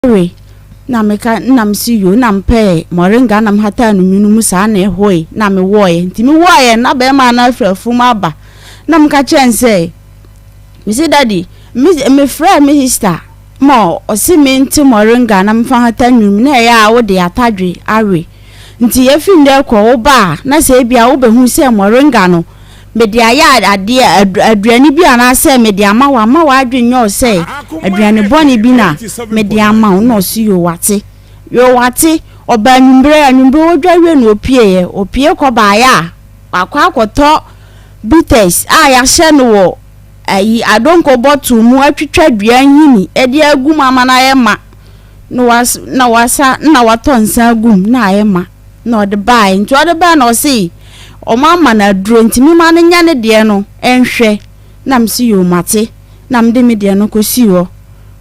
We na meka na mese yoo na mepɛɛ moringa na mehataa no nwunu mu saa na ɛhoe na mewɔeɛ nti mewɔeɛ na bɛrima no afiri afuom aba na meka kyerɛ no sɛ mese daddy me mefrɛɛ me sister ma ɔse mente moringa na mefa hata nwunu mu na ɛyɛ a wode atadwe awe nti efi nnɛ kɔ wo ba a na sɛ ebia wobɛhu sɛ moringa no Mede ayɛ adeɛ, aduane bi anaasɛ mede ama wo ama w'adwene nyɛ wo sɛ aduane bɔne bi na mede ama wo. Na ɔse yoo wate, yoo wate. Ɔbaa anwummerɛ, anwummerɛ ɔdwa wie na ɔpieeɛ. Ɔpie kɔbaeɛ a, wakɔ akɔtɔ bitters a yɛahyɛ no wɔ ayi adonko bottle mu atwitwa dua nhini de agu mu ama no ayɛ ma. Na was na wasa na watɔ nsa agu mu na ayɛ ma. Na ɔde baeɛ. Nti ɔde baeɛ na ɔse ɔmo ama no aduro nti mema no nyɛ ne deɛ no nhwɛ. Na mese yoo mate. Na mede me deɛ no kɔsii hɔ.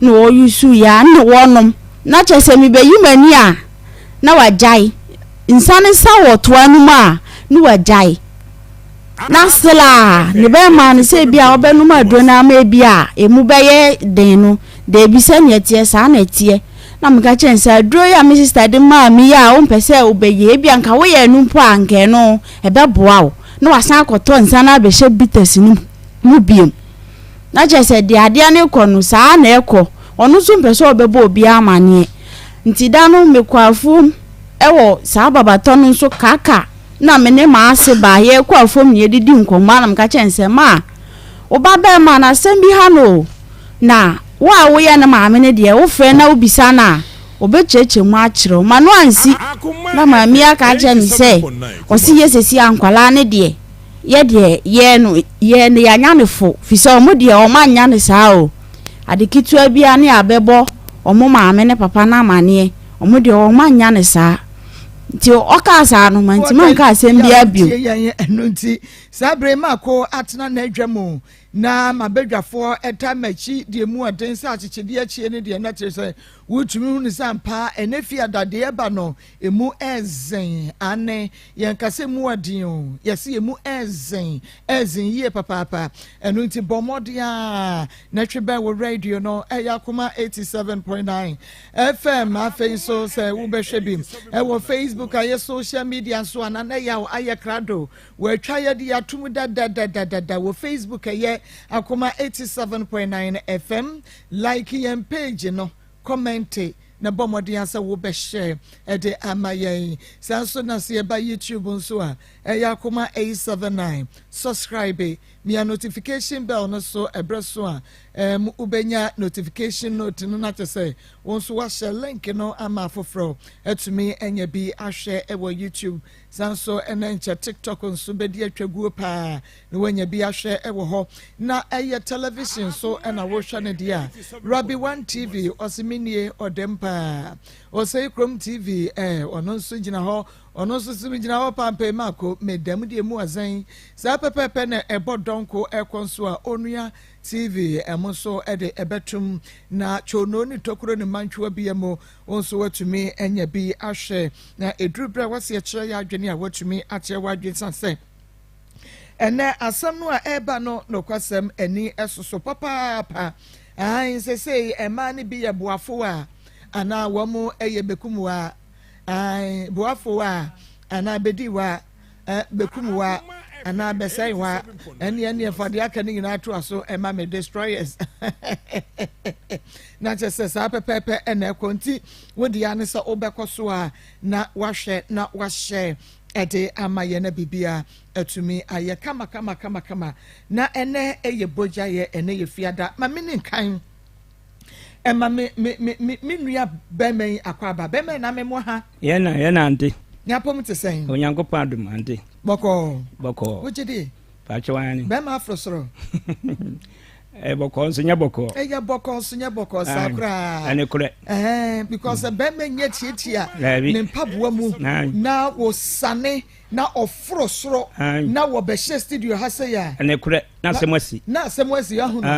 Na ɔyusuiɛ a na wɔnom. Na kyerɛ sɛ mebɛyi m'ani a na wagyae. Nsa no sa wɔ toa no mu a na wagyae. Na still a ne bɛrima no sɛ ebi a ɔbɛnom aduro no ama ebi a emu bɛyɛ den no, daabi sɛnea ɛteɛ saa na ɛteɛ. Na meka kyerɛ no sɛ aduro yi a me sister de maa me yi a wompɛ sɛ wobɛyɛ ebi a nka woyɛ ɛno mpo a nka ɛno ɛbɛboa wo. Na wasan akɔtɔ nsa no abɛhyɛ bitters no mu biom. Na kyerɛ sɛ deɛ adeɛ no rekɔ no saa na ɛkɔ. Ɔno nso mpɛ sɛ ɔbɛbɔ obiara amaneɛ. Nti da no mekɔ afuom wɔ saa babatɔ no nso kaka na me ne m'ase baa yɛrekɔ afuom na yɛdidi nkɔmmɔ a na meka kyerɛ no sɛ ma wo ba bɛrima no asɛm bi ha no o. Na wo a woyɛ ne maame no deɛ, wofrɛ na wobisa no a, ɔbɛkyerɛkyerɛ mu akyerɛ wo. M'ano ansi na maame yi aka akyerɛ me sɛ, ɔse yɛ sɛsi a nkwadaa no deɛ, yɛ deɛ yɛɛ no, yɛɛ no yɛanya no fo, firi sɛ wɔn deɛ wɔn annya no saa o. Ade ketewa biara ne yɛabɛbɔ wɔn maame ne papa no amaneɛ, wɔn deɛ wɔn annya no saa. Nti ɔkaa saa no, mantumi anka asɛm biara bio. Ɛno nti, saa bere Marko atena n'adwa mu Na m'abadwafoɔ taa m'akyi deɛ mu ɔden sɛ akyekyedeɛ akyie no deɛ, na kyerɛ sɛ wotumi hunu sɛ ampa ɛnɛ fie adadeɛ ba no emu ɛɛzen. Aane, yɛnka sɛ emu ɔden o, yɛse emu ɛɛzen, ɛɛzen yie papaapa. Ɛno nti bɔ mmɔden ara na twe bɛn wo radio no, ɛyɛ Akoma 87.9 FM. Afei nso sɛ wobɛhwɛ bi ɛwɔ Facebook ayɛ social media nso a, na na yaw ayɛ krado. Wɔatwa yɛ de ato mu dadadadada wɔ Facebook ɛyɛ Akoma 87.9 FM. Like yɛn page no, kɔmɛnte na bɔ mmɔden ara sɛ wobɛhyɛ ɛde ama yɛn. Saa nso na sɛ yɛba YouTube nso a, ɛyɛ Akoma 879. Subscribe, mia notification bell no so ɛberɛ so a um, wobɛnya notification note no na kyɛ sɛ wo nso wahyɛ link no ama afoforɔ atumi anya bi ahwɛ ɛwɔ YouTube. San nso na nkyɛ TikTok nso bɛdi atwaguo paa na woanya bi ahwɛ wɔ hɔ. Na ɛyɛ television so na wohwɛ no deɛ a, Rabi One TV ɔse me nie ɔdɛm paa. Osei Krom TV eh, ɔno nso gyina hɔ, ɔno nso se megyina hɔ pampee mako meda mu deɛ mu ɔzɛn. Saa pɛpɛɛpɛ na ɛbɔ dɔnko ɛkɔ nso a Onua TV ɛmo nso ɛde ɛbɛtom na Twono ne Tokuro ne Mantwoa bia mu Wo nso woatumi anya bi ahwɛ, na ɛduru berɛ a wɔse ɛkyerɛ yɛ adwene a, woatumi akyerɛ w'adwene sane sɛ ɛnɛ asɛm no a ɛreba no nokwasɛm ani soso papaapa. Ae, sesei mmaa no bi yɛ boafo a anaa wɔn yɛ bɛkum a, ae, boafo a anaa bɛdi wa. bɛkum wa anaa bɛsɛe wa ɛne ɛne ɛfa deɛ aka no nyinaa to aso ɛma me destroyers na kyɛ sɛ saa pɛpɛɛpɛ ɛna ɛkɔ nti wo deɛ ne sɛ wobɛkɔ so a na wahwɛ na wahyɛ ɛde ama yɛ na bibia atumi ayɛ kama kama kama kama na ɛnɛ ɛyɛ bogya yɛ ɛnɛ yɛ fiada ma me ne nkan Ɛma me me me me me nua bɛrima yi akɔ aba. Bɛrima yi na me mo ha. Yɛn na yɛn na ante. Nyapom te sɛn? Onyankopɔn adom ante. Bɔkɔɔ. Bɔkɔɔ. Wogye di? Pakyɛ wɔn ani. Bɛrima aforo soro. Ɛyɛ bɔkɔɔ nso nyɛ bɔkɔɔ. Ɛyɛ bɔkɔɔ nso nyɛ bɔkɔɔ saa koraa. Ɛne korɛ. Ɛhɛn because mm. bɛrima nyɛ tietia ne mpaboa mu na wosane. na ɔforo soro na wɔbɛhyɛ studio ha sɛ yɛ a. Ɛnɛ korɛ na asɛm asi. Na asɛm asi ahu no.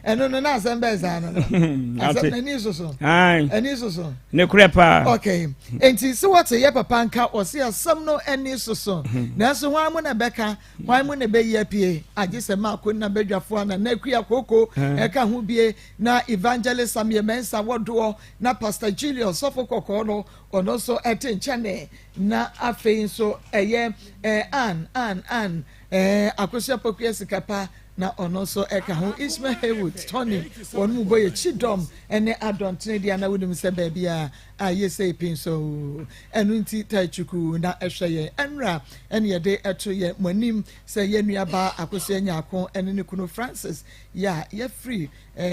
Ɛno no na asɛm bɛɛ saa no no. Asɛm n'ani soso. Ani soso. Ne korɛ paa. Okay. Nti sɛ wɔte yɛ papa nka ɔse asɛm no ani soso. Nanso hwan mu na bɛka hwan mu na bɛyi apue agye sɛ maako na badwafoɔ ana na akua kooko ɛka ho bie na evangelist Samuel Mensah wɔdoɔ na Pastor Julius sɔfo kɔkɔɔ no ɔno nso ɛte nkyɛne na afei nso ɛyɛ eh, Ann Ann Ann eh, Akosua Pokuya Sikapa na ɔno nso ɛka ho Ismail Haywood Tony wɔn mu bɔ yɛ Kyidɔm ɛne Adɔntene deɛ na wonim sɛ baabi a ayɛ sɛ pii nso ɛno nti Taichuku na ɛhwɛ yɛn ɛnra ɛne yɛde ɛto yɛn mo anim sɛ yɛn nuabaa Akosua Nyarko ɛne ne kunu Francis yɛ a yɛfiri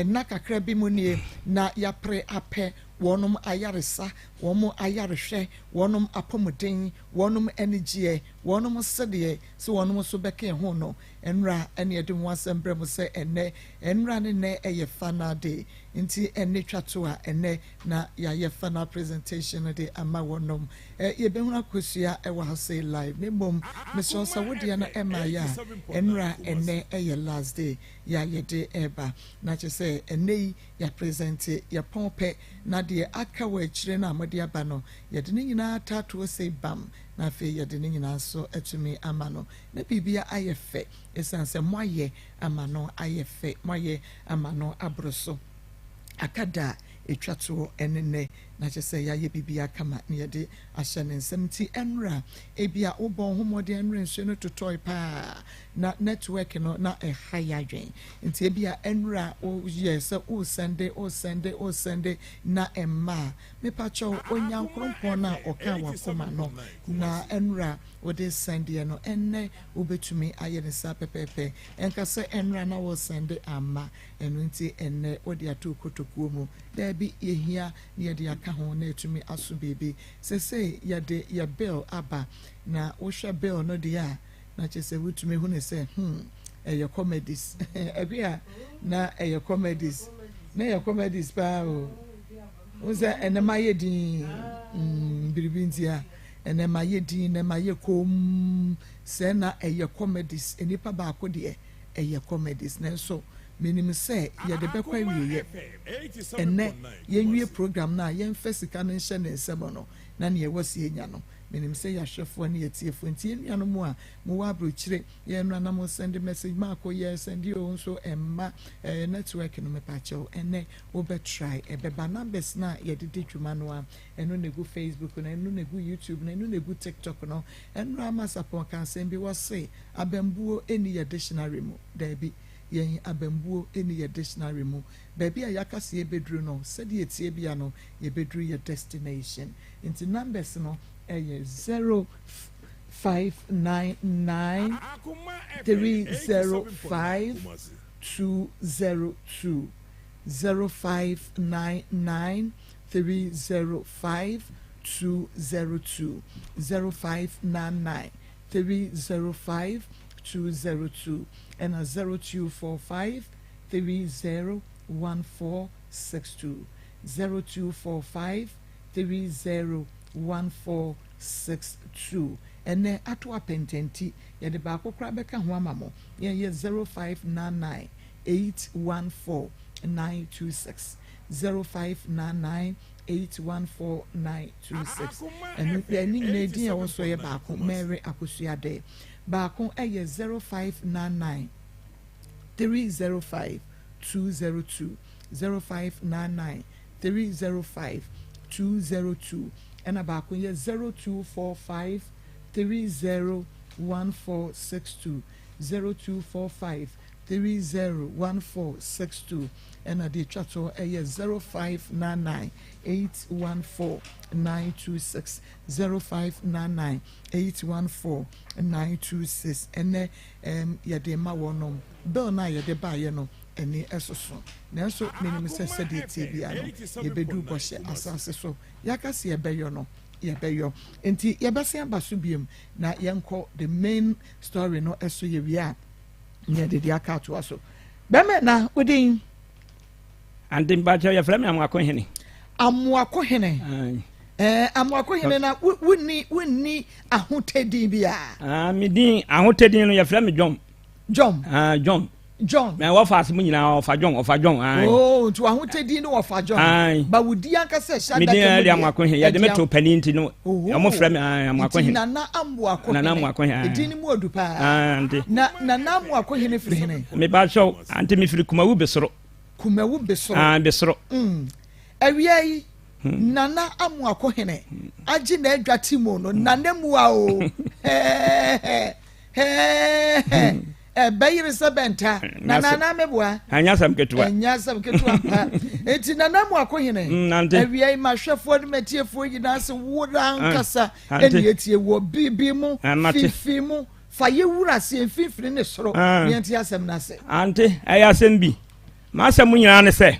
nna kakra bi mu nie na yɛapere apɛ wɔnom ayaresa, wɔn ayarehwɛ, wɔnom apɔmuden, wɔnom anigyeɛ, wɔnom sedeɛ sɛ wɔnom nso bɛka ɛho no. Ɛnora ɛne yɛde ho asɛm brɛ mo sɛ ɛnnɛ, ɛnora ne nnɛ ɛyɛ final day, nti ɛnne twa to a ɛnnɛ na yɛayɛ final presentation no de ama wɔnom. Ɛ, yɛbɛhunu akosua ɛwɔ ha sei live, na mmom mesrɛ wo sɛ wo deɛ no ɛmmaeɛ a, ɛnora ɛnnɛ ɛyɛ last day yɛ a yɛde ɛreba, na kyerɛ sɛ ɛnnɛ yi Yɛapresente, yɛpɔn pɛ, na deɛ aka wɔ akyire no a mode aba no, yɛde ne nyinaa ataatoɔ sei bam, na afei yɛde ne nyinaa nso atumi ama no, na biribiara ayɛ fɛ, ɛsiane sɛ moayɛ ama no ayɛ fɛ, moayɛ ama no aboro so. Aka da a ɛtwa toɔ ne nnɛ, na kyerɛ sɛ yɛayɛ biribiara kama na yɛde ahyɛ ne nsam. Nti ɛnora, ebia wobɔɔ wo ho mmɔden ɛnora nsuo no totɔe paa, na network no na ɛha yadwen nti ebia ɛnora wo yɛ sɛ wo sɛnde wo sɛnde wo sɛnde na ɛmma a mepakyɛw Onyankrompɔn no a ɔkaa wakoma no na ɛnora wode sɛndeɛ no ɛnnɛ wobɛtumi ayɛ no saa pɛpɛɛpɛ ɛnka sɛ ɛnora na wo sɛnde amma ɛno nti ɛnnɛ wode ato kotokuo mu daabi yɛhia na yɛde aka ho na ɛtumi aso biribi sesei yɛde yɛ bill aba na wohwɛ bill no deɛ a Na kyerɛ sɛ wotumi hu no sɛ hmm ɛyɛ comedies ɛbi a na ɛyɛ comedies na ɛyɛ comedies paa o n sɛ ɛnɛ ma yɛ din mm, biribi nti a ɛnɛ ma yɛ din ɛnɛ ma yɛ komm sɛ na ɛyɛ comedies nnipa baako deɛ ɛyɛ comedies nanso menim sɛ yɛde bɛkɔ awieɛ ɛnɛ yɛnwie program no a yɛmfa sika no nhyɛ ne nsam no na nea ɛwɔ sɛ yɛnya no Menim sɛ yɛahwɛfoɔ ne yɛtiefoɔ nti yɛn nuanom a mowɔ abrokyire yɛn no na mo sɛnde message maako yɛ sɛnde o nso ɛmma ɛɛ network no mepakyɛw ɛnɛ wobɛ try ɛbɛba numbers no a yɛde di dwuma no a ɛno na egu Facebook no ɛno na egu YouTube no ɛno na egu TikTok no ɛnora ama sapɔn ka asɛm bi wɔse abambuo ɛni yɛ dictionary mu daabi yɛn abambuo ɛni yɛ dictionary mu baabi a yɛaka sɛ yɛbɛduru no sɛdeɛ ɛtie bia no yɛbɛduru yɛ destination Nti numbers no yɛ 0599 305 202, 0599 305 202, 0599 305 202 ɛna 0245 30 1462, 0245 301462. Ɛnnɛ, ato apɛntɛnti, yɛde baako koraa bɛka ho ama mo. Yɛn yɛ 0599 814 926. 0599 814 926. Ɛno, ne nyinaa edin a ɛwɔ so yɛ baako, Mary Akosua Adeh. Baako yɛ 0599 305 202. 0599 305 202 ɛna baako yɛ 0245 30 1462 0245 30 1462 ɛna deɛ ɛtwa toɔ ɛyɛ 0599 814 926 0599 814 926 ɛnɛ ɛm yɛde ma wɔnom bill no a yɛde baayɛ no ani soso. Nanso menim sɛ sɛdeɛ ɛteɛ biara no, yɛbɛduru bɔhyɛ asase so. Yɛaka sɛ yɛbɛyɔ no, yɛbɛyɔ. Enti yɛbɛsan aba so biom na yɛnkɔ the main story no so yɛwie a, na yɛde deɛ aka atoa so. Bɛmɛ na wo din? Ante mpakyɛ yɛfrɛ me Amoako Hene. Amoako Hene. Ɛɛ Amoako hene na wonni wonni ahotɛdin biara? Ah, me din ahotɛdin no yɛfrɛ me John. John. Ah, John. John. Mɛ wɔfa ase mu nyinaa ɔfa John ɔfa John. Ayi. Oh, nti ahotɛdin no wɔfa John. Ayi. Ba wo di ankasa ɛhyɛ adaka mu deɛ. Me din yɛ Amoako hene yɛde me to panin ti no. Oh. Wɔn frɛ me ayi Amoako hene. Nti Nana Amoako hene. Nana Amoako hene. Edin no mu odu paa. Ah, nti. Na Nana Amoako hene firi hene. Me ba kyɛw ante me firi Kumawu Besoro. Kumawu Besoro. Ah, Besoro. Awia yi, Nana Amoako hene agye n'adwa ti mu no, Nana mua o. Hɛɛhɛ, hɛɛhɛ, ɛbɛyere sɛ bɛnta. Nana anaa meboa? Ɛnyɛ asɛm ketewa. Ɛnyɛ asɛm ketewa mpa. Enti Nana Amoako hene, awia yi mahwɛfoɔ ne matiefoɔ nyinaa se wo ankasa ɛne etie wɔ biribi mu, fifi mu, fa yɛ wura aseɛ mfimfini ne soro, ne yɛnte asɛm no ase. Ante, ɛyɛ asɛm bi. M'asɛm nyinaa ne sɛ,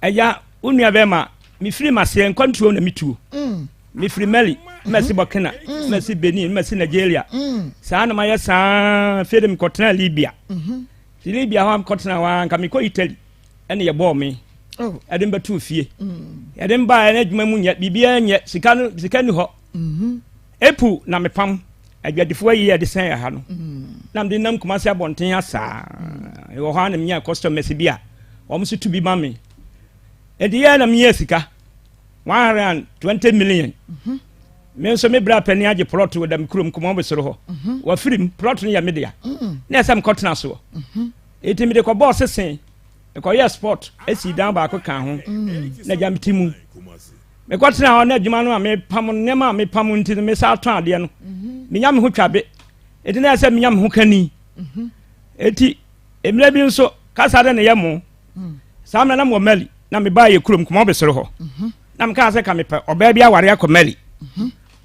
Agya, wo nua bɛrima, mefiri m'aseɛ nkwantuo na metuo. Mm. Mefiri Mali, masi mm-hmm. Burkina, mm. masi Benin, masi Nigeria. Mm. Saa na mayɛ saa afei de mekɔtena Libya. Mm-hmm. Fi Libya hɔ a mekɔtena hɔ a nka mekɔ Italy ɛne yɛbɔɔ me. Oh. Ɛde mbɛtoo fie. Yɛde mbaa ɛna adwuma mu nyɛ biribiara nyɛ sika no sika ni hɔ. Mm-hmm. Epu na mepam adwadifoɔ ayi yɛde sɛn ɛha no na mede nam Kumasi abɔnten ha saa ɛwɔ hɔ a na menya customers bi a wɔn nso tu bi ma me ɛdi yɛ na menya sika 120 million mhm. me nso me bra panin agye plot wɔ dam kurom kumɔ besoro hɔ mhm. wafiri mu plot no yɛ me dea mhm. na ɛsɛ mekɔtena soɔ ɛti mede kɔbɔɔ sese mekɔyɛ sport ɛsi dan baako ka ho na gya mete mu Mekɔtenaa hɔ na adwuma no a mepam nneɛma a mepam nti no mesan tɔn adeɛ no. Mhm. Menya me ho twa be. Enti na ɛsɛ menya me ho kani. Mhm. Enti mmerɛ bi nso kasa de ne yɛ mo. Mm. Saa mmerɛ na mewɔ Mali na mebaa yɛ kurom Kumɔ Besoro hɔ. Mhm. Na mekaa sɛ ka mepɛ ɔbaa bi aware akɔ Mali.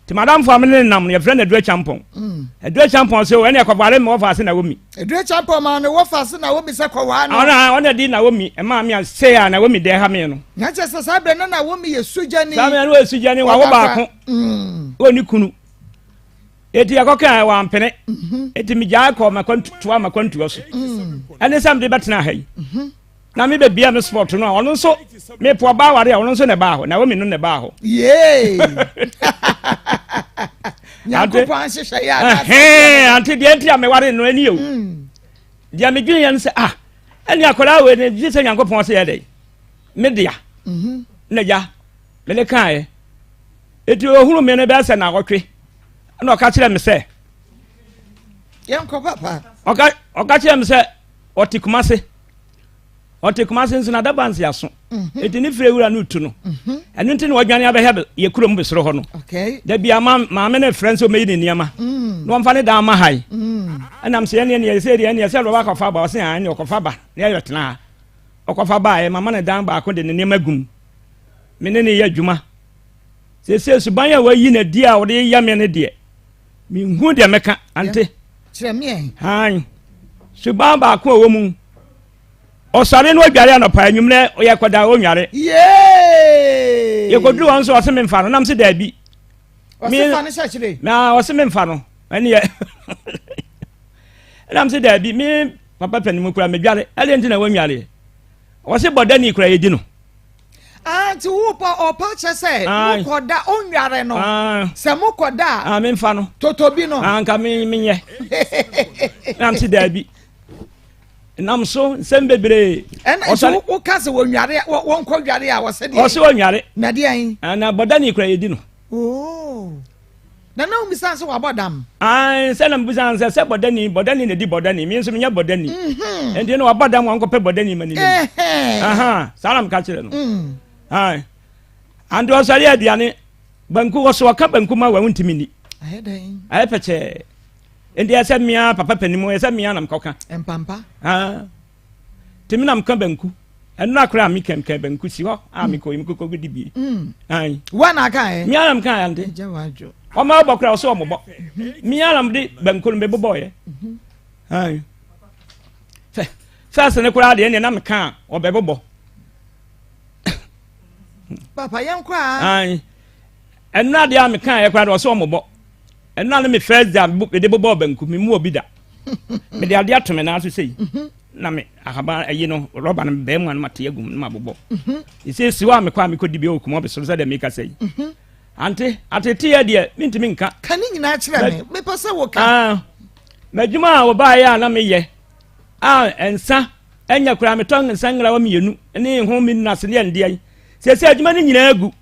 Nti madamfo a me ne nam no yɛfrɛ no Aduru Acheampong. Mm. Aduru Acheampong sɛ ɛne ɛkɔware me wɔfa ase Naomi. Aduru Acheampong maa ne wɔfa ase Naomi sɛ kɔwaa no. Ɔna ɔna di Naomi ɛmaa me a sei a Naomi deɛ ha me no. Na kyerɛ sɛ saa berɛ na Naomi yɛ sugyani. Saa berɛ no ɔyɛ sugyani wawo baako. Mm. Ɔnni kunu. Eti yɛkɔka a wampene. Mhm. Eti megyae kɔ makwantoa makwantuo so. Mm. Ɛne sɛ mede bɛtena ha yi. Mhm. Na me bɛbia me sport no a ɔno nso mepo ɔbaa ware a ɔno nso na ɛbaa hɔ Naomi no na ɛbaa hɔ. Yee! Nyankopɔn ahyehyɛ yɛ anaasɛ. Ante deɛ nti a meware no ani o. Hmm. Deɛ medwene yɛ no sɛ ah ɛne akwadaa wei no gye sɛ Nyankopɔn sɛ yɛ dɛ me dea mhm. na gya mene kaeɛ eti ohunu me no bɛyɛ sɛ naawɔtwe ɛna ɔka kyerɛ me sɛ yɛnkɔ papa ɔka ɔka kyerɛ me sɛ ɔte Kumase Ɔte Kumase nso na daba nse aso. Mhm. Eti ne fie wura no tu no. Mhm. Ɛno nti na wadwane abɛhɛ yɛ kurom besoro hɔ no. Da bi ama maame no frɛ nso ɔmɛyi ne nneɛma. Mm. Na wɔmfa ne dan ma ha yi. Mm. Ɛnam sɛ ɛneɛ neɛ sɛ deɛ ɛneɛ sɛ ɔba akɔfa ba ɔse ɛneɛ ɔkɔfa ba na yɛyɛ tena ha. Ɔkɔfa ba a mama ne dan baako de ne nneɛma gum. Me ne ne yɛ adwuma. Seesei suban a wayi na di a ɔde yɛ me ne deɛ. Menhu deɛ mɛka ante. Kyerɛ me ɛ. Suban baako a ɛwɔ mu. Ɔsɔre no odware anɔpa anwummerɛ ɔyɛ kɔda ɔnware. Yee! Yɛkɔduru hɔ nso ɔse memfa no nam se daabi. Ɔse fa no hyɛ kyerɛ. Na ɔse memfa no ɛneɛ ɛnam se daabi me papa panin mu kura medware ɛdeɛ nti na wɔnwareɛ ɔse bɔdani kura yɛdi no. Ah, nti wo pa ɔpa kyɛ sɛ mokɔda ɔnware no sɛ mokɔda a memfa no totobi no anka menyɛ nam se daabi nam so nsɛm bebree. Ɛna nti woka sɛ wɔnware wɔnkɔ dware a wɔsɛ deɛ. Ɔsɛ wɔnware. Na deɛ ayi. Na bɔdani kura yɛdi no. Oo. Na na wobisa sɛ wabɔ dam. Ae sɛ na mebisa sɛ sɛ bɔdani bɔdani na di bɔdani me nso menyɛ bɔdani. Mhm. Nti na wabɔ dam wɔnkɔpɛ bɔdani ma ne nim. Aha saa na meka kyerɛ no. Mm. Ae. Ante ɔsɔre aduane banku wɔ so ɔka banku ma wɔn ntumi ni. Ayɛ dɛn? Ayɛ pɛkyɛɛ. Nti ɛsɛ mmea papa panin mu ɛsɛ mmea na mekɔka. Mpampa. Ah. Tèmi na meka banku. Ɛno akora a meka meka banku si hɔ a mekɔ yi mekɔkɔ di bie. Mm. Ayi. Wa na aka ɛ? Mmea na meka ante. Ɛgya wadwo. Ɔma ɔbɔ kora ɔsɛ ɔmobɔ. Mmea na mede banku no mebobɔ yɛ. Mhm. Ayi. Fɛ fɛs ne koraa deɛ ɛneɛ na meka a ɔbɛbobɔ. Papa yɛn kɔ a. Ayi. Ɛno adeɛ a meka yɛ koraa deɛ ɔsɛ ɔmobɔ. Ɛno na ne me first day a mede bobɔɔ banku, memu obi da. Mede adeɛ ato me nan so sei, mhm. na me ahaban ayi no, rɔba no bɛn mu a na mate agu mu na mabobɔ. Ɛsɛ mhm. si hɔ a mekɔ a mekɔdi bi wɔ kumɔ bɛsoro sɛ deɛ meka sɛ yi. Mhm. Ante, ateteeɛ deɛ mentumi nka. Ka ne nyinaa kyerɛ me, mepɛ sɛ woka. Ah, m'adwuma a wɔbaeɛ a na meyɛ a nsa ɛnyɛ koraa metɔ nsa ngrawa mmienu ne ho me nase ne ɛndeɛ yi. Sɛsɛ adwuma no nyinaa agu.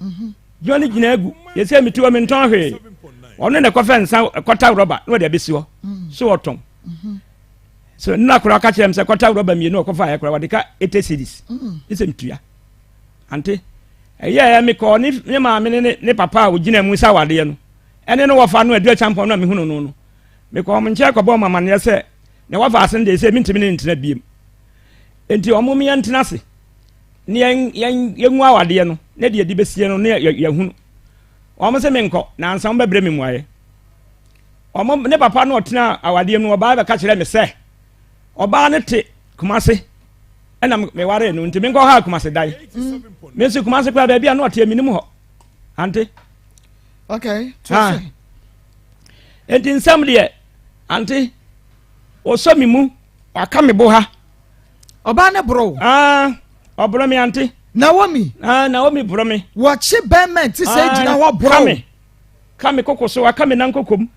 Mhm. Adwuma no nyinaa agu. Sɛsɛ mete hɔ mentɔn hwee. Ɔno na ɛkɔfɛ nsa kɔta rɔba na ɔde abɛsi hɔ. Mm. So ɔtɔn. Mhm. So nna koraa ɔka kyerɛ m sɛ kɔta rɔba mmienu ɔkɔfa ayɛ koraa wɔde ka 80 cedis. Mm. Ne sɛ metua. Ante, ɛyɛɛ mekɔɔ ne ne maame ne ne papa a ɔgyina mu sɛ awadeɛ no, ɛne no wɔfa no Adu Acheampong no a mehunu no no. Mekɔɔ wɔn nkyɛn kɔbɔɔ wɔn amanneɛ sɛ nea wɔfa ase no deɛ sɛ mentumi ne no ntena biem. Enti wɔn mo yɛntena ase ne yɛn yɛn yɛngu awadeɛ no ne deɛ ɛde bɛsie no ne yɛhunu. Wɔn se menkɔ na ansa wɔn bɛbrɛ me mmuaeɛ. Wɔn ne papa no ɔtena awadeɛ mu no ɔbaa bɛka kyerɛ me sɛ ɔbaa no te Kumase ɛna mewaree no nti menkɔ hɔ a Kumase dan. Mm. Me nso Kumase koraa baabi a na ɔteɛ menim hɔ. Ante. Okay. Ah. Enti nsɛm deɛ ante ɔsɔ me mu waka me bo ha. Ɔbaa ne boro. Ah, ɔboro me ante. Naomi. Ah, Naomi boro me. Wɔkye bɛrima ti sɛ gyina hɔ boro. Ka me. Ka me koko so waka me nan kokom.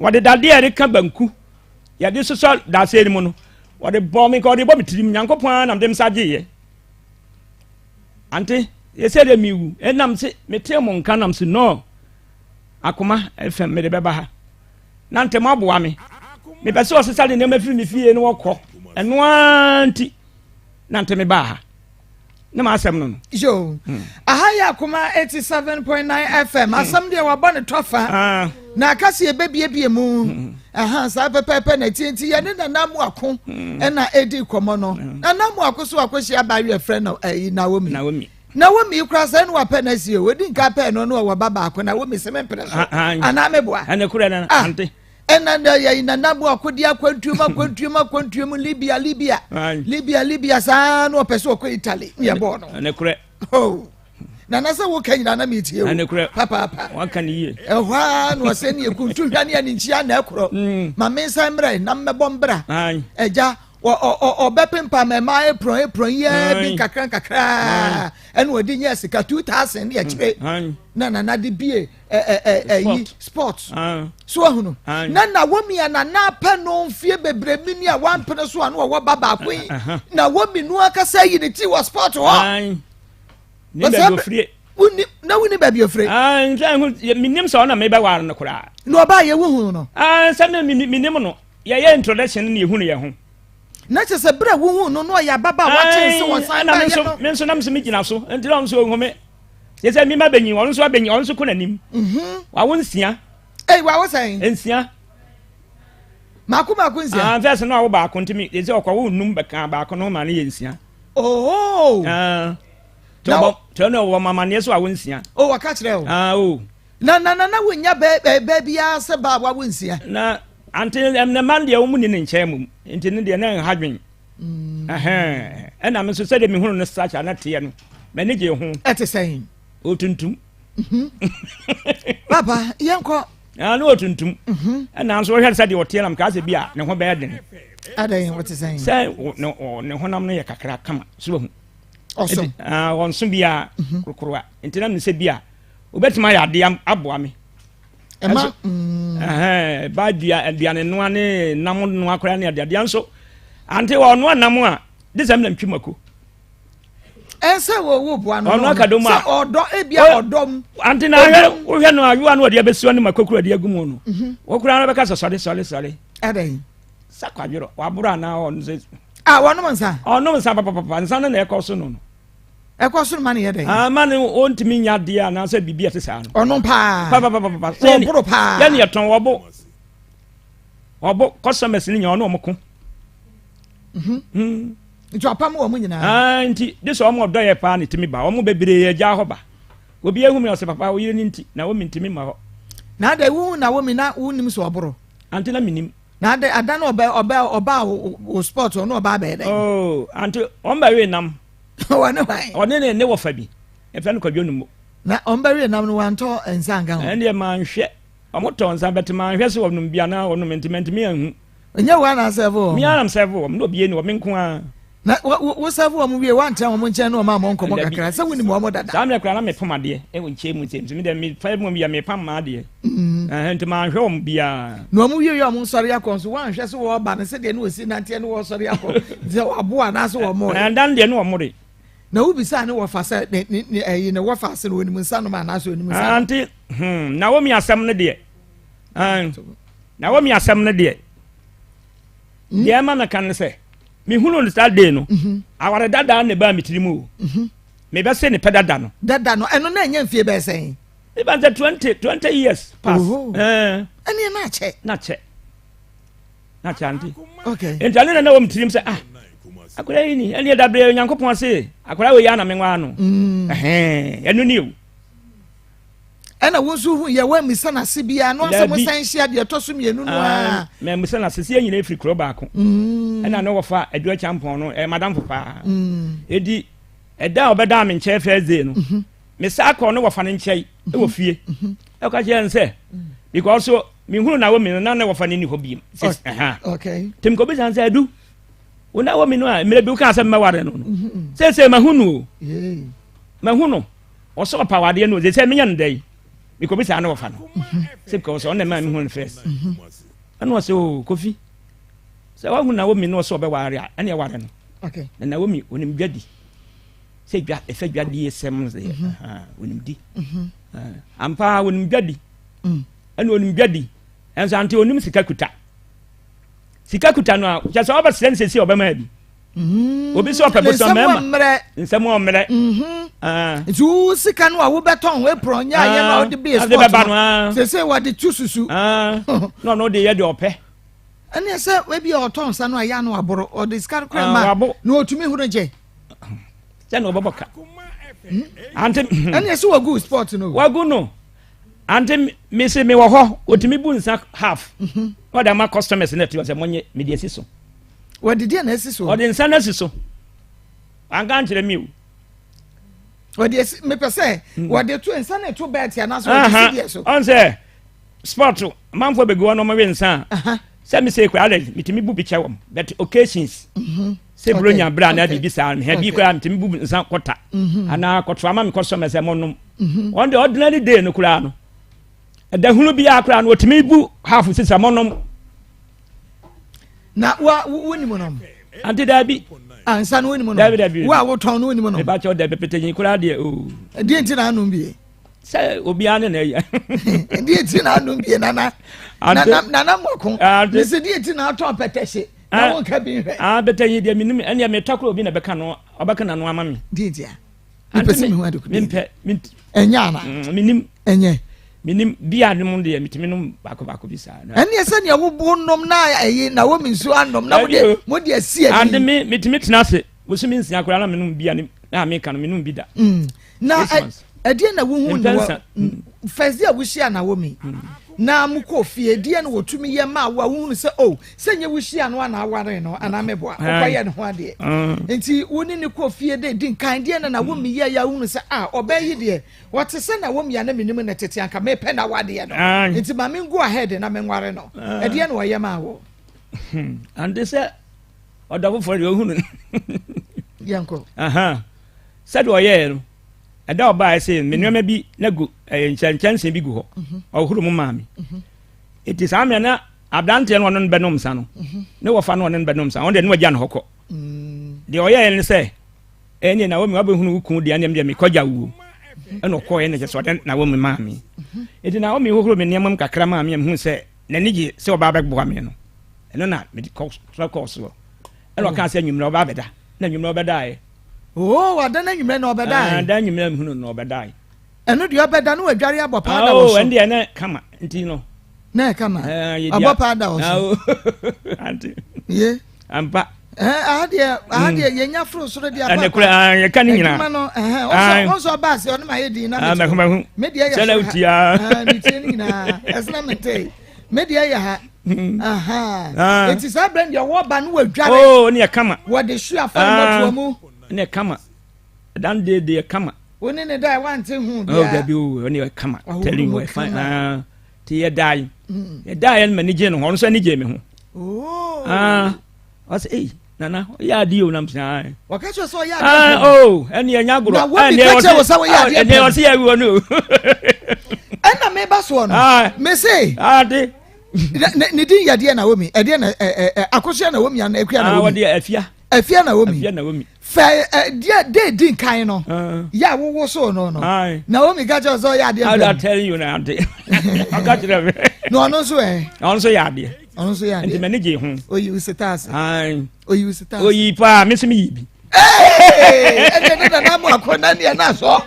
Wɔde dadeɛ a yɛde ka banku yɛde sosɔ dasɛn no mu no wɔde bɔ me nka wɔde bɔ me tirim nyankopɔn ara na mede nsa gyeeɛ ante yɛsɛ deɛ mewu ɛnam se metee mo nka nam se no akoma fam mede bɛba ha na ntɛm aboa me mepɛ sɛ ɔsesa de nneɛma firi me fie no wɔkɔ ɛno ara nti na nte mebaa ha ne m'asɛm no no. Yo, hmm. aha yɛ akoma 87.9 FM. Hmm. Asɛm deɛ wabɔ ne tɔfa. Ah. Na aka sɛ yɛbɛbiebie mu. Hmm. Aha, saa pɛpɛɛpɛ na ɛtie nti yɛne Nana Amuako ɛna ɛdi kɔmmɔ no. Nana Amuako so akɔhyia abaayewa frɛ no ɛyi Naomi. Naomi. Naomi kura sɛ ɛna wapɛ no asi o. Odi nka pɛɛ no no ɔwɔ ba baako Naomi sɛ mempene so. Ah, ah. Anaa meboa. Ɛne korɛ na ah. ante. Ɛna na yɛyi nana mu akɔdi akwantuo mu akwantuo mu akwantuo mu Libya Libya Libya Libya saa na ɔpɛ sɛ ɔkɔ Italy ne yɛbɔɔ no. Ɛne korɛ. Oh. Nana sɛ woka nyina na metie o. Ɛne korɛ. Papaapa. Waka ne yie. Ɛhɔ ara na ɔsɛ ne yɛkuntu hwa ne aninkyia na ɛkorɔ. Mm. Ma me nsa mmerɛ na mmɛbɔ mbra. Ɛgya ɔbɛpempa ma ɛma apron apron yɛ bi nkakra nkakra ɛna ɔde nyɛ sika 2000 ne akyire na nana de bie ɛyi sport so ahunu na Naomi a nana apɛ no mfie bebree mi ni a wampene so a no ɔwɔ ba baako yi Naomi no akasa yi ne ti wɔ sport hɔ. Ne baabi ofire. Wuni na wuni baabi ofire. Nsɛ hu minim sɛ ɔna mebɛware no koraa. Na ɔbaa yɛ wuhu no. Nsɛ mi minim no yɛyɛ introduction ne yɛhunu yɛn ho. Na kyerɛ sɛ bere a wohuu no no ɔyɛ ababaawa kyɛn sɛ wɔsan baeɛ no. Me nso nam sɛ megyina so nti na ɔno nso ɔhu me. Yɛ sɛ mema bɛnyin ɔno nso abɛnyin ɔno nso kɔ n'anim. Mhm. Wawo nsia. Ei wawo sɛn? Nsia. Mako mako nsia. Ah mfɛs no awo baako nti mi yɛ sɛ ɔkɔwo num bɛka baako no ma no yɛ nsia. Oh. Ah. Tɛ tɛ no wɔ mamaneɛ so awo nsia. Oh wɔka kyerɛ o. Ah o. Na na na na wonya bɛɛ bɛɛ bɛɛ biara sɛ baa wawo nsia. Na ante ne mma no deɛ wɔn ni ne nkyɛn mom nti ne deɛ na nha dwen. Mm. Ɛna me nso sɛdeɛ mehunu no stature na teɛ no m'ani gye ho. Ɛte sɛn? Otuntum. Mhm. Papa yɛnkɔ. Ah, ne otuntum. Mhm. Ɛna nso wohwɛ sɛ deɛ ɔteɛ nam kaa sɛ bi a ne ho bɛyɛ den. Adɛn wɔte sɛn? Sɛ ne honam no yɛ kakra kama so wahu. Ɔso. Ah, ɔnso biara mhm. korokorowa nti na mesɛ bi a wobɛtumi ayɛ adeɛ aboa me ɛma mm. ba dua aduane noa ne nam noa koraa ne adeadeɛ nso ante ɔnoa nam a de sɛ mena ntwi mako ɛnsɛ wɔ wo boa no ɔno akadom a sɛ ɔdɔ ebia ɔdɔ mu ante na ahwɛ wohwɛ no ayowa no ɔde abɛsiwa ne mako kura de agu mu no mhm. wokura no bɛka sɛ sɔre sɔre sɔre ɛdɛn sɛ kwadworɔ waboro anaa ɔno sɛ a wɔnom nsa ɔnom nsa papapapa nsa no na ɛkɔ so no no Ɛkɔ soro ma no yɛ dɛn? Ah, ma no ɔntumi nya adeɛ anaasɛ biribi a ɛte saa no. Ɔno paa. Papapapapa. Wɔboro paa. Yɛne yɛtɔn wɔbo. Wɔbo customers no nya ɔne wɔn ko. Mhm. Hmm. Nti ɔpam wɔn nyinaa. Ah, nti de sɛ wɔn ɔdɔ yɛ paa na ɛtumi ba. Wɔn bebree agya hɔ ba. Obi ehu mi ɔsɛ papa wo yere ne nti na wɔn ntumi ma hɔ. Na adɛ wohu na wɔmi na wonim sɛ ɔboro. Ante na menim. Na adɛ ada na ɔbɛ ɔbɛ ɔba wo sport ɔno ɔba abɛyɛ dɛ. Oh, ante wɔn bɛwe nam. Ɔne hwan? Ɔne ne ne wɔfa bi. Yɛfrɛ no Kwadwo Numo. Na wɔn bɛwe nam no wantɔ nsa anka ho? Ɛndeɛ manhwɛ. Wɔn tɔ nsa bɛte manhwɛ sɛ wɔnom bi anaa wɔnom nti mantumi anhu. Ɛnyɛ wo ana sɛvo wɔn? Me ara na mesɛvo wɔn na obiara ni hɔ me nko ara. Na wo sɛfo wɔn wie wantena wɔn nkyɛn ne wɔn ammɔ nkɔmmɔ kakra sɛ wonim wɔn dada. Saa mmerɛ koraa na mepam adeɛ wɔ nkyɛn mu nti me deɛ mefa mu yɛ mepam m'adeɛ mm. nti manhwɛ wɔn biara. Na wɔn wie yɛ wɔn nsɔre akɔ nso wanhwɛ sɛ wɔreba no sɛdeɛ ne wɔsi nanteɛ ne wɔresɔre akɔ sɛ wɔaboa anaasɛ wɔn mmoe. Ɛdan deɛ ne wɔn more. Na wobisaa ne wɔfa sɛ ne ne ne ɛyi ne wɔfa ase no onim nsa nom anaasɛ onim nsa nom. Nti hmm Naomi asɛm no deɛ Naomi asɛm no deɛ hmm? deɛ ɛma mɛka no sɛ mehunu no saa day no mhm. aware dada na ɛbaa me tirim o mhm. mebɛse ne pɛ dada no. Dada no ɛno na ɛnyɛ mfie bɛyɛ sɛn. Eba sɛ 20 years past. Ɛneɛ na akyɛ. Na akyɛ. Na akyɛ ante. Okay. Nti ɛne na na wɔ me tirim sɛ ah akwadaa yi ni ɛneɛ dabrɛ Onyankopɔn se akwadaa wei yɛ ana menwaa no. Mm. Ɛhɛn ɛno ni o. Ɛna wo nso hu yɛ woammisa no ase biara no asɛ mo san hyia deɛ ɛtɔ so mmienu no a. Mammisa no ase sɛ yɛn nyinaa firi kuro baako. Mm. Ɛna ne wɔfa Adu Akyampɔn no ɛyɛ madamfo paa. Mm. Edi ɛda a ɔbɛdaa me nkyɛn first day no mhm. mesaa kɔɔ ne wɔfa no nkyɛn mhm. wɔ fie. Mhm. Ɛka kyerɛ no sɛ because so mehunu Naomi no na ne wɔfa no nni hɔ biem. Okay. Nti mekɔbisa no sɛ Adu wo Naomi no a mmerɛ bi wokaa sɛ mmɛware no no seesei mahu no o. Mahu no. Ɔsɛ ɔpa awadeɛ no sɛ menya no dɛn mekɔbisaa ne wɔfa no sɛ because ɔno na ɛmaa mehu no first ɛna ɔsɛ o Kofi sɛ wahu Naomi na ɔsɛ ɔbɛware a ɛne ɛware no na Naomi onim dwa di sɛ dwa ɛfɛ dwa die sɛm no sɛ onim di ampa onim dwa di ɛna onim dwa di ɛnso ante onim sika kuta sika kuta no a kyɛ sɛ ɔbɛsrɛ no sɛsi ɔbɛma bi Mm-hmm. obi sɛ ɔpɛ bosome mmarima nsɛm ɔmmerɛ mm-hmm. ah. nti wo sika no a wobɛtɔn apron nyɛ ayɛ no a wode bee sport no sese wɔde tu susu ah. na ɔno de yɛ deɛ ɔpɛ ɛne sɛ ebi a ɔtɔn nsa no a yɛ ano aboro ɔde sika no kora ah, ma na ɔtumi horo gye sɛ na ɔbɛbɔ ka hmm? ante ɛne sɛ wagu sport no wagu no ante mese mewɔ hɔ ɔtumi bu nsa half mhm. na ɔde ama customers no ati sɛ monyɛ mede asi so Wɔde deɛ na asi so. Ɔde nsa no asi so. Wanka nkyerɛ mi o. Wɔde asi mepɛ sɛ hmm. wɔde to nsa no to bɛɛte anaasɛ wɔde si deɛ so. Ɔn sɛ sport manfoɔ bɛgu hɔ na ɔmɔwe nsa a sɛ me sɛ kura alɛ metumi bu bi kyɛ wɔm but occasions mhm. sɛ buro nya berɛ anaa biribi saa mehɛ bi koraa metumi bu nsa kɔta mhm. anaa kɔto ama me kɔsɔ mɛ sɛ monom mhm. wɔn de ordinary day no koraa no ɛda hunu biara koraa no wɔtumi bu half sisa monom Na wa wo nim no. Ante daabi. Ansa no wonim no. Daabi daabi. Wo a wotɔn no wonim no. Meba kyɛw daabi petenyi koraa deɛ oo. Oh. Deɛ nti na anom bie. Sɛ obiara ne na ɛyɛ. Deɛ nti na anom bie nana. Nana nana mɔko. Mesi deɛ nti na atɔn pɛtɛhye. Na wo nka bi nhwɛ. Ah pɛtɛhye deɛ menim ɛnneɛ metɔ koro obi na bɛka no ɔbɛka n'ano ama me. Deɛ nti a. Mepɛ sɛ mehu ade kodeɛ. Mempɛ. Ɛnyɛ ana? Mm, menim. Ɛnyɛ. Menim bia nom deɛ metumi nom baako baako bi saa. Ɛneɛ sɛdeɛ wobo nom na ɛyi na wɔmi nsuo anom na mode mode asi ani. Ade me metumi tena ase bosome nsia koraa na menom bia ne na meka no menom bi da. Mm. Na ɛdeɛ na wohu ne wɔ mm. first day a wohyia Naomi mm. na mokɔ fie deɛ na wɔtumi yɛ maa wo a wohunu sɛ o oh, sɛ nyɛ wohyia no anaa aware no anaa meboa wokɔyɛ ne ho adeɛ nti wo ne ne kɔ fie de di nkan deɛ na Naomi yɛ yɛ wohunu sɛ ah ɔbaa yi deɛ wɔte sɛ Naomi a na menim ne tete anka mepɛ na wadeɛ no nti ma me go ahead na menware no ɛdeɛ na ɔyɛ maa wo hmm. ante sɛ ɔdɔ foforɔ deɛ ɔhunu yɛnkɔ Sɛdeɛ ɔyɛeɛ no, ɛda a ɔbaeɛ se me nneɛma bi na gu ɛyɛ nkyɛnkyɛnse bi gu hɔ, mhm. ɔhoro mu maa me. Mhm. Eti saa mmerɛ na aberanteɛ no ɔno no bɛnom nsa no, mhm. ne wɔfa no ɔno no bɛnom nsa, ɔno deɛ ne wagya ne hɔ kɔ. Mm. Deɛ ɔyɛeɛ ne sɛ, ɛne Naomi wabɛhunu wo kun deɛ ɛneɛ deɛ mekɔgya wuo. Ɛna ɔkɔɔɛ ne kyɛ sɛ ɔde Naomi maa me. Eti Naomi hohoro me nneɛma mu kakra maa me a mehunu sɛ n'ani gye sɛ ɔbaa bɛboa me no. Ɛno na mede kɔ kɔɔ soɔ. Ɛna ɔkaa sɛ anwummerɛ ɔbaa bɛda. Na anwummerɛ ɔbɛdaeɛ. Oo, wada no anwummerɛ na ɔbɛdae. Ah, da anwummerɛ mehunu no na ɔbɛdae. Ɛno deɛ ɔbɛda no wadware abɔ paa da wɔ so. ɛno deɛ na kama nti no. Na ɛkama. Abɔ paa da wɔ so. Ante. Ye. Ampa. Aha deɛ aha deɛ yɛnya foro soro deɛ apa. Ɛnɛ kura yɛka ne nyinaa. Adwuma no ɛhɛn ɔsɔ ɔsɔ ɔba ase ɔno ma yɛ din na mi to. Me deɛ yɛ soro ha. Me tie ne nyinaa ɛsena me te. Me deɛ yɛ ha. Hmm. Ah. Eti saa bɛn deɛ wɔba no wɔdware. Oo oh, ne yɛ kama. Wɔde su afa ne mɔtoa mu. Ne yɛ kama. Dan de deɛ kama. Wo ne ne da wante ho bia. Oh dabi o ne yɛ kama. Telling you fine. Ah. Ti yɛ da yi. Hmm. Yɛ da yɛ no ma ni gye ne ho. Ɔno nso ani gye me ho. Oh. Ah. Ɔsɛ ei. Nana ɔyɛ adeɛ o nam sɛ ae. Wɔka kyerɛ sɛ ɔyɛ adeɛ pɛ. Oh, ɛne ɛnyɛ agorɔ. Na wɔbi ka kyerɛ wɔ sɛ wɔyɛ adeɛ pɛ. Ɛne ɔse yɛ wɔ no. Ɛna meba soɔ no. Mese. Ade. Ne din yɛ deɛ Naomi. Ɛdeɛ na akosua Naomi ana akua Naomi. Wɔde afia. Afia Naomi. Afia Naomi. Fɛ deɛ de di nkan no. Yɛ a wowo so no no. Naomi ka kyerɛ sɛ ɔyɛ adeɛ pɛ. I tell you na ade. Ɔka kyerɛ me. Na ɔno nso ɛ. Ɔno nso yɛ adeɛ. Ɔno nso yɛ adeɛ. Nti m'ani gye ho. Oyi wo setaase. Oyi wo setaase. Oyi paa me nso mi yi bi. Ɛnneɛ ne nana mu akɔ na neɛ na asɔ.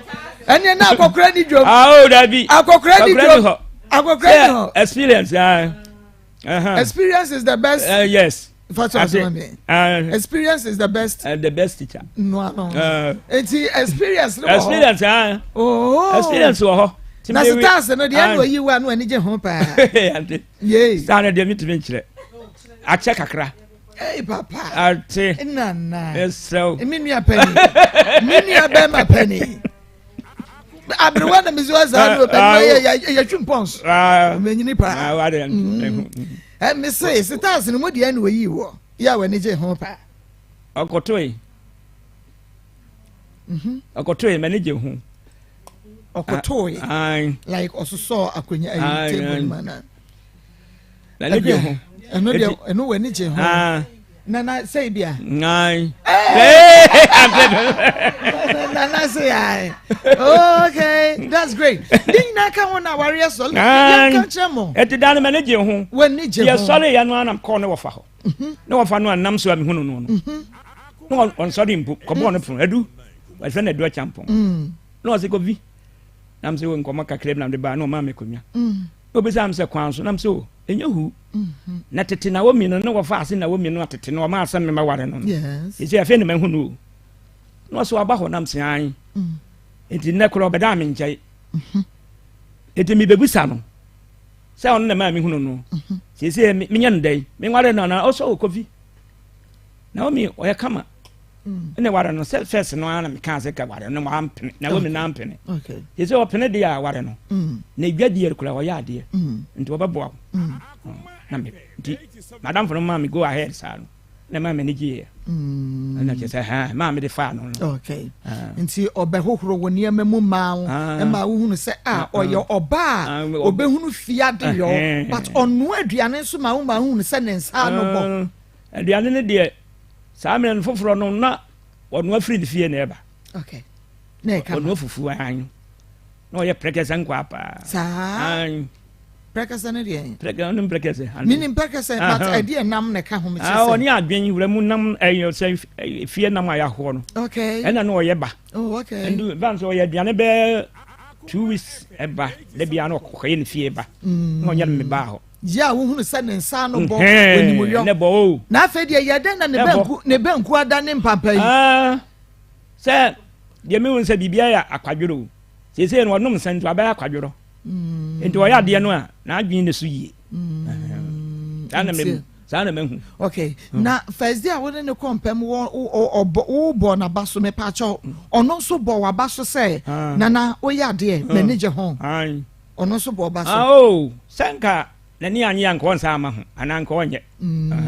Ɛnneɛ na akɔkora ni dwom. Ah o dabi. Akɔkora ni dwom. Akɔkora ni hɔ. Experience. Experience is the best. Yes. Fatu asoma mi. Experience is the best. The best teacher. No ano. Eti experience ni wɔ hɔ. Experience ah. Oh. Experience wɔ hɔ. Na stars no deɛ ɛna oyi wa no ani gye ho paa. Yee. Star no deɛ mi tumi nkyerɛ. Akyɛ kakra. Hey papa. Ate. Nana. Esrɛw. Mi nua panyin. Mi nua bɛrima panyin. Aberewa na mesi wa saa no bɛrima yɛ yɛ yɛ twi mpɔns. Mɛnyini paa. Ɛ mi se stars no mu deɛ ɛna oyi wɔ yɛ a w'ani gye ho paa. Ɔkɔtoe. Ɔkɔtoe m'ani gye ho. Ɔkɔtoe. Like ɔsosɔ akonnwa ayi table mu ana. N'ani gye ho. Ɛno deɛ ɛno w'ani gye ho. Nana sɛ bi a. Nine. Nana sɛ ayi. Okay, that's great. Ne nyinaa ka ho na awareɛ sɔ. Yɛn ka kyerɛ mo. Ɛti dan no m'ani gye ho. W'ani gye ho. Yɛ sɔre yɛ no anam kɔɔ ne wɔfa hɔ. Ne wɔfa no anam so a mehunu no no. Na ɔnsɔre mpo kɔbɔɔ no pono adu. Wɔfrɛ no adu akyampɔn. Na ɔse kɔvi. Nam sɛ wɔ nkɔmmɔ kakra bi nam de baa na ɔmaa me akonnwa. Na obisaa me sɛ kwan so nam sɛ o ɛnyɛ hu mm-hmm. na tete Naomi no ne wɔfa ase Naomi no atete no ɔma asɛm mema ware no no ɛsɛ afei na mahu no o na ɔsɛ waba hɔ nam sɛ an mm. nti nnɛ korɔ ɔbɛdaa me nkyɛe mm-hmm. nti mebɛbusa no sɛ ɔno na maa mehunu no mm-hmm. seesei menyɛ no dɛn menware no anaa ɔsɛ ɔkɔfi Naomi ɔyɛ kama mm. ɛna ware no sɛ fɛs no ara na mekaa sɛ ka ware no wampene Naomi na ampene yɛ sɛ ɔpene deɛ a ware no mm. na edwa deɛ kura ɔyɛ adeɛ mm. nti ɔbɛboa wo na me nti madamfo no maa me go ahead saa no na maa m'ani gyeeɛ ɛna kyerɛ sɛ ha maa mede faa no no okay ah. nti ɔbɛhohoro wɔ nneɛma mu maa wo ah. ɛma wohunu sɛ a ah, ɔyɛ ɔbaa a ɔbɛhunu fie adeyɔ but ɔnoa aduane nso ma wo ma wohunu sɛ ne nsa ano bɔ Aduane no deɛ, saa mmerɛ no foforɔ no na ɔnoa firi ne fie na ɛba. Okay. Na ɛka ɔnoa fufuo an na ɔyɛ prɛkɛsɛ nkwaa paa. Saa. An. Prɛkɛsɛ no deɛ. Prɛkɛsɛ no prɛkɛsɛ. Menim prɛkɛsɛ but ɛdeɛ nam na ɛka ho mekyɛ sɛ. Ɔne adwen wura mu nam ɛyɛ sɛ fie nam a yɛahoɔ no. Okay. Ɛna na ɔyɛ ba. Oh okay. Ɛndu ban sɛ ɔyɛ aduane bɛɛ 2 weeks ɛba da biara na ɔkɔyɛ ne fie ba. Na ɔnyɛ no me baa hɔ. Yɛ a wohunu sɛ ne nsa ano bɔ onimuyɔ. Ne bɔ o. Na afei deɛ yɛ dɛn na ne banku ne banku ada ne mpampa yi. Sɛ deɛ mehu sɛ biribi ayɛ akwadworɔ o. Seesei no ɔnom nsa nti wabɛyɛ akwadworɔ. Nti ɔyɛ adeɛ no a n'adwene ne so yie. Saa na mehu. Saa na mehu. Okay. Na first day a wode ne kɔ mpam wɔ ɔbɔ wobɔ n'aba so mepaakyɛw ɔno nso bɔ w'aba so sɛ nana woyɛ adeɛ m'ani gye ho. Ɔno nso bɔ ɔba so. Ah, oh, sɛ nka n'ani anye a nka ɔnsa ama ho anaa nka ɔnyɛ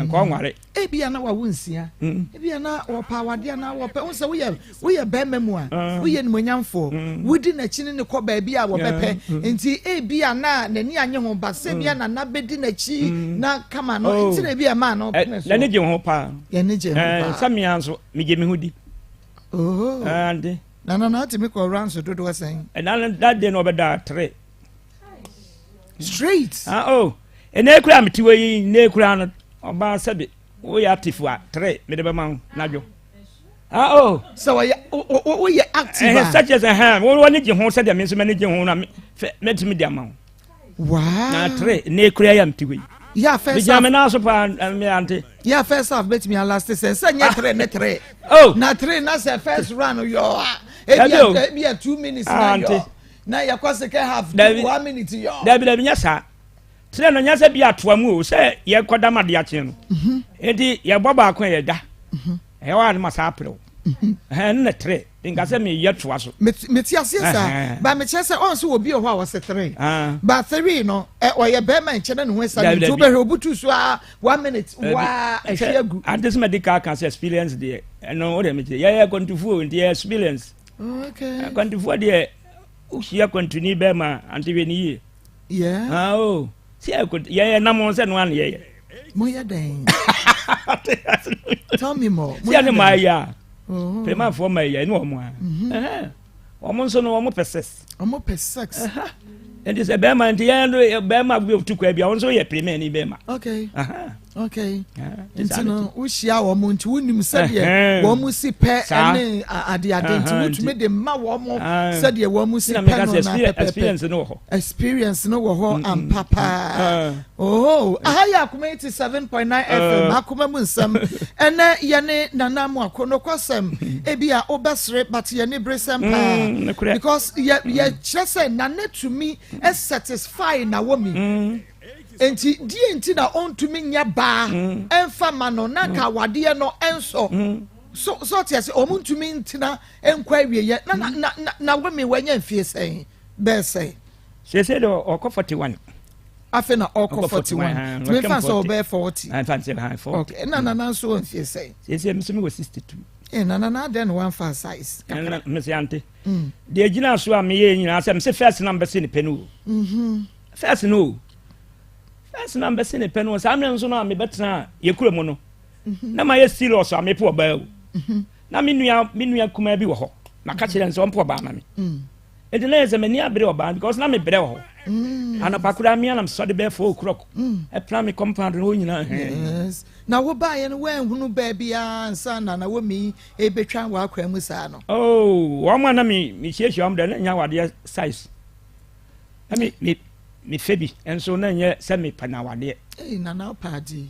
nka ɔnware. Ebia na wawo nsia. Ebia na wɔpɛ awadeɛ anaa wɔpɛ wo sɛ woyɛ woyɛ bɛrima mu a woyɛ nimonyamfoɔ wodi n'akyi ne ne kɔ baabi a wɔbɛpɛ nti ebia na n'ani anye ho ba sɛ ebia nana bɛdi n'akyi na kama no nti na ebia ɛmaa no pene so. N'ani gye ho paa. N'ani gye ho paa. Sɛ mmea nso megye me ho di. Oh. Ande. Nana na atumi kɔ rounds dodoɔ sɛn? Ɛna no that day na ɔbɛda three. Straight. Ah oh. Ɛna ekura mi ti wɔ yi na ekura no ɔbaa sɛbi woyɛ active a three mede bɛma wo n'adwo. Ah oh. Sɛ wɔyɛ woyɛ active a. Ɛhɛn sɛ kyerɛ sɛ hɛn wɔn wɔn ani gye ho sɛdeɛ mi nso m'ani gye ho na fɛ mɛtumi de ama wo. Wow. Na three na ekura yɛ mi ti wɔ yi. Yeah, first half. Megyina me nan so paa me ante. Yeah, first half betumi alast sɛ sɛ nyɛ three ne three. Oh. Na three na sɛ first round yɔ a. Ebi ebi yɛ 2 minutes na yɔ. Na yɛ kɔ second half 1 minute yɔ. Dabi dabi nyɛ saa. Three no nyɛ sɛ bi atoa mu o sɛ yɛ kɔ dama de akye no. Eti yɛ bɔ baako yɛ da. Ɛyɛ wa ne ma saa aperew. Ɛno na tere. Nka sɛ meyɛ toa so. Mete aseɛ saa. Ba mekyerɛ sɛ ɔn sɛ obi wɔ hɔ a ɔsɛ tere. Ah. Ba tere no ɔyɛ bɛrima nkyɛn na ne ho ɛsa ne nti wobɛhwɛ obutu so a one minute waa ɛhwe agu. Ade sɛ mɛde ka ka sɛ experience deɛ ɛno wode mekyerɛ yɛyɛ akwantufoɔ nti yɛ experience. Okay. Akwantufoɔ deɛ wohyia kwantuni bɛrima ante hwɛ ne yie. Yeah. Ah, oh. Sɛ yɛyɛ nam sɛ no ano yɛyɛ. Moyɛ dɛn? Tell me more. Sɛ yɛ ne maa yɛ a. Oh. Pemafoɔ ma yɛ ne wɔn a. Mhm. Wɔn nso no wɔn pɛ sex. Wɔn pɛ sex. Nti sɛ bɛrima nti yɛn no bɛrima bi otu kwa bi a wɔn nso yɛ pemani bɛrima. Okay. Okay. Nti no wohyia wɔn nti wonim sɛdeɛ wɔn si pɛ ne adeade nti wotumi de ma wɔn sɛdeɛ wɔn si pɛ no na pɛpɛpɛ. Experience no wɔ hɔ. Experience no wɔ hɔ ampa paa. Oh, aha yɛ Akoma 87.9 FM, Akoma mu nsɛm. Ɛnɛ yɛne Nana Amoako, nokwasɛm, ebi a wobɛsere, but yɛne beresɛm paa. Mm, Because yɛ yɛ kyerɛ sɛ Nana tumi satisfy Naomi. Mm. Nti die nti na ɔntumi nyɛ baa mm. ɛnfa ma no na nka awadeɛ no ɛnsɔ. Mm. So so ɔte ase ɔmo ntumi ntena nkɔ awieɛ na na na na Naomi wanya mfie sɛn bɛɛ sɛn. Sese de ɔkɔ 41. Afei na ɔkɔ 41. Tumi fa sɛ ɔbɛyɛ 40. Fa sɛ ha 40. Okay. Na nana nso wɔ mfie sɛn? Sese mi nso mi wɔ 62. Eh nana na adɛn na wanfa size kakra. Mese ante. Mm. Deɛ gyina so a meyɛ nyinaa sɛ mese first na mbɛse ne pɛ no o. Mhm. First no o. First na mbɛse ne pɛ no o. Saa mmerɛ nso no a mebɛtena yɛ kura mu no. Mhm. Na mayɛ serious a mepo ɔbaa o. Mhm. Na me nua me nua kumaa bi wɔ hɔ. Maka kyerɛ no sɛ ɔmpo ɔbaa ma me. Mm. Nti na yɛ sɛ m'ani abere ɔbaa because na mebrɛ wɔ hɔ. Mm. Anɔpa koraa me anam sɔde bɛyɛ 4 o'clock. Ɛpra me compound no hɔ nyinaa. Yes. Na wo baeɛ no woanhunu baa biara nsa na na wɔmi ɛbɛtwa w'akwan mu saa no? Oh, wɔn a na me mehyiahyia wɔn deɛ na nyɛ awadeɛ size. Na me me mefɛ bi nso na nyɛ sɛ mepɛ na awadeɛ. Ei, nana wopɛ ade yi.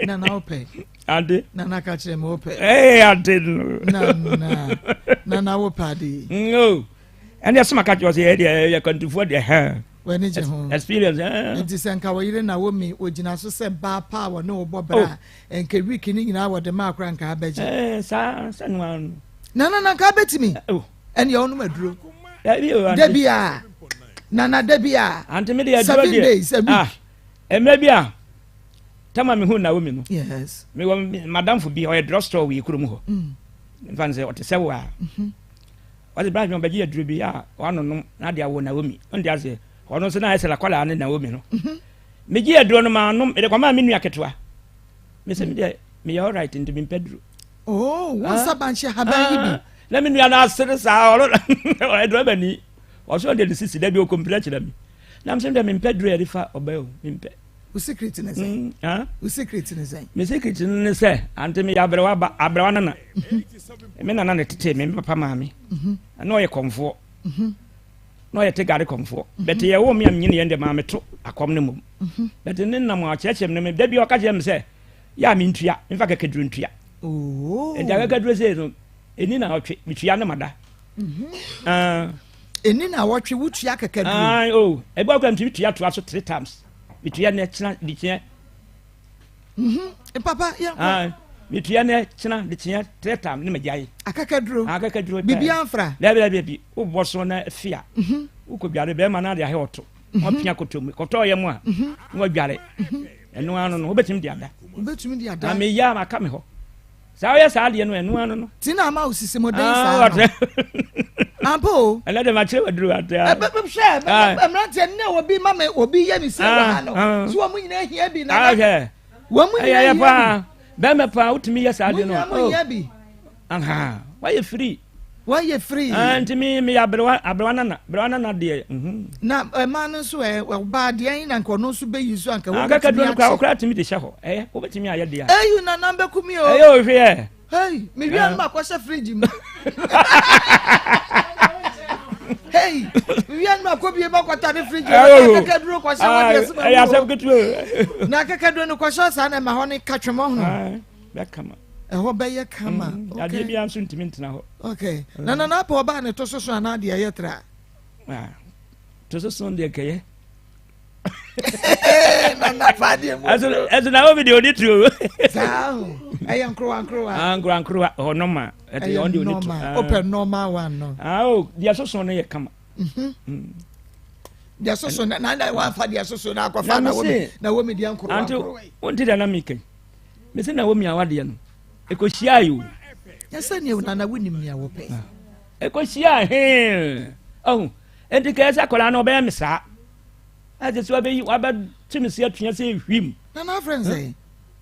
Nana wopɛ. Ade. Nana ka kyerɛ me wopɛ. Ee ade no. Nana nana wopɛ ade yi. No. Ɛne ɛsɛ maka kyerɛ sɛ yɛ deɛ yɛ kwantufoɔ deɛ hɛn. W'ani gye ho. Experience ɛɛ. Nti sɛ nka wɔyere na wɔ mi ogyina so sɛ baa paa wɔ ne wo bɔ bra oh. nka week ne nyinaa wɔde maa kora nka abɛgye. Ɛɛ saa sɛ no ano. Nana na nka abɛtumi. Oh. Ɛne ɔnom aduro. Dabi o. Dabi a. Nana dabi a. Ante mi de aduro deɛ. 7 days a week. Ah. Mmerɛ bi a tama mehu Naomi no, yes. mewɔ madamfo bi ɔyɛ drugstore wɔ yɛ kurom hɔ. Mm. Mfa no sɛ ɔte sɛ wo a. Mm-hmm. Ɔde branch mi ɔbɛgye aduro bi a wanonom na ade awo Naomi. Ɔnte aseɛ. Ɔno nso na ayɛ sɛ lakɔlaa ne Naomi no. Mm-hmm. Megye aduro no maanom, mede kɔmaa me nua ketewa. Mesɛ me deɛ meyɛ alright nti mempɛ duro. Oh, wo nsa banhyɛ haban yi bi. Ah, na me nua no asere saa ɔno ɔyɛ driver ni. Ɔso ɔde ne sisi da bi ɔkɔmpila kyerɛ me. Na mesɛ deɛ mempɛ duro yɛde fa ɔbaa o mempɛ. Wo secret ne sɛn? Mm, Wo secret ne sɛn? Me secret ne sɛ ante meyɛ abrɛwa ba abrɛwa nana. Mhm. Me nana ne tete me me papa maame. Mhm. Na ɔyɛ kɔmfoɔ. Mhm. Na ɔyɛ tegare kɔmfoɔ. Bɛte yɛ wɔ me a menyini yɛn deɛ maame to akɔm no mmom. Bɛte ne nam a ɔkyerɛkyerɛ me no da bi ɔka kyerɛ me sɛ yɛ a mentua memfa kɛkɛduro ntua. Oh. Nti akɛkɛduro sei no ɛni na ɔtwe metua ne mada. Ɛni na wɔtwe wotua kɛkɛ duro. Oh, ebi akora ntumi tua toa so three times. Metua nɛ kyena de kyeɛ. Mhm. Papa yɛn kɔ. Metua nɛ kyena de kyeɛ three times ne magyae. Akakaduro. Akakaduro. Bibi anfra. Dabi dabi dabi. Wobɔ so na fia. Mhm. Wokɔ dware bɛrima na de ahɛ ɔto. Mhm. Wapia kɔtɔ mu. Kɔtɔ yɛ mu a. Mhm. Na wadware. Ɛno ano no wobɛtumi de ada. Wobɛtumi de ada. Na meyɛ a maka me hɔ. Saa ɔyɛ saa adeɛ no ɛno ano no. Ti na ama osisi mo den saa no. Ampa o. Ɛnɛ de ma kyerɛ waduru ate. Ɛbɛ hwɛ mmeranteɛ ne obi ma me obi yɛ mi se wɔ ha no. So wɔn nyinaa hia bi na. Ahwɛ. Wɔn nyinaa hia bi. Bɛrima paa wotumi yɛ saa adeɛ no. Mo nyinaa mo hia bi. Aha wayɛ free. Wayɛ free. Ah, nti mi mi yɛ aberewa aberewa nana aberewa nana deɛ. Mhm. Na ɛmaa no nso ɛ ɔbaa deɛ ɛyin na nka ɔno nso bɛyi so anka wɔbɛtumi akyɛ. Akakaduro no koraa wokora tumi de hyɛ hɔ ɛyɛ wobɛtumi ayɛ deɛ. Eyi nana bɛku mi o. Ɛyɛ ohwɛ yɛ. Hey, mi wia no ma kɔhyɛ fridge mu. Hey, mi wia no ma kɔ bie ma kɔta ne fridge mu. Akakaduro kɔhyɛ hɔ deɛ sɛ ma wu o. Ɛyɛ asɛm ketewa. Na akakaduro no kɔhyɛ saa na ɛma hɔ ne katwemɔ ho. Bɛkama. Ɛhɔ bɛyɛ kama. Mm, okay. Adeɛ biara nso ntumi ntena hɔ. Okay. Mm. Na nana apɛ ɔbaa ne to soso anaa deɛ ɛyɛ tra? Ah, to soso deɛ kɛyɛ. Nana fa deɛ mu. Ɛso ɛso na obi deɛ ɔde tuo. Saa o, ɛyɛ nkorowa nkorowa. Ah nkorowa nkorowa ɔhɔ nɔma. Ɛte ɔde ɔde tuo. Ɔpɛ normal one no. Ah o, deɛ soso no yɛ kama. Mhm. Deɛ soso na na wafa deɛ soso na akɔfa na wɔmi na wɔmi deɛ nkorowa nkorowa yi. Ante wonte deɛ na mi kɛn. Mese na wɔmi awadeɛ no. Ɛkɔhyia yi o. Ɛsɛ nea nana wonim nea wɔpɛ. Ah. Ɛkɔhyia hee. Ɔho. Enti kɛyɛ sɛ akwadaa no ɔbɛyɛ me saa. Ɛsɛ sɛ wabɛyi wabɛte me se atua sɛ hwim. Nana afrɛ no sɛ.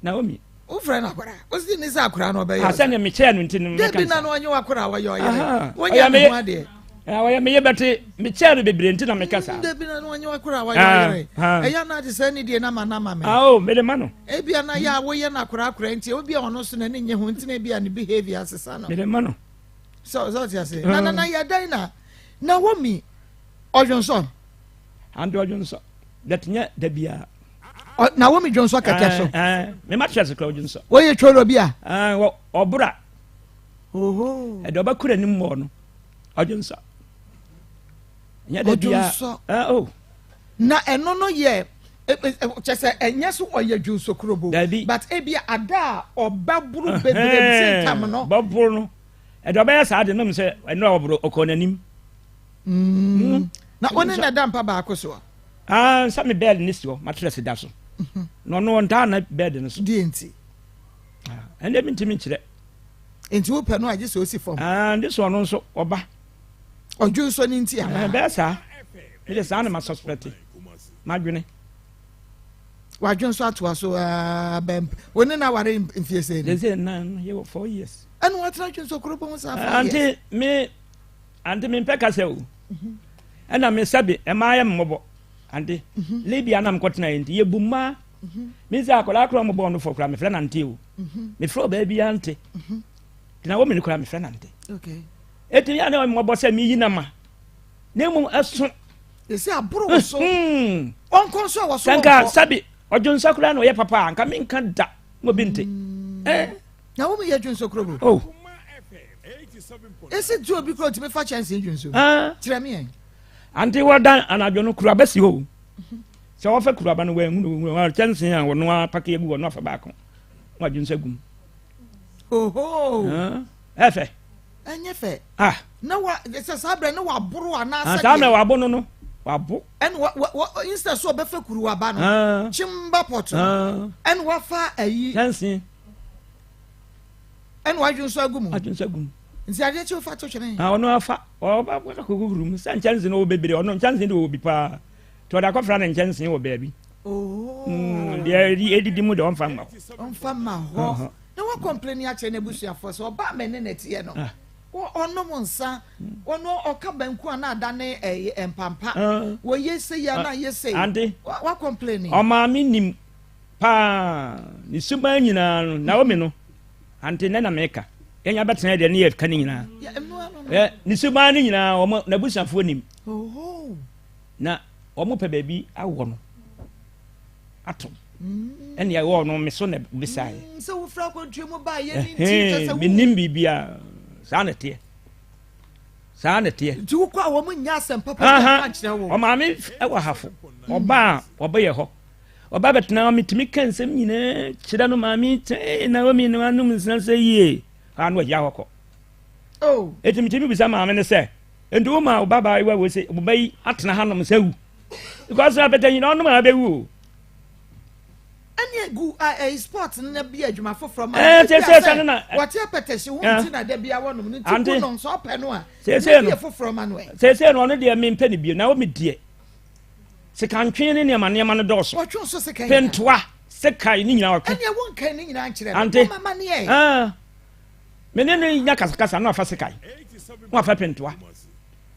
Naomi. Wofrɛ no akwadaa. Wosi ne sɛ akwadaa no ɔbɛyɛ. Asɛ ne mekyɛɛ no nti no mɛka Dabi na no ɔnyɛ wakwadaa wɔyɛ ɔyere. Wonyɛ ne ho adeɛ. Ɔyɛ meyɛ bɛte mekyɛɛ no bebree nti na meka saa. Dabi na no ɔnyɛ wakwadaa wɔyɛ ɔyere. Ɛyɛ na ade sɛ ne deɛ na ma na ma me. Oh, mede ma no. Ebia na yɛ a woyɛ no akwadaa akwadaa nti obi a ɔno so n'ani nye ho nti na ebia ne behavior asesa no. Mede ma no. Sɛ ɔsɛ ɔte ase. Na na na yɛ dɛn na Naomi ɔdwonsɔ. Ante ɔdwonsɔ. That nyɛ da biara. Naomi dwonsɔ kɛtɛ so. Me mattress kura ɔdwonsɔ. Wɔyɛ twolo bi a. Ɔbora. Ɛdɛ ɔbɛkura anim mɔɔ no ɔdwonsɔ. Nyɛ da biara. Ɔdwonsɔ. Oh. Na ɛno no yɛ kyɛ sɛ ɛnyɛ so ɔyɛ dwonsɔ kurobo. Dabi. But ebi ada a ɔbɛboro bebree sɛ tam no. Bɔboro no. Ɛde ɔbɛyɛ saa de nom sɛ ɛno a ɔboro ɔkɔɔ n'anim. Mm. Na ɔne na da mpa baako so. Ah, sɛ me bɛɛd ne si hɔ, matress da so. Mhm. Na ɔno ɔntaa na bɛɛd no so. Deɛ nti? Ah, ɛnde mentumi nkyerɛ. Nti wopɛ no agye sɛ osi fam. Ah, nde so ɔno nso ɔba. Ɔdwo nso ne nti anaa? Eh, bɛyɛ saa. Mede saa na ma suspect. Madwene. Wadwo nso atoa so aa bɛmp. Wo ne na aware mfie sɛ ni? Sɛ na yɛwɔ 4 years. Ɛna watena dwo nso koro bɔn saa 4 years. Ante me Ante mempɛ kasa o. Ɛna me sɛbe ɛmaa yɛ mmɔbɔ. Ante mhm. Libya na mekɔtena yɛ nti yɛbu mmaa. Mhm. Me sɛ akwadaa koraa mobɔɔ no fɔ koraa mefrɛ nante o. Mhm. Mefrɛ ɔbaa bi ante. Tena wɔ mene koraa mefrɛ nante. Ɛti yɛ ne mmɔbɔ sɛ meyi na ma. Na mmom ɛso. Ɛsɛ aboro so. Ɔnkɔ nso a wɔso wɔnkɔ. Nka sɛbe ɔdwonsa koraa na ɔyɛ papa a nka menka da na obi nte. Mm. Eh. Na wo yɛ dwonso kurobo. Oh. Esi tu obi kuro tumi fa kyɛnse dwonso. Ah. Kyerɛ me yɛn. Ante wɔdan anadwo no kuraba si hɔ o. Sɛ wɔfɛ kuraba no wɔanhu no wɔn kyɛnse a wɔn apake agu wɔn afa baako. Wɔn adwonso agu mu. Oho. Ɛfɛ. Ɛnyɛ fɛ. Ah. Na wa sɛ saa brɛ ne waboro anaasɛ. Ah, saa mmerɛ wabo no no wabo. Ɛna wa wa wa instead so ɔbɛfɛ kuruwaba no. Ah. Kyimba pɔt no. Ah. Ɛna wafa ayi. Kyɛnse. Ɛna wadwo nso agu mu. Adwo nso agu mu. Nti adeɛ kye wofa to twene. Ah, ɔno afa ɔba akɔkɔhuru mu sɛ nkyɛnse no wɔ bebree ɔno nkyɛnse de wɔ bi paa nti ɔde akɔfra ne nkyɛnse wɔ baabi. Oh. Mm, deɛ ɛdidi mu deɛ ɔmfa mma hɔ. Ɔmfa mma hɔ. Na wakɔmpleni akyerɛ n'abusuafoɔ sɛ ɔbaa mɛ ne nɛteɛ no. Ah. Ɔnom nsa, ɔno ɔka banku a na adane ɛyɛ mpampa. Wɔyɛ sei a na ayɛ sei. Ante. Wakɔmpleni. Ɔmaame nim paa ne suban nyinaa no Naomi no ante nɛ na meka yɛnya bɛtena deɛ ne yɛka ne nyinaa ne suban no nyinaa wɔn n'abusuafoɔ nim na wɔn pɛ baabi awɔ no ato mm. ɛne ɛwɔ no me so na bisaeɛ mm, sɛ wofira akwantuo mu baeɛ ne nti kyɛ sɛ menim biribiaa saa na ɛteɛ saa na ɛteɛ nti wokɔ a wɔn nyɛ asɛm papa bi nkyerɛ wo ɔmaame ɛwɔ hafo ɔbaa ɔbɛyɛ hɔ Ɔba bɛtena hɔ, metumi ka nsɛm nyinaa kyerɛ no maame tee Naomi no anom nsena sɛ yie a na wagya hɔ kɔ. Oh. Eti metumi bisa maame no sɛ, nti wo ma wo ba baayewa wei sɛ wo ba yi atena hanom sɛ wu? Because apɛtɛ nyina ɔnom a abɛwu o. Ɛne egu ɛyi sport no na bi adwuma foforɔ ma. Ɛɛ sɛ sɛ sɛ no na. Wɔte apɛtɛhye ho nti na da bi awɔ nom no nti gu no nso ɔpɛ no a. Sɛ no bi foforɔ ma no ɛ. Sɛ sɛ no ɔno deɛ mempɛ no bio na wo me deɛ. Sekantwe ne nneɛma nneɛma no dɔɔso. Wɔtwe nso sekan nyinaa. Pentoa, sekan ne nyinaa wɔtwe. Ɛnneɛ wonkan ne nyinaa nkyerɛ me. Ante. Woma m'ani ɛ. Ah. Me ne no nya kasakasa na wafa sekan. Na wafa pentoa.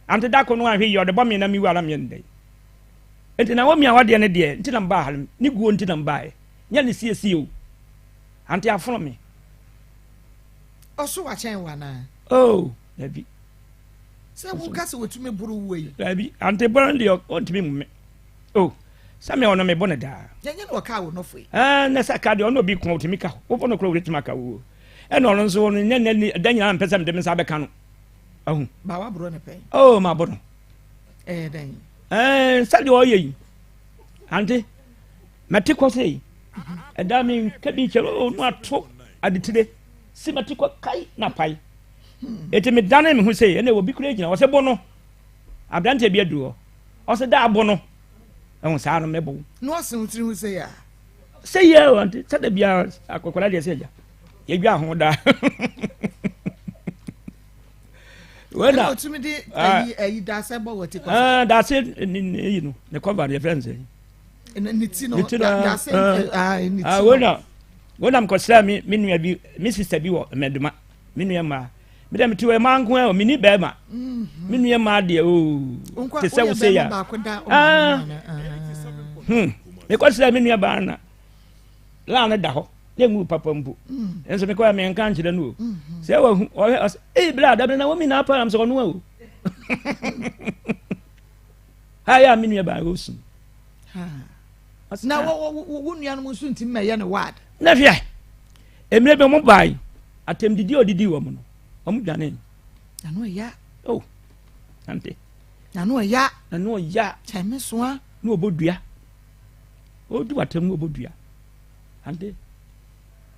Ante da ko no anhwɛ yie ɔde bɔ me na mewu a na meyɛ no dɛn? Enti Naomi a wadeɛ no deɛ nti na mebaa ha no ne guo nti na mebaeɛ. Nyɛ ne siesie o. Ante afono me. Ɔso wakyɛn wo anaa? Oh, dabi. Sɛ woka sɛ wɔtumi boro wo yi. Dabi, ante boro no deɛ ɔntumi mmu me. Oh, sɛ me ɔno mebɔ no daa. Yɛnyɛ na ɔkaa wo nɔfo yi. Ɛɛ, na sɛ ka deɛ ɔno obi ko ɔtumi ka wobɔ no korɔ wobɛtumi aka wo. Ɛna ɔno nso ɔno nyɛ nɛ da nyinaa mpɛ sɛ mede me nsa bɛka no. Ahu. Ba waboro no pɛn. Oh, mabɔ no. Ɛyɛ dɛn? Ɛɛ, sɛdeɛ ɔyɛ yi. Ante, mɛte kɔ sei. Ɛda me nka bi kyerɛ o no ato adetire. Si mɛte kɔ kai na pae. Eti me dane me ho sei, ɛna obi kura gyina, ɔsɛ bo no. Aberanteɛ bi aduru hɔ. Ɔsɛ da abo no. Ɛho saa no mɛbo. Na ɔse wo tiri ho sei a. Sɛ yɛ o ante, sɛ da biara akɔkɔla deɛ sɛ agya. Yɛdwa ho daa. Wena. Otumi de ayi ayi daase bɔ wɔ ti kɔ. Ɛɛ daase ne ne yi no ne kɔva deɛ fɛn sɛ. Ne ti no daase ɛɛ ne ti no. Wena wena mkɔsra mi mi nua bi mi sista bi wɔ mmɛdoma mi nua mmaa mi dɛ mi ti wɔ mmaa nko ɛ mi ni bɛrima mi nua mmaa deɛ ooo te sɛ wosɛ ya ɛɛ hmm mi kɔsra mi nua baa na laa no da hɔ. na engu papa mpo mm. nso mekɔ a menka nkyerɛ no o mm-hmm. sɛ wahu ɔhwɛ ɔsɛ ei bla dabi na wɔmi na apa am sɛ ɔno a o ha yɛ a me nua baa ɔsu na wo nuanom nso ntumi mɛyɛ no wad na hwɛ mmerɛ bi ɔmo bae atɛmdidi a ɔdidi wɔ mu no ɔmo dwane ano ɛya o ante ano ɛya ano ɛya kyɛn soa na ɔbɔ dua ɔdi watɛm na ɔbɔ dua Ante,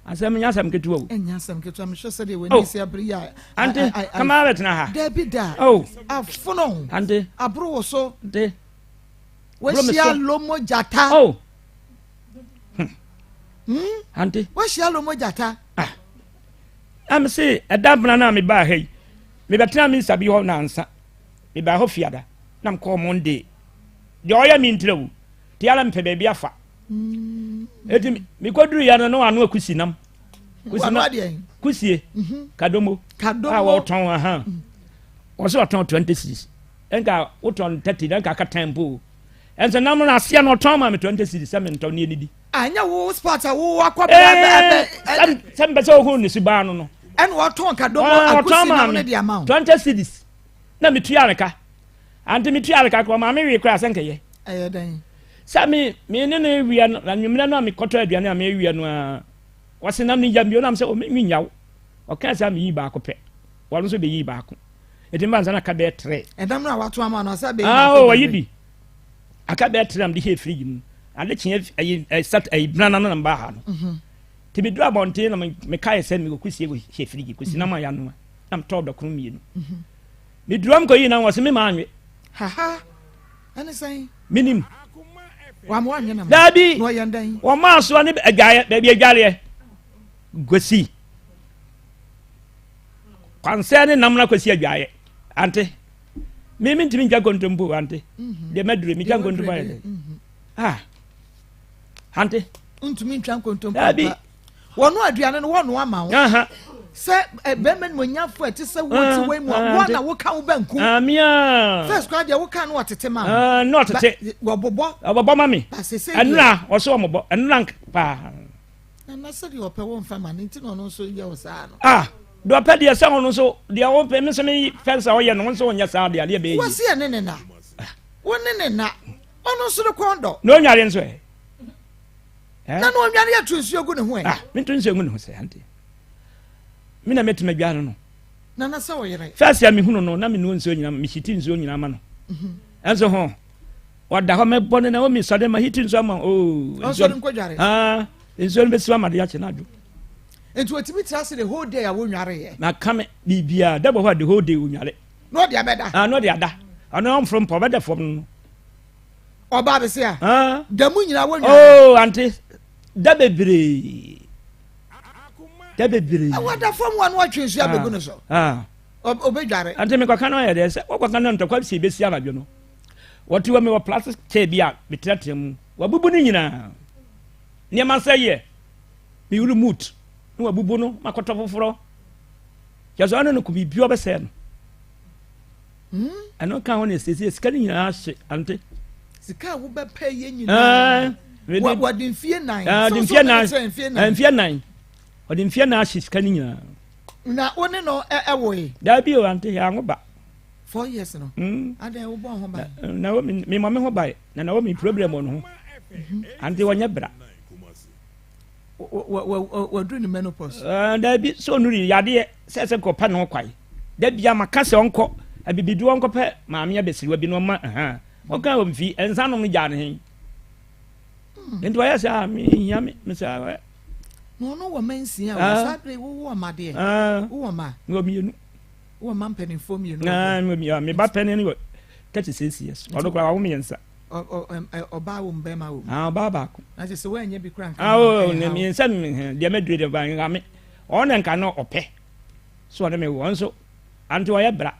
asɛm nyɛ asɛm ketewa o. Ɛnyɛ asɛm ketewa mehwɛ sɛdeɛ w'ani oh. si abere yi a. Ante, kama abɛtena ha. Dabi da. Oh. Afono. Ante. Aboro wo so. Ante. Wahyia lomo gyata. Oh. Hmm. hmm? Ante. Wahyia lomo gyata. Ah. Na me se ɛda bena na me baa ha yi. Mebɛtena me nsa bi hɔ nansa. Mebaa hɔ fiada. Na mekɔɔ Monday. Deɛ ɔyɛ me ntira o. Tiara mepɛ baabi afa. Eti mekɔduru ya no na wano akusi nam. Kusi nam kusie mhm. kadomo. Kadomo a wɔtɔn ahan. Mm. Wɔsɛ wɔtɔn 20 cedis. Nka wotɔn 30 na nka aka 10 mpo. Ɛnso nam no aseɛ no ɔtɔn ma me 20 cedis sɛ mentɔ ne ɛnidi. Anyɛ wo spot a wo akɔ bɛ bɛ bɛ. Sɛ mpɛ sɛ ohun ne subaa no no. Ɛna wɔtɔn kadomo akusi nam no de ama wo. 20 cedis na metua ne ka. Ante metua ne ka koraa maame wee koraa sɛ nkɛyɛ. Ɛyɛ dɛn? Sɛ me me ne no wia no anwummerɛ no a mekɔtɔ aduane a mewia no a wɔse nam ne yam bio nam sɛ o menwi nyaw ɔkaa sɛ meyii baako pɛ wɔn nso bɛyii baako ɛti mba nsa na aka bɛyɛ tere. Ɛdam no a wato ama no sɛ bɛyi ah, baako. Wɔyi bi aka bɛyɛ tere na mede hyɛ firiji mu ade kyeɛ ayi sat ayi benana no na mbaa ha no mhm. nti meduru abɔnten na mekaeɛ sɛ mekɔ kusie hyɛ firiji kusi nam a yɛanoa na metɔɔ dɔkono mmienu mhm. Meduru hɔ mekɔyii nam wɔse me maa nwe. Haha ɛne sɛn? Menim. Wama wanwe nam. Daabi. Na ɔyɛ ndɛn? Wɔmaa soɔ ne adwaeɛ baabi adwareɛ kwasi kwansɛ ne nam no akwasi adwaeɛ ante me mentumi ntwa nkontompo ante mhm. deɛ madure metwa nkontompo ayɛ dɛ mhm. ah ante ntumi ntwa nkontompo daabi Wɔn aduane no wɔnoa ma wo. Sɛ eh, bɛrima nimonyamfo a ɛte sɛ wo ti wei mu a ah, wɔn na woka wo banku. Amia. First kora deɛ woka no ɔtete ma wo. Ah, na ɔtete. Wɔbobɔ. Ɔbɔbɔ ma mi. Ɛnura ɔsɛ ɔmɔbɔ ɛnura paa. Nana sɛdeɛ ɔpɛ wo nfa ma no nti na ɔno nso yɛ wo saa no. Ah deɛ ɔpɛ deɛ sɛ ɔno nso deɛ ɔpɛ mi nso mi fɛn sɛ ɔyɛ no nso ɔnyɛ saa deɛ adeɛ bɛyɛ yie. Wɔsi ɛne ne na wo ne ne na ɔno nso ne kɔn dɔ. Na onyare nso ɛ. Na na ɔnware ato nsuo gu ne ho ɛ. Ah, mento nsuo ngu ne ho sɛ ante. Me na mɛtumi adware no. Na na sɛ ɔyere. First a mehunu no na menuo nsuo nyina mehyiti nsuo nyina ma no. Mhm. Ɛnso ho ɔda hɔ mɛbɔ no na ɔmi sɔde ma hiti nsuo ama oo. Ɔsɔre nkɔdware. Ah, nsuo no bɛsi ama de akyɛ no adwo. Nti otumi tena ase the whole day a wonware yɛ. Na ka me biribiara da bɔ hɔ a the whole day onware. Na ɔde abɛda. Ah, na ɔde ada. Ɔno ɔmforo mpa ɔbɛda fam no. Ɔbaa bese a. Da mu nyinaa wɔ nwa. Oh, ante. Da bebree. Da bebree. Ɛwɔ da fam wa no atwe nsu abegu no so. Obedware. Ante me kɔka no ayɛ dɛ sɛ wɔkɔka no ntɔkwa si ebesi anadwo no. Wɔte wɔ me wɔ plastic chair bi a metenatena mu. Wabubu no nyinaa. Nneɛma sɛ yɛ. Me remote na wabubu no makɔtɔ foforɔ. Kyɛ sɛ ɔno no kɔ biribi ɔbɛsɛe no. Hmm? Ɛno ka ho ne siesie sika no nyinaa hye ante. Sika a wobɛpɛ yɛ nyinaa. Wɔde mfie nan. Wɔde mfie nan. Mfie nan. Wɔde mfie nan ahye sika no nyinaa. Na wo ne no ɛwoe? Daabi o ante yɛ anwo ba. 4 years no. Hmm. Adɛn wobɔ ho ban? Na wo mi mɔ me ho ban na na wo mi problem wɔ no ho. Mhm. Ante wɔnyɛ bra. Waduru ne menopause. Daabi sɛ ɔnuru yadeɛ sɛ sɛ nkɔpɛ ne ho kwae. Da bia maka sɛ ɔnkɔ abibidu ɔnkɔpɛ maame abɛsiriwa bi na ɔma ɛha ɔka wɔ mfi nsa nom no gyaa ne he. Nti ɔyɛ sɛ a mehia me me sɛ ɛ. Na ɔno wɔ mma nsia o, saa bere wowɔ mma deɛ? Wowɔ mma? Mewɔ mmienu. Wowɔ mma mpanimfoɔ mmienu wɔ hɔ? Mewɔ mmienu. Me ba panin no wɔ 36 years. Ɔno koraa wawo mmiɛnsa. Ɔbaa wɔ mu, bɛrima wɔ mu? Ɔbaa baako. Na kyerɛ sɛ woannya bi koraa nka ho ɛnha wo? Mmiɛnsa deɛ mɛdure deɛ ɔbaa nka me. Ɔno na nka no ɔpɛ so ɔne me wɔ nso ante ɔyɛ bra.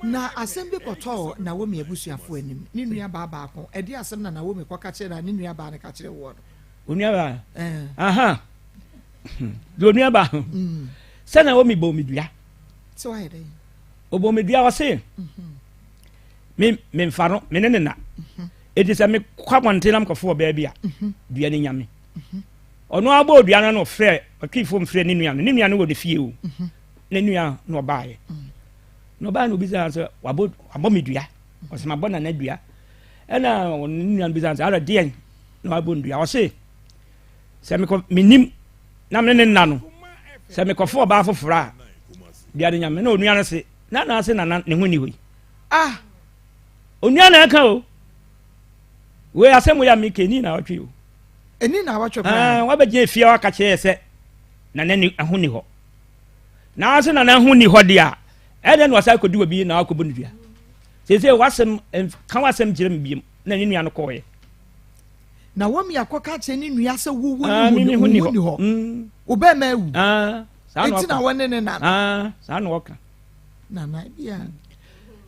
Na asɛm bi kɔtɔɔ Naomi abusuafoɔ anim, ne nuabaa baako. Ɛdeɛn asɛm na Naomi kɔka kyerɛɛ no a ne nuabaa no ka kyerɛɛ woɔ no? Onuabaa? Aha. Deɛ onuabaa ho. Sɛ Naomi bɔɔ me dua. Sɛ wayɛ dɛn? Ɔbɔɔ me dua ɔse, me memfa no, me ne ne na. Enti sɛ mekɔ abɔnten na mekɔfo ɔbaa bi a, dua no nya me. Ɔno ara bɔɔ dua no na ɔfrɛ, ɔtwee fam frɛ ne nua no. Ne nua no wɔ ne fie o. Ne nua na ɔbaeɛ. Na ɔbaeɛ na obisaa sɛ wabɔ wabɔ me dua. Ɔsɛ mabɔ nana dua. Ɛna ne nua no bisaa sɛ ara deɛn na wabɔ no dua. Ɔse sɛ mekɔ menim na me ne nna no sɛ mekɔfo ɔbaa foforɔ a dua no nyame. Na onua no se na na ase nana ne ho ni hɔ yi. Ah! Onua na ɛka o. Wei asɛm wei a meka ni na ɔtwe o. Ɛni na awɔtwe koraa. Ah, wabɛgyina efie a waka kyerɛ yɛ sɛ nana ni ɛho ni hɔ. Nanso nana ho ni hɔ deɛ a, ɛdɛn na wasan akɔdi wɔ bi na wakɔbɔ no dua. Seesei wasɛm ka wasɛm kyerɛ me biom na ne nua no kɔɔeɛ. Naomi akɔka akyerɛ ne nua sɛ wo wo ah, ne ho ni hɔ. Wo bɛrima awu. Ah, Enti na wɔne ne nana. Ah, saa na ɔka. Nana ebia.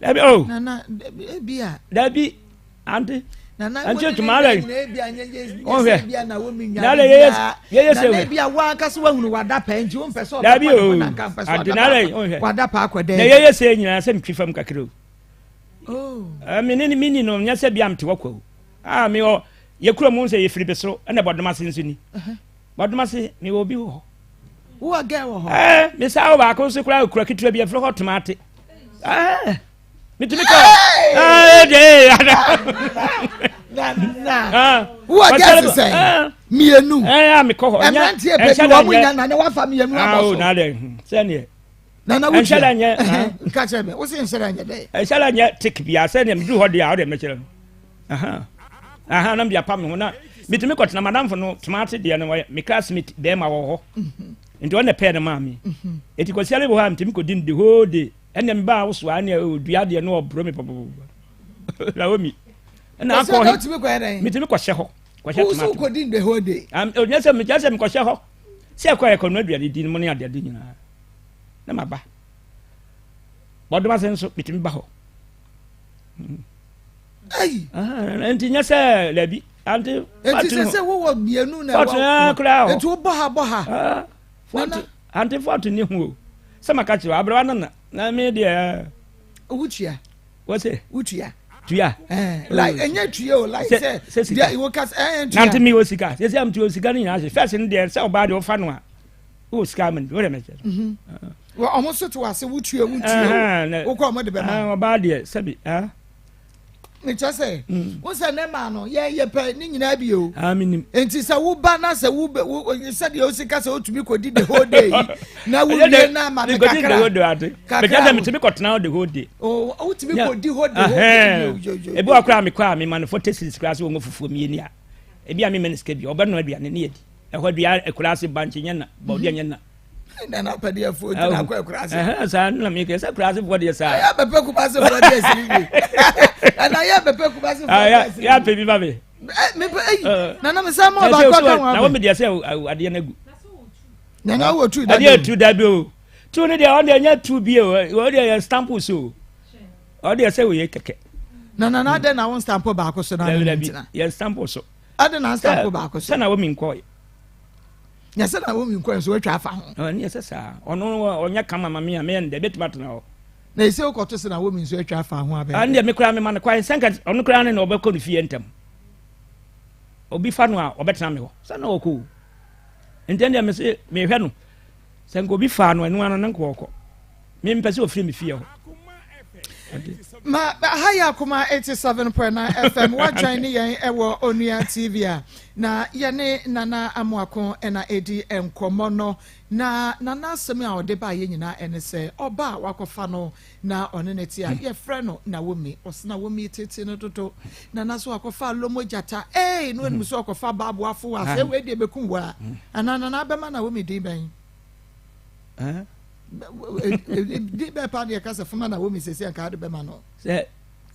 Dabi o. Oh. Nana ebia. Dabi ante. Nana ante tuma ala yi. Ɔhwɛ. Nana yeye yeye sɛ. Nana ebia wa ankasa wahunu wada paa nti o mpɛ sɛ ɔbɛkɔ Dabi ne o. ho na nka mpɛ sɛ Ante ɔda na ala yi paa ɔhwɛ. wada paa akɔ Na dɛn. yeye sɛ nyinaa sɛ metwi fam kakra o. Oh. Eh, me ne me ni no nyɛ sɛ bia mte hɔ kwa o. Ah, me wɔ yɛ kura mu sɛ yɛfiri besoro ɛna bɔdoma se nso ni. Bɔdoma se me wɔ obi wɔ hɔ. Wowɔ gɛ wɔ hɔ? Ɛɛ, me saa wɔ baako nso koraa okura ketewa bi ɛfrɛ hɔ tomate. Ɛɛ, metumi kɔ. Ɛɛ, de ada. Nana, wowɔ gɛ sisɛn mmienu. Ɛɛ, a mekɔ hɔ. Mmeranteɛ pɛ bi wɔn nya nana wafa mmienu abɔ so. So. Na de sɛneɛ. Nana wotua. Ɛnhyɛ da nyɛ. Nka kyerɛ me, wosi nhyɛ da nyɛ dɛ. Ɛnhyɛ da nyɛ tik bia sɛneɛ meduru hɔ deɛ a ɔde mɛkyerɛ no. Aha. Aha, na mede apam me ho na metumi kɔtena madamfo no tomate deɛ no wɔyɛ me classmate bɛrima wɔ hɔ mhm. nti ɔna pɛɛ no maa me mhm. ɛti kwasiare wɔ hɔ a metumi kɔdi no the whole day ɛnna mebaa wo so a ɛnna ɔdua deɛ no ɔborɔ me pɔpɔpɔ Naomi ɛna akɔ he metumi kɔhyɛ hɔ kɔhyɛ tomate kɔdi the whole day ɔnyɛ sɛ mekyɛ sɛ mekɔhyɛ hɔ sɛ ɛkɔ ɛkɔ no aduane di no mu ne adeade nyinaa na maba bɔdoma se nso metumi ba hɔ Ayi. Nti nyɛ sɛ dabi. Ante. Eti sɛ sɛ wowɔ mmienu na ɛwɔ. Fɔtu koraa hɔ. Eti wobɔ ha bɔ ha. Fɔtu ante fɔtu ni ho o. Sɛ maka kyerɛ aberewa no na na me deɛ. Wotua. Wɔsɛ. Wotua. Tua. Ɛɛ like ɛnyɛ tua o like sɛ sɛ sika. Deɛ wo kasa ɛɛ tua. Nante mi wɔ sika sɛ sɛ mi ti wɔ sika no nyinaa se fɛs no deɛ sɛ ɔbaa deɛ ɔfa no a wɔ sika ama no bi wɔde mɛkyɛ. Wɔ ɔmo so te wɔ ase wotua wotua o wokɔ ɔmo de bɛma. Ɔbaa deɛ sɛbi. Mekyɛ sɛ mm. wo sɛ ne maa no yɛn yɛ pɛ ne nyinaa bi o. Ah, nti sɛ woba na sɛ wo wo sɛdeɛ osi ka sɛ wotumi kɔdi the whole day yi na wowie na ama me kakra kakra mekyɛ sɛ metumi kɔtena the whole day. o wotumi kɔdi whole the whole day. Ebi wɔ koraa mekɔ a mema no 40 cedis koraa sɛ wɔn fufuo mmieni a ebi a mema no sika bi ɔbɛnoa aduane ne yɛdi ɛhɔ adua akura ase bankye nyɛ na bɔdeɛ nyɛ na. Nana apɛde afuo nti na akɔ akura ase. Ɛhɛn saa na mi kɛ sɛ akura ase foɔ deɛ saa. Ɛyɛ abɛpɛ kuma ase foɔ deɛ siri bi. Nana yɛ abɛpɛ kuma ase foɔ deɛ siri bi. Yɛ apɛ bi ba mi. Ɛ mi pɛ eyi nana mi sɛ mo baako aka wɔn abɛ. Na wɔn mi deɛ sɛ adeɛ na gu. Nana wɔ tu dabi. Adeɛ tu dabi o. Tu ne deɛ ɔno deɛ nyɛ tu bi o ɔno deɛ yɛ stamp so o. Ɔno deɛ sɛ oyɛ kɛkɛ. Na nana adɛ na wɔn stamp baako so na ne ntina. Yɛ stamp so. Adɛ na stamp baako so. Sɛ na wɔn mi nkɔ. Na sɛ Naomi nkɔ nso watwa afa ho. Ɛne ɛsɛ saa. Ɔno ɔnyɛ kama ma me a meyɛ no dɛ bɛtumi atena hɔ. Na ɛsɛ wokɔto sɛ Naomi nso atwa afa ho abɛn. Ɛne deɛ me koraa mema no kwan sɛ nka ɔno koraa ne na ɔbɛkɔ no fie ntɛm. Obi fa no a ɔbɛtena me hɔ. Sɛ na ɔkɔ o. Nti ɛne deɛ mese mehwɛ no sɛ nka obi faa no ɛno ano ne nka ɔkɔ. Mempɛ sɛ ɔfiri me fie hɔ. Ma ha yɛ Akoma 87.9 FM woadwan ne yɛn ɛwɔ Onua TV a na yɛne Nana Amoako ɛna ɛdi nkɔmmɔ no na Nana asɛm a ɔde baayɛ nyinaa ɛne sɛ ɔba a wakɔfa no na ɔne ne te a yɛfrɛ no Naomi ɔse Naomi tete no dodo Nana so akɔfa lomo gyata ee no anim so ɔkɔfa baaboafo wɔ asɛ wei deɛ bɛkum wɔ a anaa Nana abɛma Naomi din bɛn Din bɛɛ paa ne yɛka sɛ foma Naomi sɛsi anka ade bɛma no. Sɛ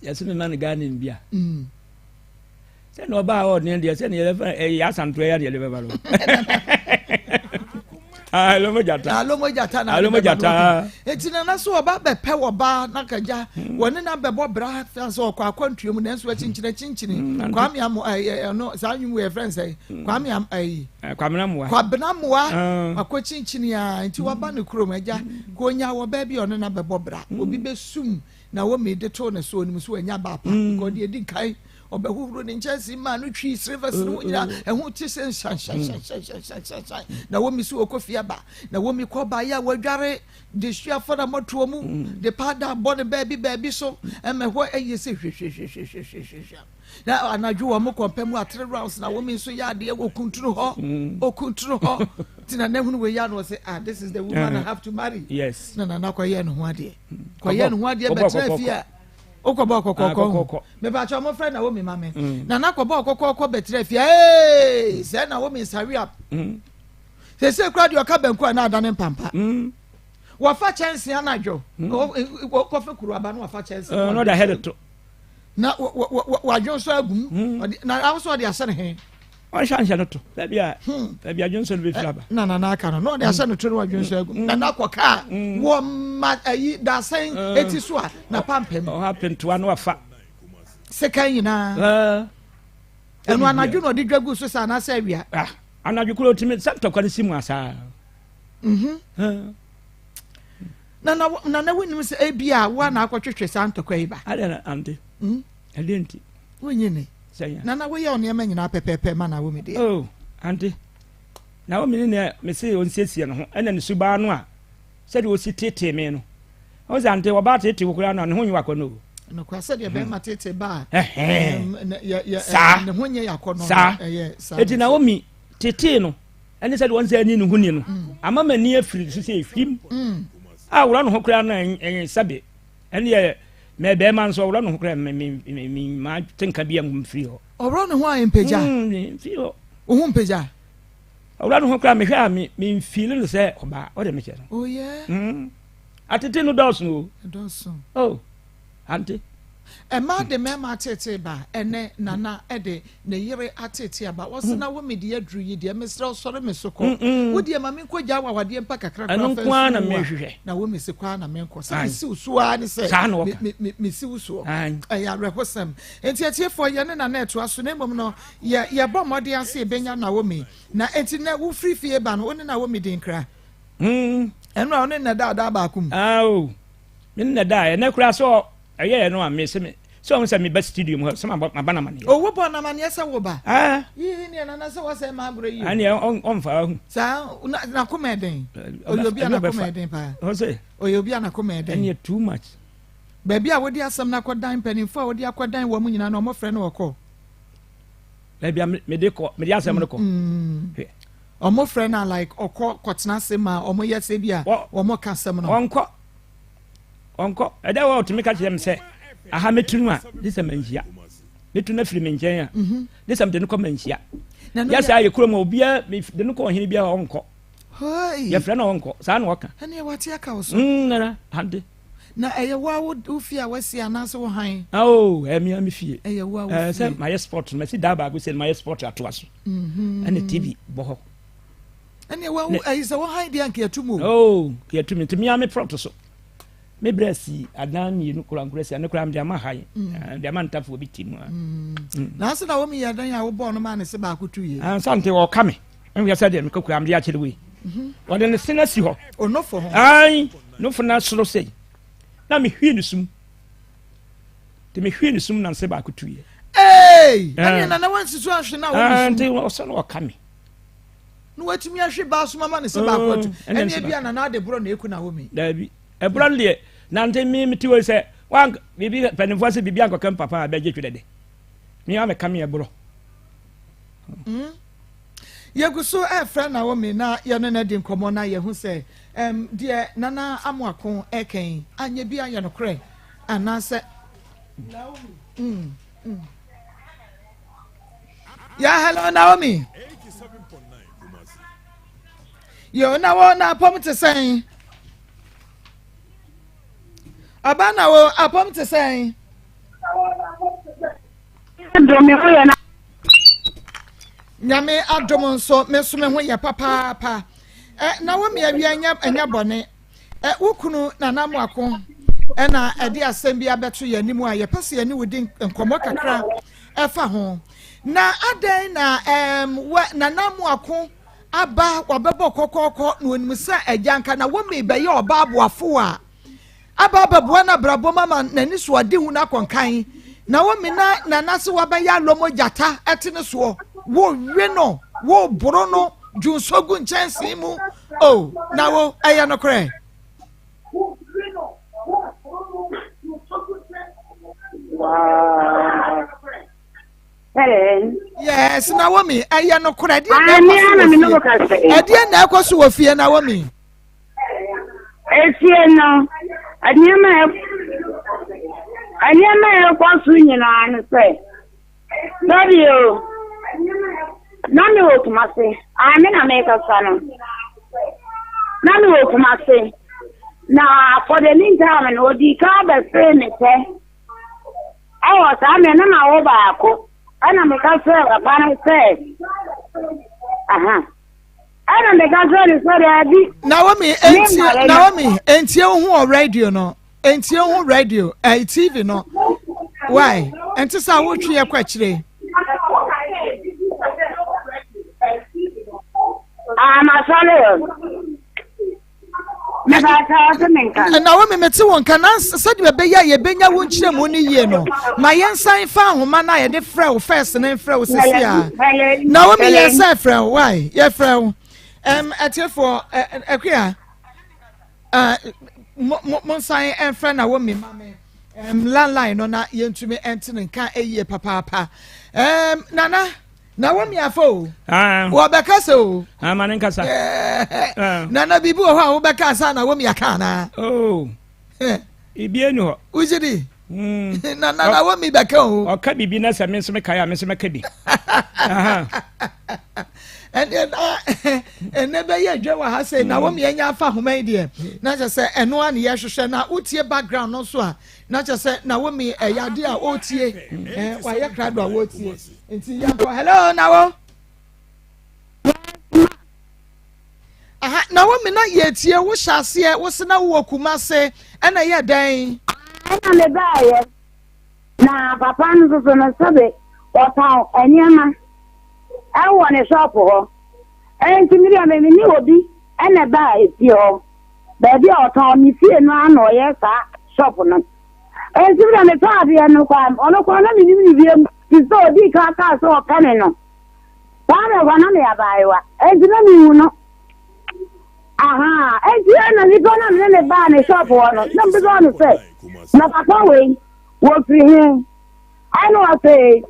yɛsɛ mema no Ghana bi a. Mm. Sɛ na ɔbaa hɔ ɔdeɛ deɛ sɛ ne yɛbɛfa ɛyɛ asantoa yɛ ne yɛde bɛba no. Alomo gyata. Alomo gyata na Alomo gyata. Eti na na so ɔba bɛpɛ wɔ baa na kagya hmm. wɔne na bɛbɔ bra sɛ ɔkɔ akwantuo mu nanso akyinkyini akyinkyini hmm, Kwame amo ɛyɛ ɛno saa nwom yɛ fɛn sɛ hmm. Kwame am ɛyi. Eh, Kwabena Mmoa. Kwabena Mmoa. Ah. Wakɔ kyinkyini a nti waba ne kurom agya. Ka onya wɔ baa bi a ɔne na bɛbɔ bra. Mm. Obi bɛsum na wɔmi de too ne so onim so wanya baa pa. Mm. Because deɛ edi kan ɔbɛhohoro ne nkyɛnse maa no twi silvers no ho nyinaa mm. ɛho te sɛ nhyɛnhyɛnhyɛnhyɛnhyɛnhyɛn na wɔmi so wɔkɔ fie aba na wɔmi kɔ ba yɛ a wɔadware de sua fa na mɔtoɔ mu de paada bɔ ne baabi baabi so ɛmɛ hɔ ɛyɛ sɛ hwehwehwehwehwehwehwɛ. Na anadwo wɔn kɔ mpa mu a three rounds na wɔn nso yɛ adeɛ wɔ kuntunu hɔ mm. okuntunu hɔ ti na n'ehunu wɔ ya no ɔsɛ ah this is the woman I have to marry. Yes. Na nana kɔ yɛ ne ho adeɛ kɔ yɛ ne ho adeɛ bɛtena fie a okɔ bɔ kɔkɔkɔ ho mepakyɛ ɔmo fɛ Naomi ma me mm. nana kɔ bɔ kɔkɔkɔ bɛtena fie ee sɛ Naomi nsare a mm. sese kura deɛ ɔka banku a na adane mpampa. Wɔfa kyɛnse anadwo kɔfɛ kuruaba no wɔfa kyɛnse. Ɔno da hɛ de to. na wadwon so agum hmm. na ahosuo ɔde ahyɛ ne he. ɔnhyɛ nhyɛ no to baabi a hmm. baabi adwon so no bɛfiri aba. na nana aka no na ɔde ahyɛ no to no wadwon so agum hmm. nana kɔ kaa wɔ ma ayi dasɛn eti so a na pampam. ɔha pentoa no afa. sekan nyinaa. Ɛnu anadwo na ɔde dwa gu so sa anaasɛ awia. Ah, anadwo kuro tumi sɛ ntɔkwa no si mu asaa. Mhm. Na na na na wonim sɛ ebi a wo na akɔtwetwe saa ntɔkwa yi ba. Adɛn na ante? Mm. Ɛdeɛ nti. Wonyi ne. Sɛnya. Na na woyɛ nneɛma nyinaa pɛpɛɛpɛ ma Naomi deɛ. Oh, ante. Naomi ne nea mese onsiesie ne ho ɛna ne subaa no a sɛdeɛ ɔsi tetee me no. Ɔn sɛ ante ɔbaa tete wo koraa no a ne ho nyɛ wakɔnnɔ o. Nokwa sɛdeɛ bɛrima tete ba a. Saa. Ne ho nyɛ yakɔnnɔ. Saa. Ɛyɛ saa. Eti Naomi tetee no. ɛne sɛdeɛ wɔn sɛ ani ne ho ni no mm. ama m'ani afiri so sɛ ehwim mm. a wura ne ho koraa no ɛyɛ sɛbe ɛne yɛ mɛ bɛrima nso ɔwura ne ho koraa mɛ mɛ mɛ ma te nka bi a mfiri hɔ. Ɔwura ne ho a mpagya. Mm, mfiri hɔ. Ohun mpagya. Ɔwura ne ho koraa mehwɛ a me me mfiri no sɛ ɔbaa ɔde mekyɛ no. Oh yeah. Mm. Atete no dɔɔso o. Dɔɔso. Oh. Ante. Mmaa de mmarima ateetee ba ɛnɛ Nana de ne yere ateetee aba wɔse na wo me deɛ aduru yi deɛ mesrɛ wo sɔre me so kɔ wo deɛ ma me nkɔ gyaa w'awadeɛ mpa kakra koraa fa nsu wo a na wo me se kɔ ara na menkɔ sɛ me si wo so ara ne sɛ me me me si wo soɔ ɛyɛ awerɛhosɛm nti atiefoɔ yɛne Nana ɛtoa so na mmom no yɛ yɛbɔ mmɔden ase yɛbɛnya Naomi na enti nɛ wo firi fie ba no wo ne Naomi di nkra ɛno a wo ne nɛ daadaa baako mu. Ah oh. Me ne na daa ɛnɛ koraa sɛ ɛyɛɛ no a me se me sɛ ɔhu sɛ meba studio mu hɔ sɛ mabɔ maba no amaneɛ. Owu bɔ no amaneɛ sɛ wo ba. Ah. Yii neɛ nana sɛ wasɛe m'agorɔ yi o. Ɛneɛ ɔmfa ahu. Saa na n'akoma ɛden. Ɔyɛ obi a n'akoma ɛden paa. Ɔsɛ. Ɔyɛ obi a n'akoma ɛden. Ɛneɛ too much. Baabi a wode asɛm no akɔdan mpanimfoɔ a wode akɔdan wɔn nyinaa no wɔfrɛ no ɔkɔ. Baabi a mede kɔ mede asɛm no kɔ. Wɔn frɛ no a like ɔkɔ kɔtena ase ma wɔn yɛ sɛ bi a wɔn ka asɛm no. Ɔnkɔ ɔnkɔ ɛdɛ wɔ ɔtumi ka kyerɛ me sɛ aha mɛtu no a de sɛ manhyia mɛtu no afiri me nkyɛn a mhm. de sɛ mede no kɔ manhyia yɛ sɛ ayɛ kurom a obiara de no kɔ ɔhene biara ɔnkɔ yɛfrɛ no ɔnkɔ saa na ɔka ɛneɛ wate aka wo so mm, nana ade na ɛyɛ wo a wo fie a wasi anaasɛ wo han oh ɛmea me fie ɛyɛ wo a wo fie sɛ mayɛ sport no masi daa baako sɛ mayɛ sport atoa so mhm. ɛne tv bɔ hɔ ɛne wa ayi sɛ wo han deɛ nka yɛto mu oh yɛto mu nti mea me prɔto so me brɛ si adan mmienu korankora si ɛno koraa mede ama han mm. eh, de ama ntafoɔ bi ti mu a mm. mm. nanso na wɔn yɛ dan a wobɔɔ no maa ne se baako tu yie ansa nte wɔka me nhwɛ sɛ deɛ mekɔ koraa mede akyerɛ wei mhm. wɔde ne se no asi hɔ ɔnofo ho ai nofo no asoro sei na mehwie ne sum nti mehwie ne sum na nse baako tu yɛ ɛne nana wansusu ahwe na wɔn nti ɔsɛ no ɔka me na watumi ahwe baa so mama ne se baako atu ɛne ebi a nana ade borɔ na eku na omi. Daabi ɛborɔ no deɛ nante mi mi ti wɔ sɛ Wan biribi mpanimfoɔ sɛ biribi ankɔka mpapa a bɛgye twerɛ de. Me a meka me ɛborɔ. Mm. Yɛgu so ɛrefrɛ Naomi na yɛne no adi nkɔmmɔ na yɛhu sɛ um, deɛ Nana Amoako ɛreka yi anyɛ bi ayɛ nokorɛ anaasɛ Naomi. Mm, mm. Yeah, hello Naomi. Yo, na wo na apɔm te sɛn? Ɔba na wo apɔm te sɛn? Nyame adom nso me nso me ho yɛ papaapa. Ɛ na wo mmea wia nyɛ ɛnyɛ bɔne. Ɛ wo kunu Nana Amoako ɛna ɛde asɛm bi abɛto yɛn anim a yɛpɛ sɛ yɛne wo di nkɔmmɔ kakra ɛfa ho. Na adɛn na ɛɛm wɔ Nana Amoako aba wabɛbɔ kɔkɔɔkɔ na onim sɛ agya nka na wo mmea bɛyɛ ɔbaa boafo a aba abɛboa n'abrabɔ mu ama n'anisoadehu no akɔ nkan. Naomi na n'anasewa bɛyɛ alɔmɔ gyata ɛte ne soɔ. Wowe no, woboro no, dwonsɔ gu nkyɛnsee mu. O, na wo, ɛyɛ nokorɛ? Yes, Naomi, ɛyɛ nokorɛ. Ɛdeɛ na ɛkɔ so wɔ fie. Ɛdeɛ na ɛkɔ so wɔ fie, Naomi. Efie no, nneɛma a nneɛma a ɛkɔ so nyinaa ne sɛ, sɛdeɛ o, na mewɔ Kumasi, ah me na mekasa no, na mewɔ Kumasi, na for the meantime no, ɔdii kan bɛsee me pɛ, ɛwɔ saa mmerɛ na mawo baako, ɛna meka kyerɛɛ papa no sɛ, aha. Ɛna meka kyerɛ no sɛ daabi. Naomi entie Naomi entie wo ho wɔ radio no entie wo ho radio ɛɛ eh, TV no why ɛnte sɛ awotwe yɛ kɔ akyire. Ah, masɔre o. Naomi, mete wo nka na sɛdeɛ ɛbɛyɛ a yɛbɛnya wo nkyerɛmu no yie no, ma yɛnsan fa ahoma no a yɛde frɛ wo fɛs no mfrɛ wo sisi a. Naomi, yɛn sɛ frɛ wo, why? Yɛfrɛ wo. Um, atiefoɔ, akua, monsan mfrɛ Naomi ma me. Um, landline no na yɛntumi ɛnte ne nka yie papaapa. Um, Nana, Na wo miafo o. Ah. Wɔbɛka sɛ o. Ah, ma ne nkasa. Ah. Nana biribi wɔ hɔ a wobɛka ansa na wo mia ka anaa? Oh. Biribi ani hɔ. Wogye di? Hmm. Na na na wo mi bɛka o. Ɔka biribi na sɛ me nso mekae a me nso mɛka bi. Ɛndeɛ na ɛnɛ bɛyɛ adwa wɔ ha sɛ na wo mia nya afa ahoma yi deɛ na kyɛ sɛ ɛno a ne yɛhwehwɛ na wotie background no nso a na kyɛ sɛ na wo mi ɛyɛ adeɛ a ɔretie wayɛ krado a wɔretie. Nti yɛnkɔ. Hello, Nawo. Aha, Naomi na yɛtie wo hyɛ aseɛ wo se na wowɔ Kumase ɛna ɛyɛ dɛn? Ɛna mebaeɛ na papa no nso so no sɛbe ɔtɔn nneɛma ɛwɔ ne shop hɔ ɛnti me deɛ me ne obi ɛna ɛbaa efie hɔ baabi a ɔtɔn ne fie no ara na ɔyɛ saa shop no. Enti me na metɔɔ adeɛ no kɔa, ɔno koraa na mennim no biom, firi sɛ ɔdii kan kaa sɛ ɔpɛ me no. Saa berɛ koraa na meyɛ abaayewa, enti na menhu no. Ahaa, enti ɛna nipa no a me ne no baa ne shop hɔ no, na mebisa no sɛ, na papa wei, wɔfiri he? Ɛna ɔse.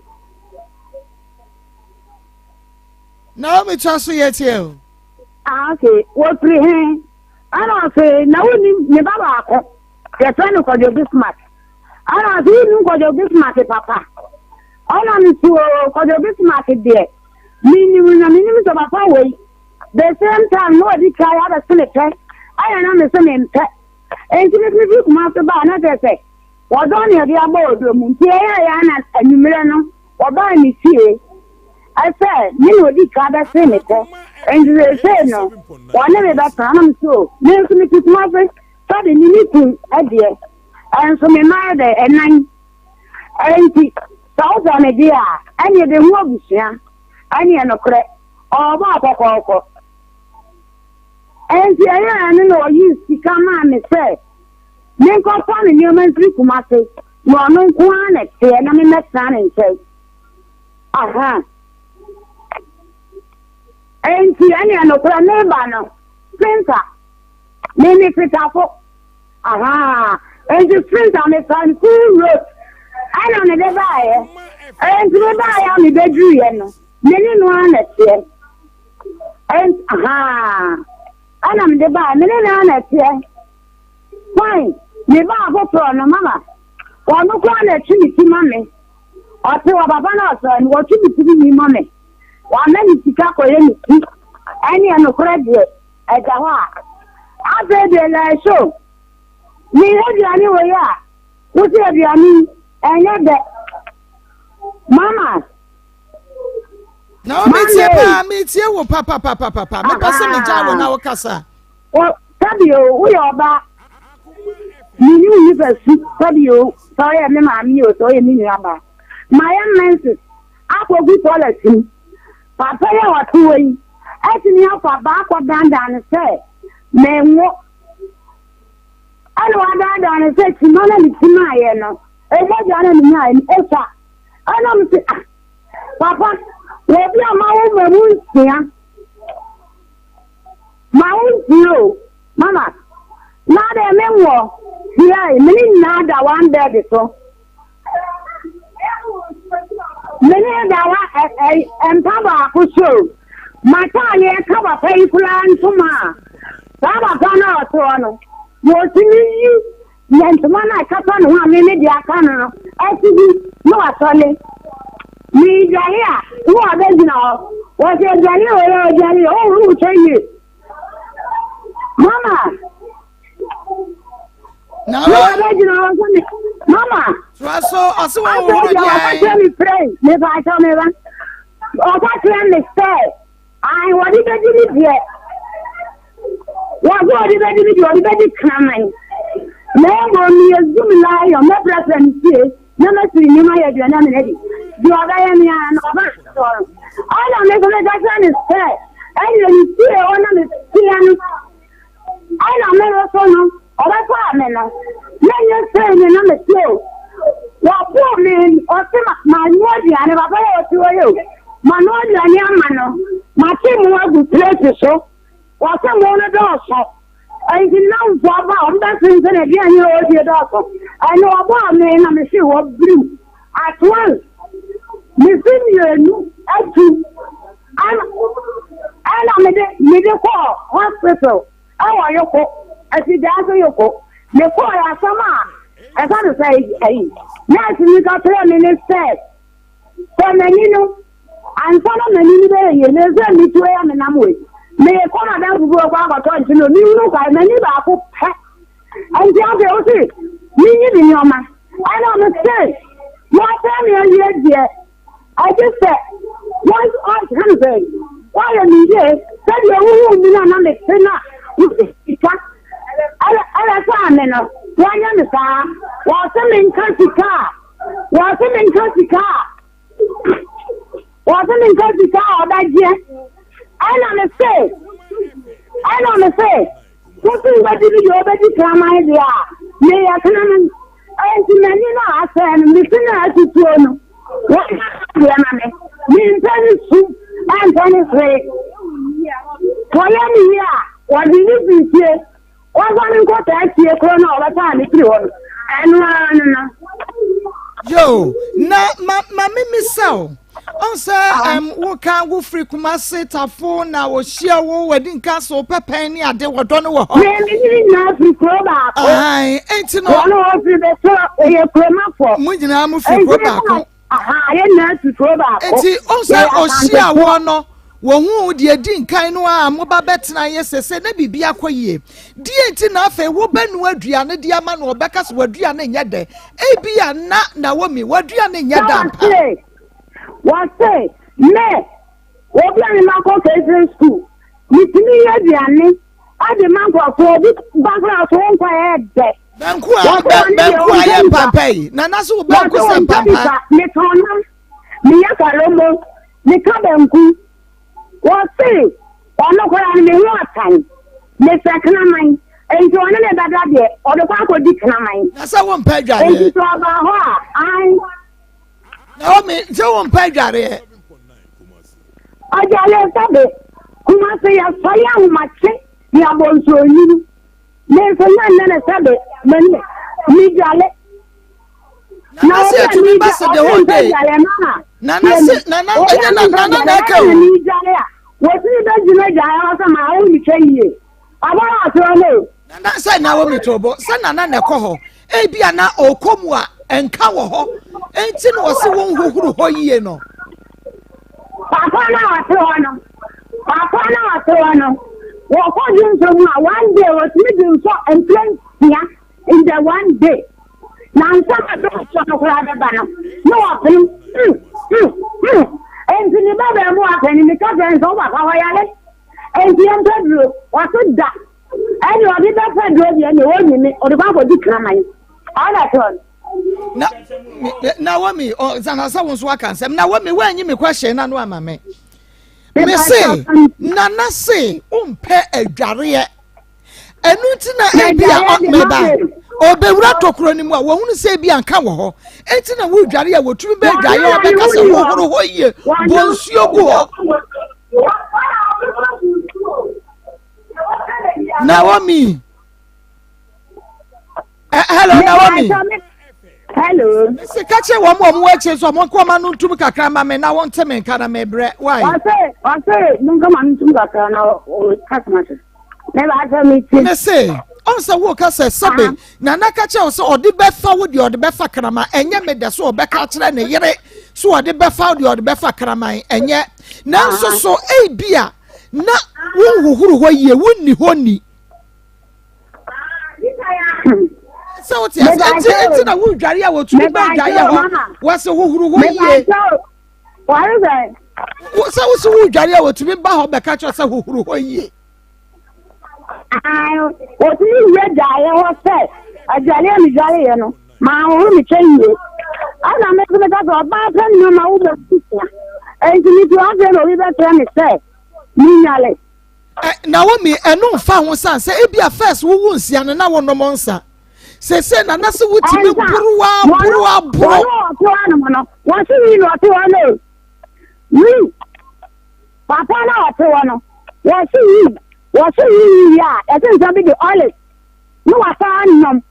Naomi toa so yɛtie o. Ah, okay, wɔfiri he? Ɛna ɔse, na wonim ne ba baako. Yɛfrɛ no Kwadwo Bismarck. Ɛna ɔse wonim Kwadwo Bismarck papa? Ɛna mese oo Kwadwo Bismarck deɛ menim na menim sɛ papa wei the same time na ɔdi kan abɛse me pɛ ɛna na mese mempɛ. Enti me firi Kumasi baa na kyerɛ sɛ wɔdɔ ne ɛde abɔ ɔdɔ mu nti ɛyɛ yɛ na anwummerɛ no wɔbaa me fie ɛsɛ me na ɔdi kan abɛse me pɛ nti seesei no wɔne me bɛtena na mese o me nso mete Kumasi Sɛde me ne kun deɛ, nso me mma yɛ dɛ ɛnan. Enti, sɛ wopɛ me deɛ a, ɛneɛ bɛhu abusua. Ɛneɛ nokorɛ, ɔɔbɔ akɔkɔɔkɔ. Enti ɛyɛɛ ɛno na ɔyii sika maa me sɛ menkɔfa ne nneɛma mfiri Kumase, na ɔno nko ara na ɛteɛ na memmɛtena ne nkyɛn. Aha. Enti ɛneɛ nokorɛ meba no, Spinter. Me me fitafo. Ahaa. Nti sprint a mefa no full road ɛna mede baeɛ. Nti mebaeɛ a mebɛduruiɛ no, me ne no ara na ɛteɛ. Nti ahaa ɛna mede baeɛ, me ne no ara na ɛteɛ. Fine, me ba afoforɔ no mama, ɔno koraa na ɛtwe ne ti ma me. Ɔte wɔ papa no ɔsɔre no, wɔtwe ne ti bi ma me. Wama ne sika kɔyɛ ne ti. Ɛneɛ nokorɛ deɛ, ɛda hɔ a. Afei deɛ lɛɛso, meyɛ aduane wei a, wose aduane yi, ɛnyɛ dɛ. Mama. Na wo metie paa, metie wo papapapapa. Mepɛ sɛ megya wo na wokasa. Wɔ sɛbi o, woyɛ ɔbaa. Menni wo nipa su, sɛbi o, sɛ ɔyɛ me maame o, sɛ ɔyɛ me nua baa. Mayɛ menses akɔgu toilet mu. Papa yi a ɔte hɔ yi atumi afa baa akɔdandan no sɛ menwo. Ɛna wadaadaa no sɛ kyima na me kyimaeɛ no, mogya na menyaeɛ no, ɛsua. Ɛna mese ah, papa, obi a mawo mmamu nsia. Ma wo ntie o, mama. Na dɛ me nwɔ hwiae, me ne nyinaa da one bed so. Me ne da wa ɛ ɛ mpa baako so o. M'ataadeɛ ka papa yi koraa ntoma a, saa papa no a ɔte hɔ no, wɔtumi yi Yɛ ntoma no a ɛkata ne ho a me mede aka no no asi bi na wasɔre. Meredware a, na wabɛgyina hɔ. Wɔsɛ adware o, yɛ ɔdware o, ɔhoro kyɛ yie. Mama. Na wabɛgyina hɔ sɛ me, mama. Toa so, ɔse wɔn hohoro deɛ. Afei deɛ ɔka kyerɛ me frɛ, mepa akyɛw me ba. Ɔka kyerɛ me sɛ. Ae, wɔde bɛdi me deɛ. Wɔse wɔde bɛdi me deɛ, wɔde bɛdi kraman. Na mmom meyɛ zoom lion, mɛprapra me fie na masiri nneɛma ayɛ aduane amena adi. Deɛ ɔbɛyɛ me ara no, ɔba soɔ no. Ɛna me nso meka kyerɛ no sɛ, ɛdeɛ me fie hɔ na meteɛ no, Ɛna me nso no, ɔbɛfaa me no, na ɛnyɛ sei ne na mete o. Wɔbɔɔ me, ɔse ma manoa aduane, papa yɛ ɔte hɔ yi o, manoa aduane ama no, mate mo agu plate so, wɔse mo no dɔɔso, nti nnamfoɔ aba a wɔbɛsensɛn aduane a ɔredie dɔɔso, ɛne ɔbɔɔ me na mehwee hɔ birim, at once, mese mmienu atu. Ɛna mede mede kɔɔ hospital ɛwɔ Yoko, Asigyaa so Yoko. Mekɔɔ yɛ asɛm a ɛfa no sɛ ayi. Nurse no ka kyerɛɛ me ne sɛ sɛ m'ani no ansa na m'ani no bɛyɛ yie no sɛ metuo yɛ menam wei. Mekɔ madam fufuo kɔ akɔtɔ nkyene o, mehunu kwae m'ani baako pɛ. Nti afei wo se menyi me nneɛma. Ɛna me se wɔasɛe me awie deɛ. Agye sɛ wɔn ɔka no sɛ woayɛ me yie sɛdeɛ wohuu me no a na mete no a wode sika ɛbɛfaa me no woanyɛ me saa. Wɔse menka sika a wɔse menka sika a wɔse menka sika a ɔbɛgyeɛ ɛna me se ɛna me se Wosi wobɛdi me deɛ wobɛdi kraman deɛ a, meyɛ kraman. Enti m'ani no a asɛe no, me se no a atutuo no, wɔnyɛ deɛ ma me. Mempɛ ne su, ɛmpɛ ne hwee. Wɔyɛ me yie a, wɔde ne firi fie. Wɔmfa me nkɔ saa fie korɔ no a wɔbɛfaa me firi hɔ no. Ɛno ara no no. Yo, na ma ma me misa o. Ɔn sɛ ɛm woka wo firi Kumasi tafo na wɔhyia wo wɔdi nka so pɛpɛn ne ade wɔdɔ no wɔ hɔ. Me me ne nyinaa firi kuro baako. Ahan enti no. Wɔn a wɔfiri bɛsoro ɛyɛ kuromafoɔ. Mo nyinaa mo firi kuro baako. Aha yɛn nyinaa firi kuro baako. Enti ɔn sɛ ɔhyia wɔ no. Wɔhuu deɛ ɛdi nkan no a moba bɛtena yɛ sese na biribi akɔ yie. Deɛ nti na afei wobɛnoa aduane de ama no ɔbɛka sɛ w'aduane nyɛ dɛ. Ebia na Naomi w'aduane nyɛ dɛ ampa. Wɔse, wɔse, me, obi a me makɔ catering school, metumi yɛ aduane de ma nkurɔfoɔ, obi ba koraa so wo nkwa yɛ dɛ. Banku a banku a yɛ mpampa yi, nana so wo banku sɛ mpampa. Metɔn nam, meyɛ kalomo. Meka banku. Wɔse ɔno koraa no me ho ɔtan. Mesɛ kraman. Enti ɔne me bɛda deɛ, ɔde kɔ akɔdi kraman. Na sɛ wompɛ adwareɛ. Enti sɛ ɔbaa hɔ a, ae. Naomi, sɛ wompɛ adwareɛ. Adwareɛ sɛbe, Kumase yɛsɔre ahomakye ne abɔnsuonwunu. Me nso na nnɛ no sɛbe, m'ani. Medwale. Na sɛ ɛtumi ba sɛ the whole day. Nana se nana ɛnyɛ na nana na ɛka o. Medwale a wɔtumi bɛgyina dwaeɛ hɔ sɛ maa wo metwa yie. Ɔbɔ no atorɔ no o. Nana sɛ na wɔ metobo sɛ nana na ɛkɔ hɔ ebi a na ɔkɔ mu a nka wɔ hɔ nti na ɔse wɔn hohoro hɔ yie no. Papa no a ɔte hɔ no papa no a ɔte hɔ no wɔkɔ dwonsɔ mu a one day wɔtumi dwonsɔ mprɛ nsia in the one day na nsa na dwonsɔ no koraa bɛba no na wɔpem mm mm mm nti ne ba bɛn mu apɛni meka kyerɛ no sɛ wo papa hɔ yare nti yɛmpɛ duro wɔso da Ɛne ɔde bɛfa duro deɛ ne ɔnyi me ɔde kɔ akɔdi kraman ɔna tɔ no. Na Naomi ɔsana sɛ wo nso aka nsɛm Naomi woanyi me question na no ama me me se nana se wompɛ adwareɛ ɛno nti na ebi a meba ɔbɛwura tokuro no mu a wɔhunu sɛ ebi anka wɔ hɔ nti na wodware a wɔtumi bɛ adwareɛ ɔbɛka sɛ hohoro hɔ yie bɔ nsuo gu hɔ. Naomi. Eh, hello Naomi. Hello. Mesi ka kyerɛ wɔn a wɔn wɔ akyire sɛ wɔn nkɔma no ntum kakra ma me na wɔn nte me nka na me brɛ. Why? Wɔse wɔse mo nkɔma no ntum kakra na ɔka soma so. Me ba sɛ me ti. Mese ɔn sɛ wo ka sɛ sɛbe nana ka kyerɛ wo sɛ ɔde bɛfa wo deɛ ɔde bɛfa kraman ɛnyɛ me dɛ so ɔbɛka akyerɛ ne yere so ɔde bɛfa wo deɛ ɔde bɛfa kraman ɛnyɛ nanso so ebi a na wonhohoro hɔ yie wonni hɔ ni sɛ wote ase nti nti na wodware a wɔtumi bɛ adwaeɛ hɔ wɔse hohoro hɔ yie sɛ wo se wodware a wɔtumi ba hɔ bɛka kyerɛ sɛ hohoro hɔ yie Wɔtumi wie dwaeɛ hɔ sɛ adwale a medwareeɛ no manhohoro me kyɛ yie. Ɛna me nso meka sɛ ɔbaa pɛ nneɛma wo bɛsua. Enti metu afei na obi bɛkyerɛ me sɛ menyale. Naomi, ɛno mfa ho san sɛ ebia first wowu nsia no na wonom nsa. Sese na na sɛ wotumi boro a boro a boro. Wɔn a wɔte hɔ anom no, wɔse wii na ɔte hɔ no. Wii. Papa no a ɔte hɔ no, wɔse wii, wɔse wii wie a, yɛse nsa bi de olive ne wasan nom.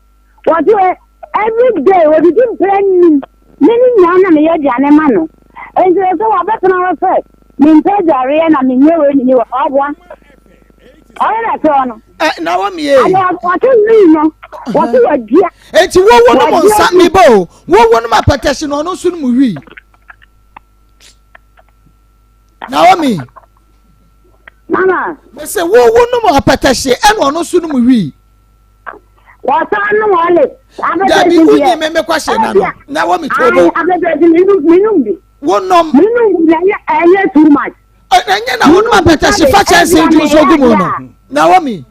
Wɔse every day odidi mprɛ nnum, me ne nyinaa na meyɛ aduane ma no. Enti sɛ wɔbɛtena hɔ sɛ mempɛ adwareɛ na menyɛ wei menyɛ wei, ɔboa. Ɔno na ɛte hɔ no. Ɛ Naomi ee. Ana wɔte wii no, wɔse wadua. Enti wowo nom nsa, mebɔ o, wowo nom apɛtɛhye na ɔno nso nom wii. Naomi. Mama. Mese wo wo nom apɛtɛhye ɛna ɔno nso nom wii. Wɔsan nom ɔle. Dabi wonyi me me kɔhyɛ na no. Naomi tobo. Apɛtɛhye menum bi. Wo nom. Menum bi na ɛnyɛ too much. Ɛnyɛ na wo nom apɛtɛhye fa kyɛnse ntu nso gu mu no. Naomi.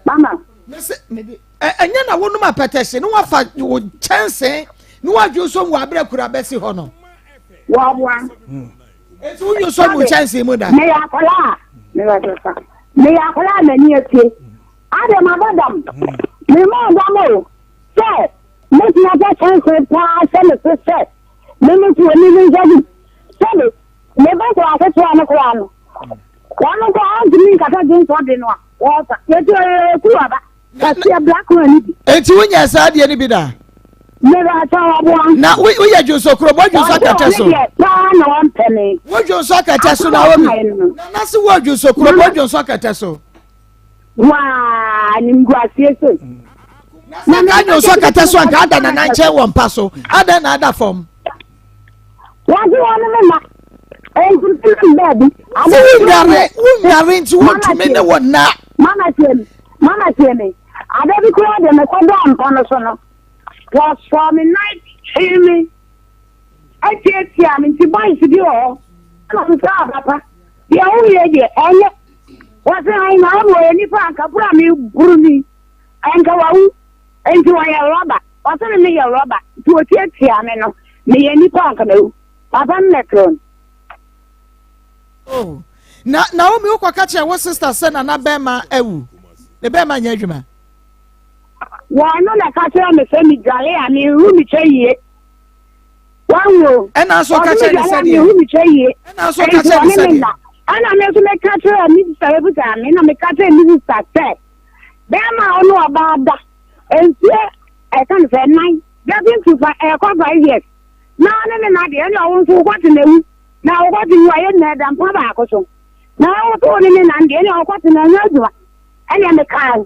Mama. Mese ɛnyɛ na wo nom apɛtɛhye ne wafa wo kyɛnse ne wadwo nso mu abrɛ kura bɛsi hɔ no. Wɔboa. Eti wo nso mu kyɛnsee mu da. Meyɛ akwadaa a meyɛ akwadaa a m'ani atie. Ade ma bɔ dam. Memmɔɔ dam o sɛ mɛtumi afa kyɛnsee paa sɛ me so sɛ me me so me me nsa bi. Sɛbe me ba kɔ aketewa no koraa no. Wɔn koraa ɔntumi nkata dwonsɔ de no a wɔfa. Yɛtu ɛyɛ kuruwa ba. Kɛseɛ black one no bi. Enti wonyɛ saa adeɛ no bi da? Na woyɛ dwonsɔ kuro bɔ dwonsɔ akɛtɛ so. Paa na wɔmpɛ me. Wo dwonsɔ akɛtɛ so na wɔmi. Nana se wo dwonsɔ kuro bɔ dwonsɔ akɛtɛ so. Waa nimguaseɛ so. Na nka dwonsɔ akɛtɛ so anka ada nana nkyɛn wɔ mpa so adɛn na ada fam. Wɔse wɔn ne ma. Enti baabi. Sɛ wonware wonware nti wontumi ne wo nna. Mama tie me, mama tie me. Ada bi koraa deɛ mekɔdaa mpa no so no, wɔsɔɔ me nan twee me atiatia me nti boys bi wɔ hɔ. Ɛna me sɛ ah papa, deɛ woyɛ deɛ ɛnyɛ. Wɔse ae na ɔno ɔyɛ nipa anka boro a meboro ni, anka wawu. Nti wɔyɛ rɔba. Wɔse me meyɛ rɔba nti wɔtiatia me no, meyɛ nipa anka mawu. Papa no na ɛtoo no. Oh. Na Naomi wokɔ ka kyerɛ wo sister sɛ nana bɛrima awu. Ne bɛrima nyɛ adwuma. Wɔn no na ka kyerɛ me sɛ medwale a mehu me kyɛ yie. Wɔn o. Ɛna nso ka kyerɛ ne sɛ deɛ. Mehu me kyɛ yie. Ɛna nso ka kyerɛ ne sɛ deɛ. Ɛna me nso meka kyerɛ me sista bɛbusa me na meka kyerɛ me sista sɛ bɛrima a ɔne ɔbaa da nsuo. ɛka no sɛ nan getting to fa ɛkɔ 5 years na ɔne ne na deɛ, ɛne ɔwo nso wokɔte na ewu na wokɔte wu a, yɛ nyinaa da mpa baako so na woto wo ne ne nan deɛ, ɛne ɔwokɔte na ɛnyɛ adwuma, ɛne mekae.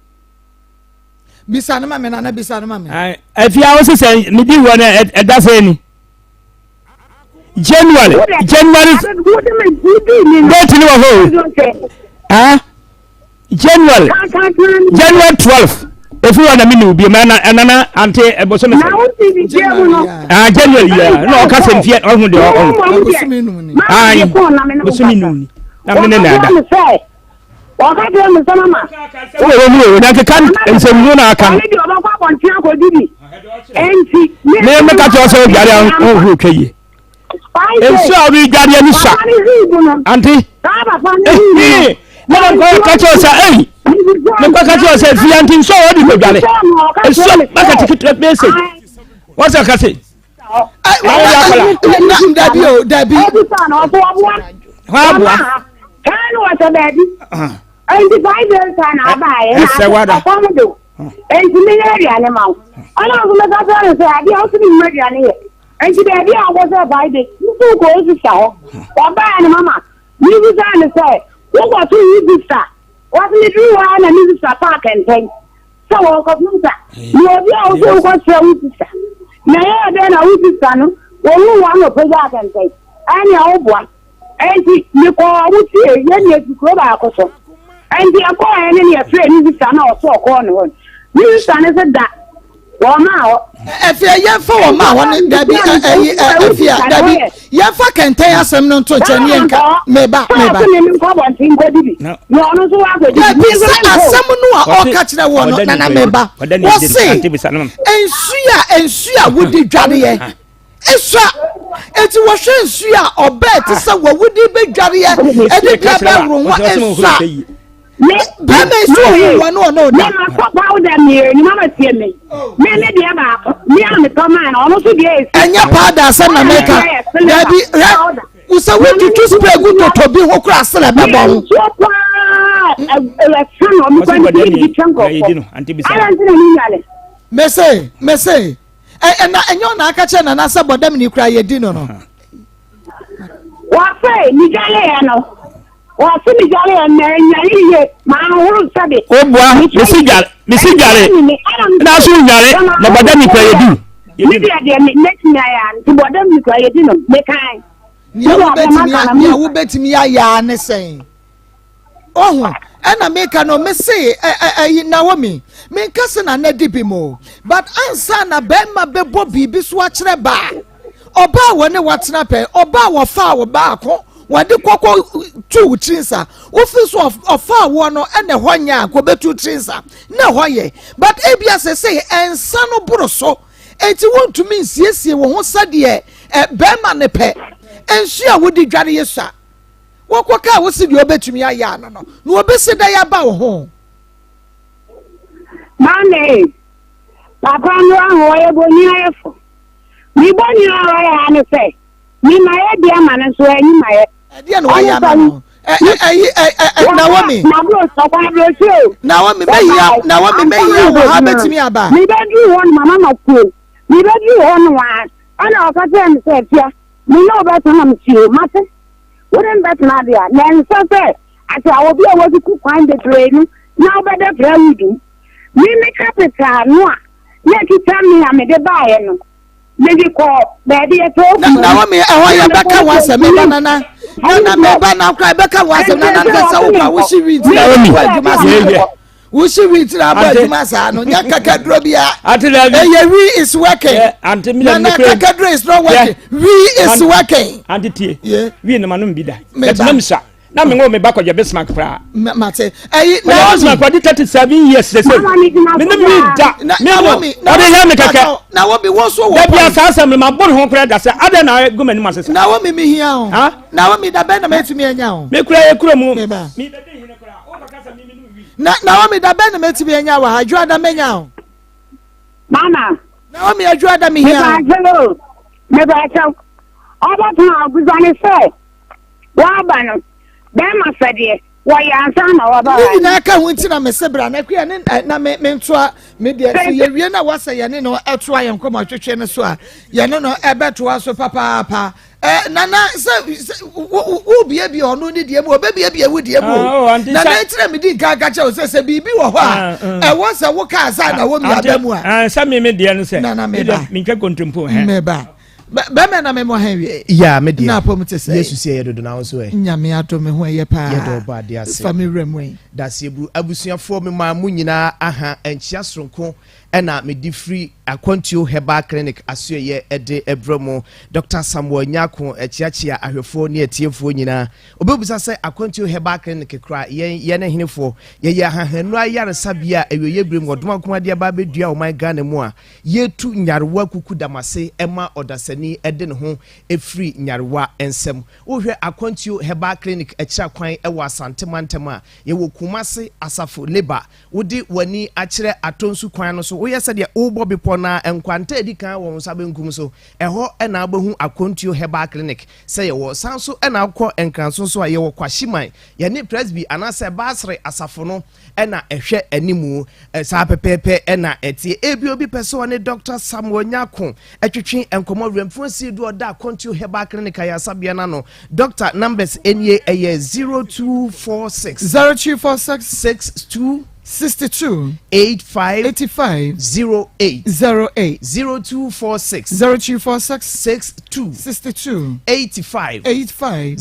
Bisa no ma me, Nana, bisa no ma me. Afia, wo sesɛ medi wɔ no ɛda sɛ ni January date ni wɔ hɔ o. Ah, January 12 efi wa na mi ni obi ma na ɛnana ante ɛbɔsɔ mi sɛ ah, January yɛ na ɔka sɛ nfiɛ ɔho deɛ ɔho ayi bosomi num ni na mi ne na ɛda. Wɔka kyerɛ me sɛ mama. Wɔ wɔ mu o, na keka nsɛmhunu na aka no. Ɔne deɛ ɔbɛkɔ abɔnten akɔdi bi. Enti. Me meka kyerɛ sɛ odware a ɔhoro twa yie. Nsuo a ɔde dware ani sua. Ante. Ehi. Na mekɔ ka kyerɛ sɛ ei. Mekɔ ka kyerɛ sɛ fie ante nsuo a ɔde kɔ dware. Nsuo bakati ketewa bɛyɛ sɛ. Wɔn sɛ kase. Dabi o, dabi. Aboa. Kan wɔ sɛ baabi. Nti 5 days a na abaayɛ na ɔkɔm do. Nti mi yɛ aduane ma wo. Ɔna nso mɛka kyerɛ no sɛ adeɛ a ɔsi mi mu aduane yɛ. Nti baabi a ɔkɔ sɛ 5 days nso kɔ osisa hɔ. Ɔbaa no mama mi bisa no sɛ wokɔto wo sista. Wɔsi mi duru hɔ a na mi sista paaki ntɛn. Sɛ wɔkɔto nsa na obi a wosɛ wokɔsrɛ wo sista na ɛyɛ dɛn na wo sista no wɔhu wɔn na ɔpɛgya akɛntɛn ɛne woboa. Ɛnti mekɔɔ wo fie, yɛne esi kuro baako so. Ɛnti ɛkɔɔ ɛne ne yɛfrɛ ne sista na ɔso ɔkɔɔ ne hɔ ne sista ne sɛ da wɔn maa hɔ. Ɛfia, yɛmfa wɔn maa hɔ ne dabi ɛyi ɛfia, dabi, yɛmfa kɛntɛn asɛm no nto nkyɛn ne yɛnka meba meba. Dabi, sɛ asɛm no a ɔka kyerɛ wɔ no, Nana, meba, wɔse nsu a nsu a wodi dwareɛ esua, eti wɔhwɛ nsu a ɔbɛɛ te sɛ wɔwodi bɛdwareɛ ɛde bia bɛworo ho esua bɛrima yi so ohun wɔn no ɔno da. Mi ma tɔ powder mmienu, mama tie mi. Mi ne deɛ baako mi a mi tɔ maa no, ɔno nso deɛ esi. Ɛnyɛ powder asɛm na mɛka, dabi, hɛ wosɛ wotutu spray gu tɔtɔ bi ho kora asene bɛbɔ ho. Nsuo paa ɛyɛ san na ɔmo kɔ ne bi kyɛn kɔkɔ ala nti na mi nyale. Mese mese ɛna ɛnyɛ ɔna aka kyerɛ Nana sɛ bɔdam ni kura yɛ di no no. Wɔsɛ mi dwale yɛ no. Wɔse me dware ɛ na ɛnyare yie, manhoro sɛbe. O boa, mesi dware, mesi dware, na so nyare, na bɔda mi kura yɛ di. Me deɛ deɛ me mɛtumi ayɛ a, nti bɔda mi kura yɛ di no, mekan. Nea wobɛtumi nea wobɛtumi ayɛ a ne sɛn? Ohu, ɛna meka no, me se ɛyi Naomi, menka sɛ na na di bi mu, but ansa na bɛrima bɛbɔ biribi so akyerɛ baa, ɔbaa wɔ ne watena pɛn, ɔbaa wɔfaa wo baako, wɔde kɔkɔ tu wo tiri nsa, wofi so ɔfaa woɔ no, ɛna ɛhɔ nyɛ a kɔbɛtu tiri nsa, na ɛhɔ yɛ, but ebia sɛ sɛ ɛnsa no boro so, enti wontumi nsiesie wo ho sɛdeɛ bɛrima ne pɛ, nsuo a wode dware yɛ sua. Wɔkɔ kaa wo se deɛ ɔbɛtumi ayɛ ano no na ɔbɛsi dan aba wo ho. Maame, papa no aho ɔyɛ boniayɛfo. Me bɔne a ɔyɛ ara ne sɛ, mema yɛ de ama no nso anyi ma yɛ. Ɛdeɛ na wayɛ ama no? Ɛyi ɛ Naomi. Naomi mɛhia, Naomi mɛhia wɔ ha bɛtumi aba. Mebɛduru hɔ no mama ma kuo. Mebɛduru hɔ no a ɛna ɔka kyerɛ me sɛ fia me ne wo bɛtena na mesie mate. Wo ne me bɛtena ade a na ɛnsɛ sɛ ate a obi a watutu kwan bebree no na wobɛda plywood mu. Me me capital no a na ɛkita me a mede baeɛ no, mede kɔɔ baabi ɛtɔ Na Naomi, ɛhɔ yɛbɛka ho asɛm, meba nana nana meba na kora yɛbɛka ho asɛm nana nka sɛ wokora wohye wi nti na wobɔ adwuma saa, wohye wi nti na abɔ adwuma saa no nyɛ kakaduro bia, ɛyɛ wi is working nana, kakaduro is not working, wi is working. Ante tie, wi na ma nom bi da ɛtena mi sa na mi ŋo mi ba kɔjɔ Bismarck koraa. Mate ɛyi Naomi Bismarck kɔdi 37 years sese mi ni mi da mi mo ɔde yɛ mi kɛkɛ. Naomi wọ́n so wɔ. Dabi asa asɛm ma bɔ ne ho koraa da sɛ adɛ na gu m'anim ase sa. Naomi mi hia o. Naomi da bɛn na mɛtumi anya o. Mi kura yɛ kuro mu. Mi bɛ di hene koraa o bɛ kasa mi mi nu wi. Na Naomi da bɛn na mɛtumi anya wɔ ha adwuma da mɛnya o. Mama. Naomi adwuma da mi hia o. Mepaakyɛw o, Wɔyɛ ansa na wɔba Ne nyinaa ka ho nti na mese bra na kua ne na me mentoa me deɛ sɛ yɛwie na wɔsɛ yɛne no ɛtoa yɛn nkɔmmɔ twetwe no so a yɛne no ɛbɛtoa so papaapa. Eh, nana sɛ wobiebie ɔno ne deɛ mu ɔbɛbiebie wo deɛ mu o ah, oh, nana ntina medi nka ka kyerɛ wo sɛ sɛ biribi wɔ hɔ a ah, ah. ɛwɔ sɛ woka asa na wɔ miaba mu a sɛ me me deɛ no sɛ nana meba mentwa kontompo meba bɛmɛ na memmɔ hɛn wie ya me deɛ na apɔm te sɛ yesu sɛ yɛ dodo na wo nso ɛ nyame adom me ho ɛyɛ paa yɛdɔ ɔbɔ adeɛ ase fa me werɛ mu ɛ daseɛ buru abusuafoɔ memaa mo nyinaa aha nkyea soronko Ɛna mede firi Akwantuo Herbal Clinic asoɛeɛ de brɛ mo. Dɔkta Samuel Nyarko kyeakyea ahwɛfoɔ ne atiefoɔ nyinaa. Wobɛbisa sɛ Akwantuo Herbal Clinic koraa yɛn yɛne henefoɔ? Yɛyɛ ahahannu ayaresabea a awieeɛ berɛ mu ɔdomankoma de aba abɛdua ɔman Ghana mu a yɛtu nyarewa kukudam ase ma ɔdasani de ne ho firi nyarewa nsam. Wohwɛ Akwantuo Herbal Clinic akyira kwan wɔ Asante mantam a, yɛwɔ Kumase Asafo Labour Wode w'ani akyerɛ Atonsu kwan no so, woyɛ sɛdeɛ worebɔ bepɔ no ara, nkwanta a ɛdi kan wɔ wo nsa benkum so, ɛhɔ na wobɛhu Akontuo Herbal Clinic sɛ yɛwɔ. San nso na wokɔ Nkranso nso a, yɛwɔ Kwashiman. Yɛne Presby anaasɛ Baasere asafo no na ɛhwɛ animu. Saa pɛpɛɛpɛ na ɛteɛ. Ebia obi pɛ sɛ ɔne Dɔkta Samuel Nyarko twetwe nkɔmmɔ. Werɛmfo Asiedu a ɔda Akontuo Herbal Clinic ayaresabea no ano. Doctor numbers nie ɛyɛ 0246. 0246. 62. 62. 85. 85. 08. 08. 0246. 0246. 62. 62. 85. 85.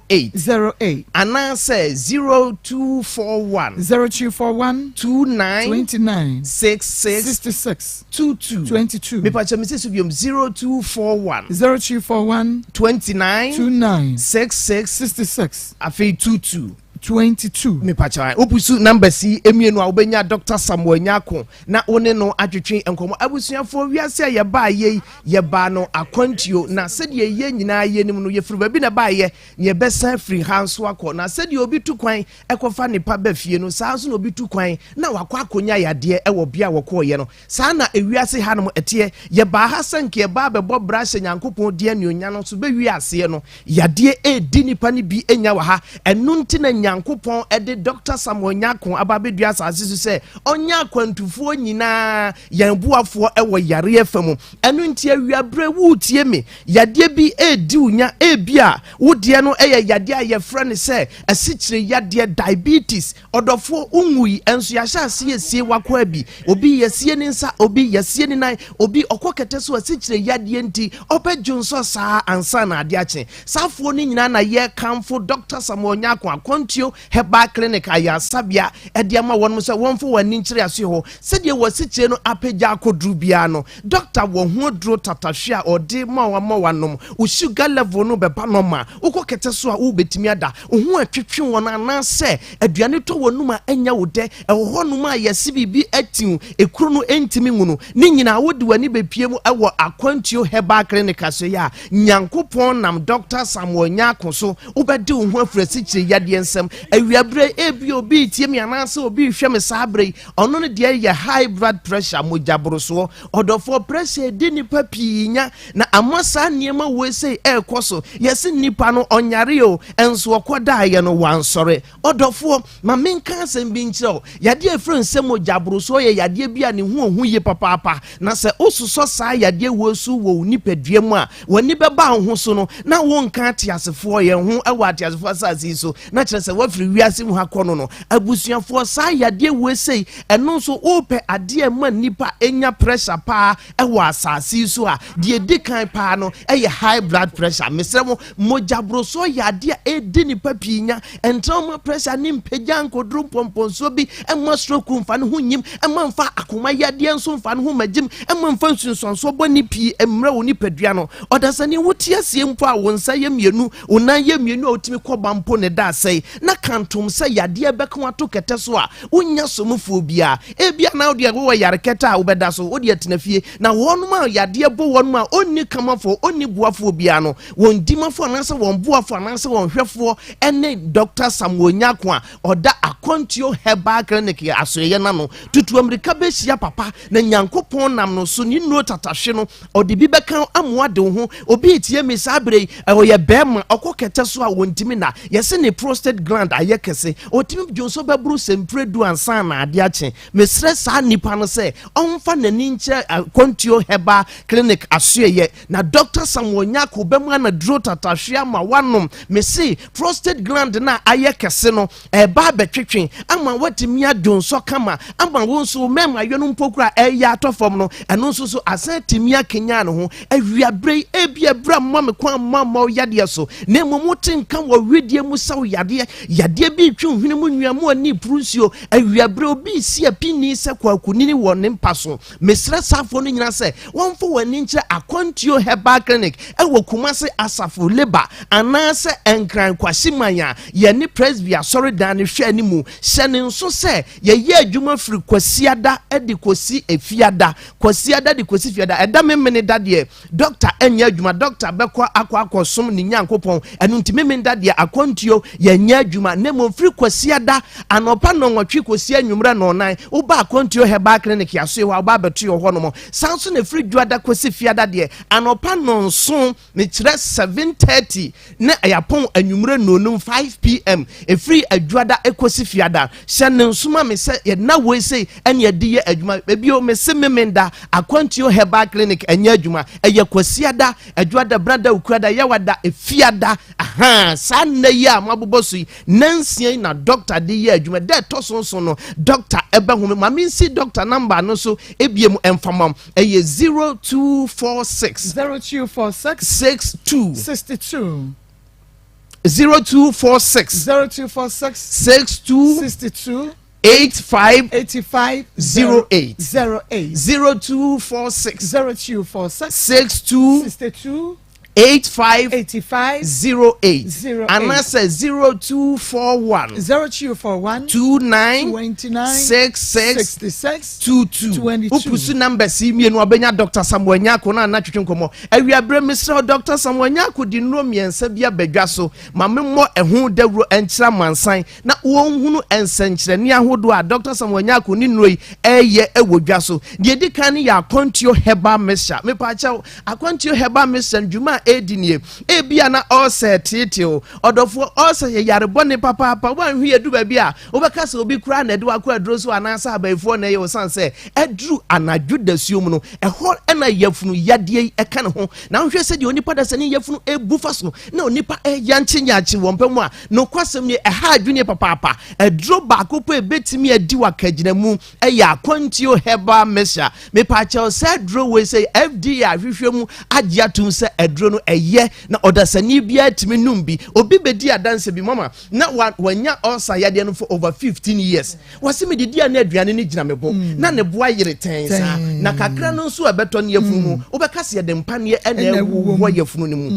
08. 08. Anaasɛ 0241. 0241. 29. 29. 66. 66. 22. 22. Mepakyɛ mesi so biom 0241. 0241. 29. 29. 66. 66. Afei 22. 22. Mepakyɛ wopusu numbers yi mmienu a wobɛnya Dr. Samuel Nyarko na wo ne no atwetwe nkɔmmɔ. Abusuafoɔ, wiase a yɛbaa yei yɛbaa no akwantuo, na sɛdeɛ yɛn nyinaa yɛnim no yɛfiri baabi na ɛbaeɛ na yɛbɛsan firi ha nso akɔ, na sɛdeɛ obi tu kwan kɔfa ne pa ba fie no saa nso na obi tu kwan na wakɔ akɔnya yadeɛ wɔ bea a wɔkɔɔeɛ no. Saa na ewiase hanom teɛ. Yɛbaa ha sɛ nka yɛba abɛbɔ bra hyɛ Nyankopɔn din anuonyam no nso bɛwie aseɛ no, yadeɛ redi nnipa no bi nya wɔ ha. Ɛno nti na Nyankopɔn de Dɔkta Samuel Nyarko aba abɛdua asase so sɛ ɔnyɛ akwantufoɔ nyinaa yɛn boafoɔ wɔ yareɛ fa mu. Ɛno nti awiaberɛ woretie me, yadeɛ bi redi wo nya, ebia wo deɛ no yɛ yadeɛ a yɛfrɛ no sɛ asikyire yadeɛ, diabetes, Ɔdɔfoɔ, wonwui, nso yɛahyɛ aseɛ resie w'akwaa bi. Obi, yɛasie ne nsa, obi, yɛasie ne nan, obi, ɔkɔ kɛtɛ so asikyire yadeɛ nti, ɔbɛdwonsɔ saa ansa na adeɛ akye. Saa afoɔ no nyinaa na yɛrekamfo Dɔkta Samuel Nyarko Akwantuo Herbal Clinic ayaresabea de ama wɔnom sɛ wɔmfa wɔn ani nkyerɛ asoɛ hɔ. Sɛdeɛ w'asikyire no apagya akɔduru biara no, dɔkta wɔ ho aduro tatahwe a ɔde ma wo ama woanom. Wo sugar level no bɛba normal. Wokɔ kɛtɛ so a, wobɛtumi ada. Wo ho atwetwe wɔn anaasɛ aduane tɔ w'anum a ɛnyɛ wo dɛ. Ɛwɔ hɔnom a yɛse biribi atiw, ekuro no ntumi nwu no. Ne nyinaa wode w'ani bɛpue mu wɔ Akwantuo Herbal Clinic asoɛeɛ a Nyankopɔn nam Dɔkta Samuel Nyarko so wobɛde wo ho afiri asikyire yadeɛ nsam. Awiaberɛ yi, ebia obi retie me anaasɛ obi rehwɛ me saa berɛ yi, ɔno no deɛ yɛ high blood pressure, mogyaborosoɔ. Ɔdɔfoɔ, pressure di nnipa pii nya. Na ama saa nneɛma wei sei ɛrekɔ so. Yɛse nipa no ɔnyare o, nso ɔkɔdaeɛ no wansɔre. Ɔdɔfoɔ, ma menka asɛm bi nkyerɛ wo. Yadeɛ a ɛfiri nsɛ mogya borosoɔ yɛ yadeɛ bi a ne ho ɔhu yie papaapa. Na sɛ wososɔ saa yadeɛ wei so wɔ wo nipadua mu a, w'ani bɛba wo ho so no, na wonka ateasefoɔ, yɛn ho wɔ ateasefoɔ asase yi so, na kyerɛ sɛ woafiri wiase mu ha kɔ no no. Abusuafoɔ, saa yadeɛ wei sei, ɛno nso wopɛ adeɛ a ɛma nnipa nya pressure paa wɔ asase yi so a, deɛ ɛdi kan paa no yɛ high blood pressure. Mesrɛ mo, mogyaborosoɔ yɛ adeɛ a ɛdi nipa pii nya. Ɛntena ma pressure ne mpagya nkɔduru mpɔmpɔnsoɔ bi, ɛmma stroke mfa ne ho nyim, ɛmma mfa akoma yadeɛ nso mfa ne ho magyim, ɛmma mfa nsunsuansoɔ bɔne pii mmerɛ wo nipadua no. Ɔdasani, wote aseɛ mpo a wo nsa yɛ mmienu, wo nan yɛ mmienu a wotumi kɔ ba mpo ne da asɛe, na kantom sɛ yadeɛ bɛka wo ato kɛtɛ so a, wonnya somufoɔ biara. Ebia na wo deɛ wowɔ yare kɛtɛ a wobɛda so, wo deɛ tena fie. Na wɔnom a yadeɛ bɔ wɔnom a ɔnni kamafoɔ, ɔnni boafoɔ biara no, wɔn dimafoɔ anaasɛ wɔn boafoɔ anaasɛ wɔn hwɛfoɔ ne Dɔkta Samuel Nyarko a ɔda Akwantuo Herbal Clinic asoɛeɛ no ano. Tutu ammirika bɛhyia papa na Nyankopɔn nam no so ne nnuro tatahwe no ɔde bi bɛka ama wade wo ho. Obi retie me saa berɛ yi, ɔyɛ barima, ɔkɔ kɛtɛ so a ɔntumi nna. Yɛse ne prostate gland. gland ayɛ kɛse, ɔtumi dwonsɔ bɛboro sɛ mprɛ du ansa na adeɛ akye. Mesrɛ saa nipa no sɛ ɔmfa n'ani nkyerɛ Akwantuo Herbal Clinic asoɛyɛ, na Dr Samuel Nyako bɛma na duro tatahwe ama wanom. Mese prostate gland no a ayɛ kɛse no, ɛba abɛtwetwe ama watumi adwonsɔ kama, ama wo nso mɛma yɛ no mpo kora ɛyɛ atɔ fam no, ɛno nso so asan atumi akenya ne ho. Awiaberɛ yi, ebi ɛberɛ mma me kwan mma mma wo yadeɛ so, na mmom wote nka wɔ wedeɛ mu sɛ wo yadeɛ yadeɛ bi twe hwene mu nwia mu ani puru nsuo. Awiaberɛ, obi si apini sɛ kwakunini wɔ ne mpa so. Mesrɛ saafoɔ no nyinaa sɛ wɔmfa wɔn ani nkyerɛ Akwantuo Herbal Clinic ɛwɔ Kumase Asafo Labour anaasɛ Nkran Kwasiman a yɛne Presby asɔredan no hwɛ animu. Hyɛ ne nso sɛ yɛyɛ adwuma firi Kwasiada de kɔsi Efiada, Kwasiada de kɔsi Fiada. Ɛda Memene da deɛ, dɔkta ɛnyɛ adwuma. Dɔkta bɛkɔ akɔsom ne Nyankopɔn, ɛno nti Memene da deɛ, Akwantuo yɛnyɛ adwuma. Na mmom firi Kwasiada anɔpa 8:30 kɔsi anwummerɛ 9:00, woba Akwantuo Herbal Clinic yɛasoe hɔ a, woba abɛto yɛ hɔ nom. San so na firi Dwoada kɔsi Fiada deɛ, anɔpa 7:00, mekyerɛ 7:30, na ɛyɛapɔn anwummerɛ 5:00, 5 p.m., ɛfiri Adwuada ɛkɔsi Fiada. Hyɛ ne nsoma me sɛ yɛna wei sei ɛne yɛde yɛ adwuma. Ebio, mese Memenda Akwantuo Herbal Clinic ɛnyɛ adwuma. Ɛyɛ Kwasiada, Adwuada, Brada, Okuada, Yawada, Efiada. Aha saa nna yi a moabobɔ so yi, nansia yi na dɔkta de yɛ adwuma. Dɛ ɛtɔ so nso no, dɔkta ɛbɛhome. Ma mensi dɔkta number no so ebiem ɛmfamam. Ɛyɛ 0246 0246 62 62 0246 0246 62 62 85 85 08 08 0246 0246 62 62 85 85 08 08 anaasɛ 0241 0241 29 29 66 66 22. 22. Wopusu numbers yi mmienu, abɛnya Dr Samuel Nyako no ana twetwe nkɔmmɔ. Awiaberɛ, mesrɛ wo, Dr Samuel Nyako de nnuro mmiɛnsa bi abadwa so ma memmɔ ɛho dawuro ɛnkyerɛ amansan na wɔnhunu nsɛnkyerɛnne ahodoɔ a Dr Samuel Nyako ne nnuro yi ɛyɛ ɛwɔ dwa so. Deɛ ɛdi kan no yɛ Akwantuo Herbal Mixture. Mepaakyɛw, Akwantuo Herbal Mixture, ndwuma a ɛredi nie: ebia na ɔsɛ teetew ɔdɔfoɔ, ɔsɛ yɛ yarebɔne papaapa. Woanhwe yɛ du baabi a wobɛka sɛ obi koraa na ɛde wakɔ aduro so anaasɛ abayifoɔ na ɛyɛ, ɔsan sɛ ɛduru anadwo dasuo mu no, ɛhɔ ɛna yafunu yadeɛ yi ɛka ne ho. Na wohwɛ sɛ deɛ onipa da sɛ ne yafunu ebu fa so na onipa ɛyankye nyankye wɔ mpɛ mu a, nokwasɛm nie, ɛha adwene papaapa. Aduro baako pɛ ebetumi adi wakagyina mu ɛyɛ Akwantuo Herbal Mixture. Mepaakyɛw, sɛ aduro wei sɛ FDA ahwehwɛ mu agye atum sɛ aduro no ɛyɛ na ɔdasani biara tumi num bi. Obi bɛdi adanse bi mama na wanya ulcer yadeɛ no for over 15 years. Wɔsi mi didi a, na aduane no gyina me bo na ne bo ayere tɛn saa, na kakra no nso a ɛbɛtɔ ne yafunu mu, wobɛka sɛ yɛde mpaneɛ ɛna ɛna ɛwowɔ ɛwowɔ mu. Yafunu no mu,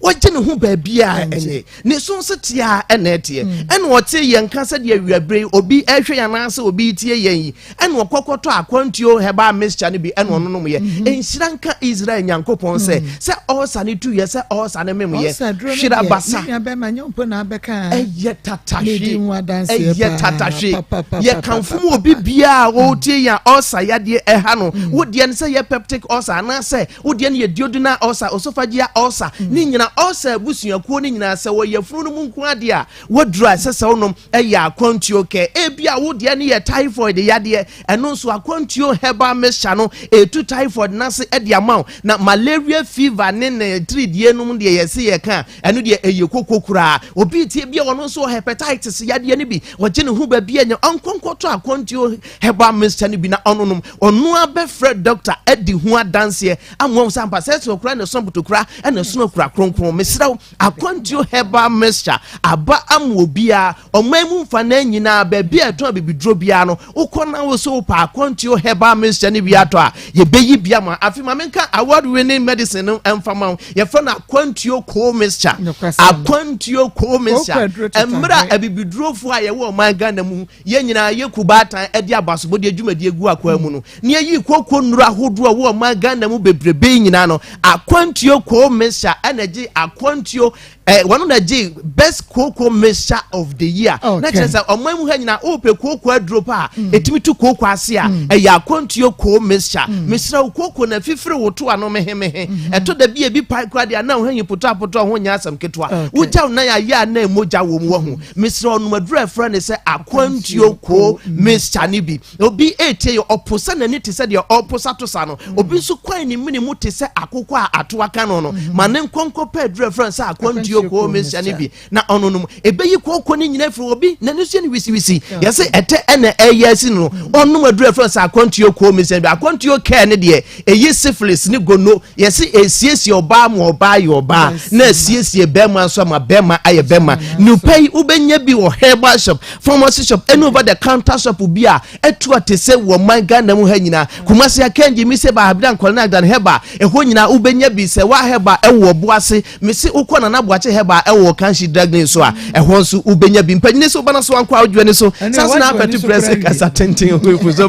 wɔgye ne ho baabi a ɛnyɛ ne so nso te a ɛna ɛteɛ. Ɛna ɔte yɛn ka sɛdeɛ awiabere yi obi ɛhwɛ yɛn anaasɛ obi tie yɛn yi, ɛna ɔkɔkɔtɔ Akwantuo Herbal Mixture no bi ɛna ɔnonom yɛ. Nhyira nka Israel Nyankopɔn sɛ ɔɔsa ne tu yɛ, sɛ ɔɔsa ne mem yɛ ɔsa duro no hwere deɛ abasa. Ne nua bɛma nyɛ mpo na abɛka a. Ɛyɛ tatahwe. Medi ho adanseɛ Ɛyɛ paa, tatahwe. pa, pa, pa, Yɛkamfo pa, mu pa, obi pa. biara a ɔretie yɛn a ɔsa yadeɛ ɛha no, wodeɛ no sɛ yɛ peptic ulcer anaasɛ wodeɛ no yɛ duodenal ulcer, esophageal ulcer ne nyina, ulcer abusuakuo no nyinaa, sɛ wɔyɛ funu no mu nko adeɛ a, waduru a ɛsɛ sɛ wonom ɛyɛ Akwantuo kɛ. Ebi a wodeɛ no yɛ typhoid yadeɛ, ɛno nso Akwantuo Herbal Mixture no ɛtu typhoid n'ase ɛde ama wo. Na malaria fever ne ne tiridie nom deɛ, yɛse yɛ ka, ɛno deɛ ɛyɛ koko koraa. Obi tie bi a ɔno nso wɔ hepatitis yadeɛ no bi, wɔgye ne ho baabi anya, ɔnkɔnkɔtɔ Akwantuo Herbal Mixture no bi na ɔnonom. Ɔno abɛfrɛ doctor adi ho adanseɛ ama wɔn sɛ ampa sɛ ɔkura ne so mpotokura ɛna ɛso akura kronkron. Mesrɛ wo, Akwantuo Herbal Mixture aba ama obiara. Ɔman mu mfa na nyinaa, baabi a ɛtɔn abibiduro biara no, wokɔ na wo so wopɛ Akwantuo Herbal Mixture no bi atɔ a, yɛbɛyi bi ama. Afei ma menka award winning medicine no ɛmfa ma wo. Yɛfrɛ no Akwantuo Co Mixture. Nokwasɛm. Akwantuo Co Mixture. Kooko aduro teta mmerɛ a hwɛ. abibidurofoɔ a yɛwɔ ɔman Ghana mu, yɛn nyinaa yɛ kubaatan ɛde abasobɔdeɛ dwumadie gu akwan mu no ne yɛyi kooko nnuro ahodoɔ a ɛwɔ ɔman Ghana mu bebrebe yi nyinaa no, Akwantuo Co Mixture ɛna gye akwantuo wɔn na gye best cocoa mixture of the year. Na kyerɛ sɛ ɔman mu ha nyinaa, wopɛ kooko aduro pa a ɛtumi tu kooko ase a, ɛyɛ Akwantuo Co Mixture. Mesrɛ wo, kooko na fifiri wo to ano mehemehe, ɛtɔ da bi ebi pa. kwan koraa deɛ a na wo ho ahi potɔapotɔ ho nyɛ asɛm ketewa. Wogya wo nan a yɛ a na mogya wɔ mu wahu. Mesrɛ wo nom aduru a ɛfrɛ no sɛ akwantuo koo mixture no bi. Obi retie yɛ ɔposa n'ani te sɛ deɛ ɔreposa tosa no. Obi nso kwan ne mene mu te sɛ akokɔ a ato aka no no. Ma ne nkɔ nkɔpɛ aduru a ɛfrɛ no sɛ akwantuo koo mixture no bi na ɔno nom. Ɛbɛyi kooko no nyinaa afiri obi n'ani so yɛ no wisiwisi. Yɛse ɛtɛ ɛna ɛyɛ asi no no. Ɔnom aduru a ɛfrɛ no sɛ akwantuo koo mixture no bi. Akwantuo kɛɛ no deɛ ɛyi syphilis ne gono. Yɛse ɛsiesie ɔbaa ma ɔbaa yɛ ɔbaa na ɛsiesie bɛrima nso ama bɛrima ayɛ bɛrima. Nupa yi wobɛnya bi wɔ herbal shop, pharmacy shop ɛne over the counter shop bi a ɛtu ate sɛ wɔ man Ghana mu ha nyinaa. Kumasi Akanji Mise ba Habida Nkɔla ne Agdan Herbal ɛhɔ nyinaa wobɛnya bi. Sɛ wa herbal ɛwɔ Ɔboase mese wokɔ Nana Boakye Herbal ɛwɔ Kanshi Drug Lane so a ɛhɔ nso wobɛnya bi. Mpanyini sɛ wobɛna so ankɔ awodwoɔ ni so saa so na apɛte press kasa tenten so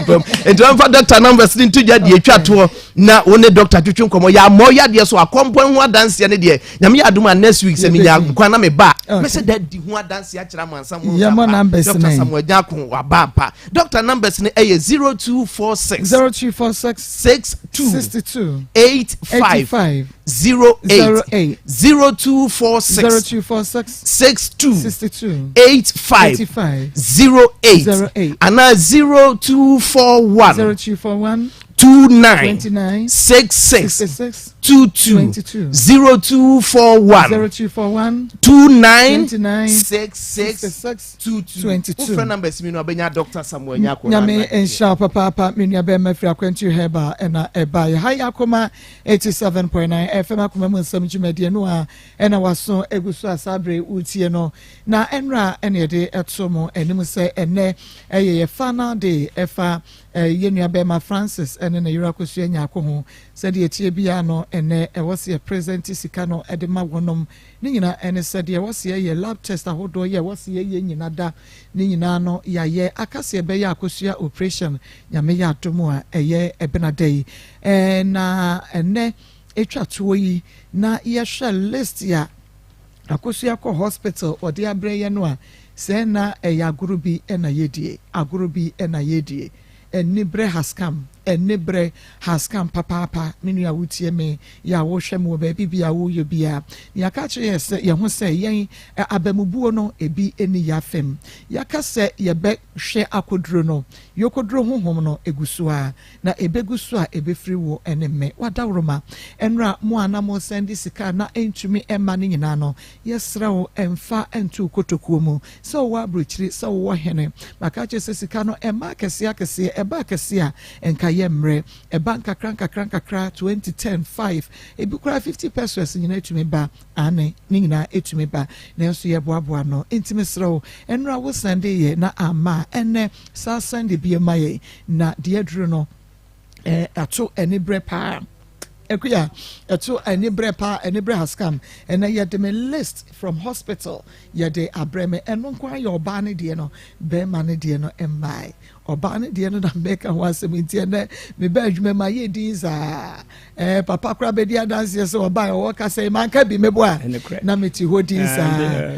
mpam nti wɔmfa doctor numbers ne nto dwa deɛ ɛtwa toɔ na wo ne doctor twetwe nkɔmmɔ yɛ amɔ yadeɛ so akɔmpɔn ho adanseɛ ne deɛ Nyame yɛ adom a next week sɛ menya nkwa na meba a mɛsɛ da di ho adanseɛ akyerɛ amansa mu Dr. Samuel Nyarko waba ampa. Doctor numbers no ɛyɛ 0246 0246 62 62 85 85 08 08 0246 0246 62 62 85 85 08 08 anaa 0241 0241 29 29 66 66 22 22 0241 0241 29 29 66 66 22. 22. Wofrɛ numbers mi no abɛnya Dr. Samuel Nyarko. Nyame nhyira wo papaapa me nua bɛrima firi Akwantu Herbal ɛna ɛbaeɛ ha yɛ Akoma 87.9 FM akoma mu nsɛm dwumadie no a ɛna waso egu so a saa bere wotie no na ɛnra ɛna yɛde ɛto mo anim sɛ ɛnɛ ɛyɛ yɛ final day ɛfa yɛn nua bɛrima Francis ɛne ne yere Akosua Nyarko ho. Sɛdeɛ ɛteɛ biara no, ɛnnɛ ɛwɔ sɛ yɛ present sika no de ma wɔnom. Ne nyinaa ɛne sɛ deɛ ɛwɔ sɛ yɛyɛ, lab test ahodoɔ yi a ɛwɔ sɛ yɛyɛ nyina da ne nyinaa no yɛayɛ. Aka sɛ yɛbɛyɛ akosua operation Nyame yɛ adom a ɛyɛ ɛbenada yi. Na ɛnnɛ ɛtwa toɔ yi na yɛhwɛ list a Akosua kɔ hospital wɔde abrɛ yɛ no a, sɛɛ na ɛyɛ agorɔ bi na yɛdie, agorɔ bi na yɛdie. Anibrɛ has come, anibrɛ has come papaapa, me nua a wotie me, yɛ a wohwɛ me wɔ baabi biara a woyɛ biara. Nea yɛaka akyerɛ yɛ sɛ yɛn ho sɛ yɛn abamubuo no ebi nni yɛn afam. Yɛaka sɛ yɛbɛhwɛ akoduro no, yɛkoduro honhom no egu so ara. Na ɛbɛgu so a ɛbɛfiri wo ne me. W'adaworoma. Ɛnora mo a na moresan de sika a na ɛntumi mma no nyinaa no, yɛsrɛ wo mfa nto wo kotokuo mu. Sɛ wowɔ aburokyiri, sɛ wowɔ hene. Maka akyerɛ sɛ sika no ɛmma akɛseɛ akɛseɛ, ɛba akɛseɛ a nka yɛmmrɛ. Ɛba nkakra nkakra nkakra, 20, 10, 5, ebi koraa 50 pesewas nyinaa tumi ba. Aane, ne nyinaa tumi ba. Nanso yɛboaboa ano. Enti mesrɛ wo, ɛnora wo sɛnde yɛ na amma a, ɛnnɛ san sɛnde bio ma yɛn. Na deɛ aduru no, ɛto aniberɛ paa. Akuya, ɛto aniberɛ paa, aniberɛ has come. Ɛnɛ yɛde me list from hospital yɛde abrɛ me. Ɛno nko ara yɛ ɔbaa no deɛ no, bɛrima no deɛ no mmae. Ɔbaa no deɛ no na mɛka ho asɛm nti ɛnɛ meba adwuma mu ayɛ din saa. Ɛɛ papa koraa bɛdi adanseɛ sɛ ɔbaa ɔwɔ kasa yi manka bi meboa na mete hɔ din saa.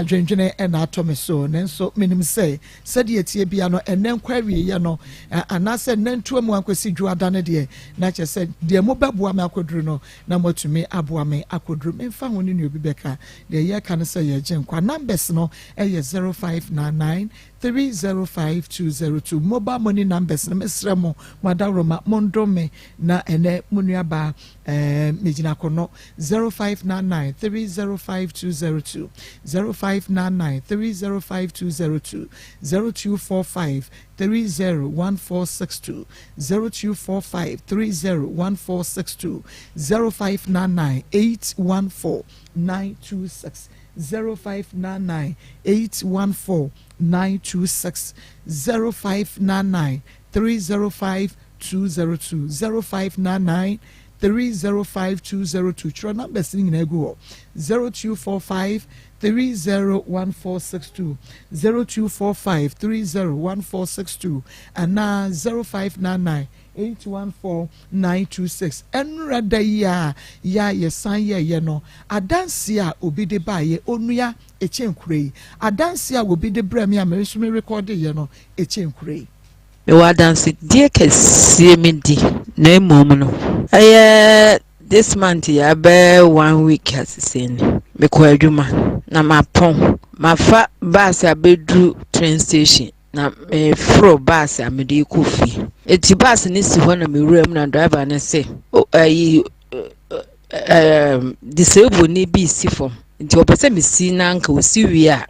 Adwendwene ɛna atɔ me so nanso menim sɛ Sɛdeɛ ɛteɛ biara no, ɛnnɛ nkɔ awieeɛ no, anaasɛ nnɛ ntoa mu ankɔsi Dwoada no deɛ, na kyerɛ sɛ deɛ mobɛboa me akɔduru no, na moatumi aboa me akɔduru. Memfa ho ne nea obi bɛka, deɛ yɛreka ne sɛ yɛregye nkwa. Numbers no yɛ 0599 305 202. Mobile money numbers no, mesrɛ mo, mo adaworoma, mondom me na ɛnnɛ mo nuabaa, eh, megyina kono. 0599 305 202. 0599 305 202, 0245 30 1462, 0245 30 1462, 0599 814 926, 0599 814 926, 0599 305 202, 0599 305202 Twerɛ numbers no nyinaa gu hɔ, 0245 301462, 0245 301462 anaa 0599 814926. Ɛnora da yi a yɛ a yɛsan yɛeɛ no, adanseɛ a obi de baeɛ, onua Ekyenkure yi, adanseɛ a obi de brɛɛ me a me nso me rekɔɔdeeɛ no, Ekyenkure yi. Mewɔ adansedie kɛseɛ medi, na mmom no, ɛyɛ. This month yi abɛyɛ one week asese ni, mekɔ adwuma na mapɔn. Mafa bus abɛduru train station na meforo bus a mede rekɔ fie. Eti bus no si hɔ na mewura mu na driver no se, o ayi ɛɛm disable ni bi si fam nti ɔpɛ sɛ mesi na anka osi wie a.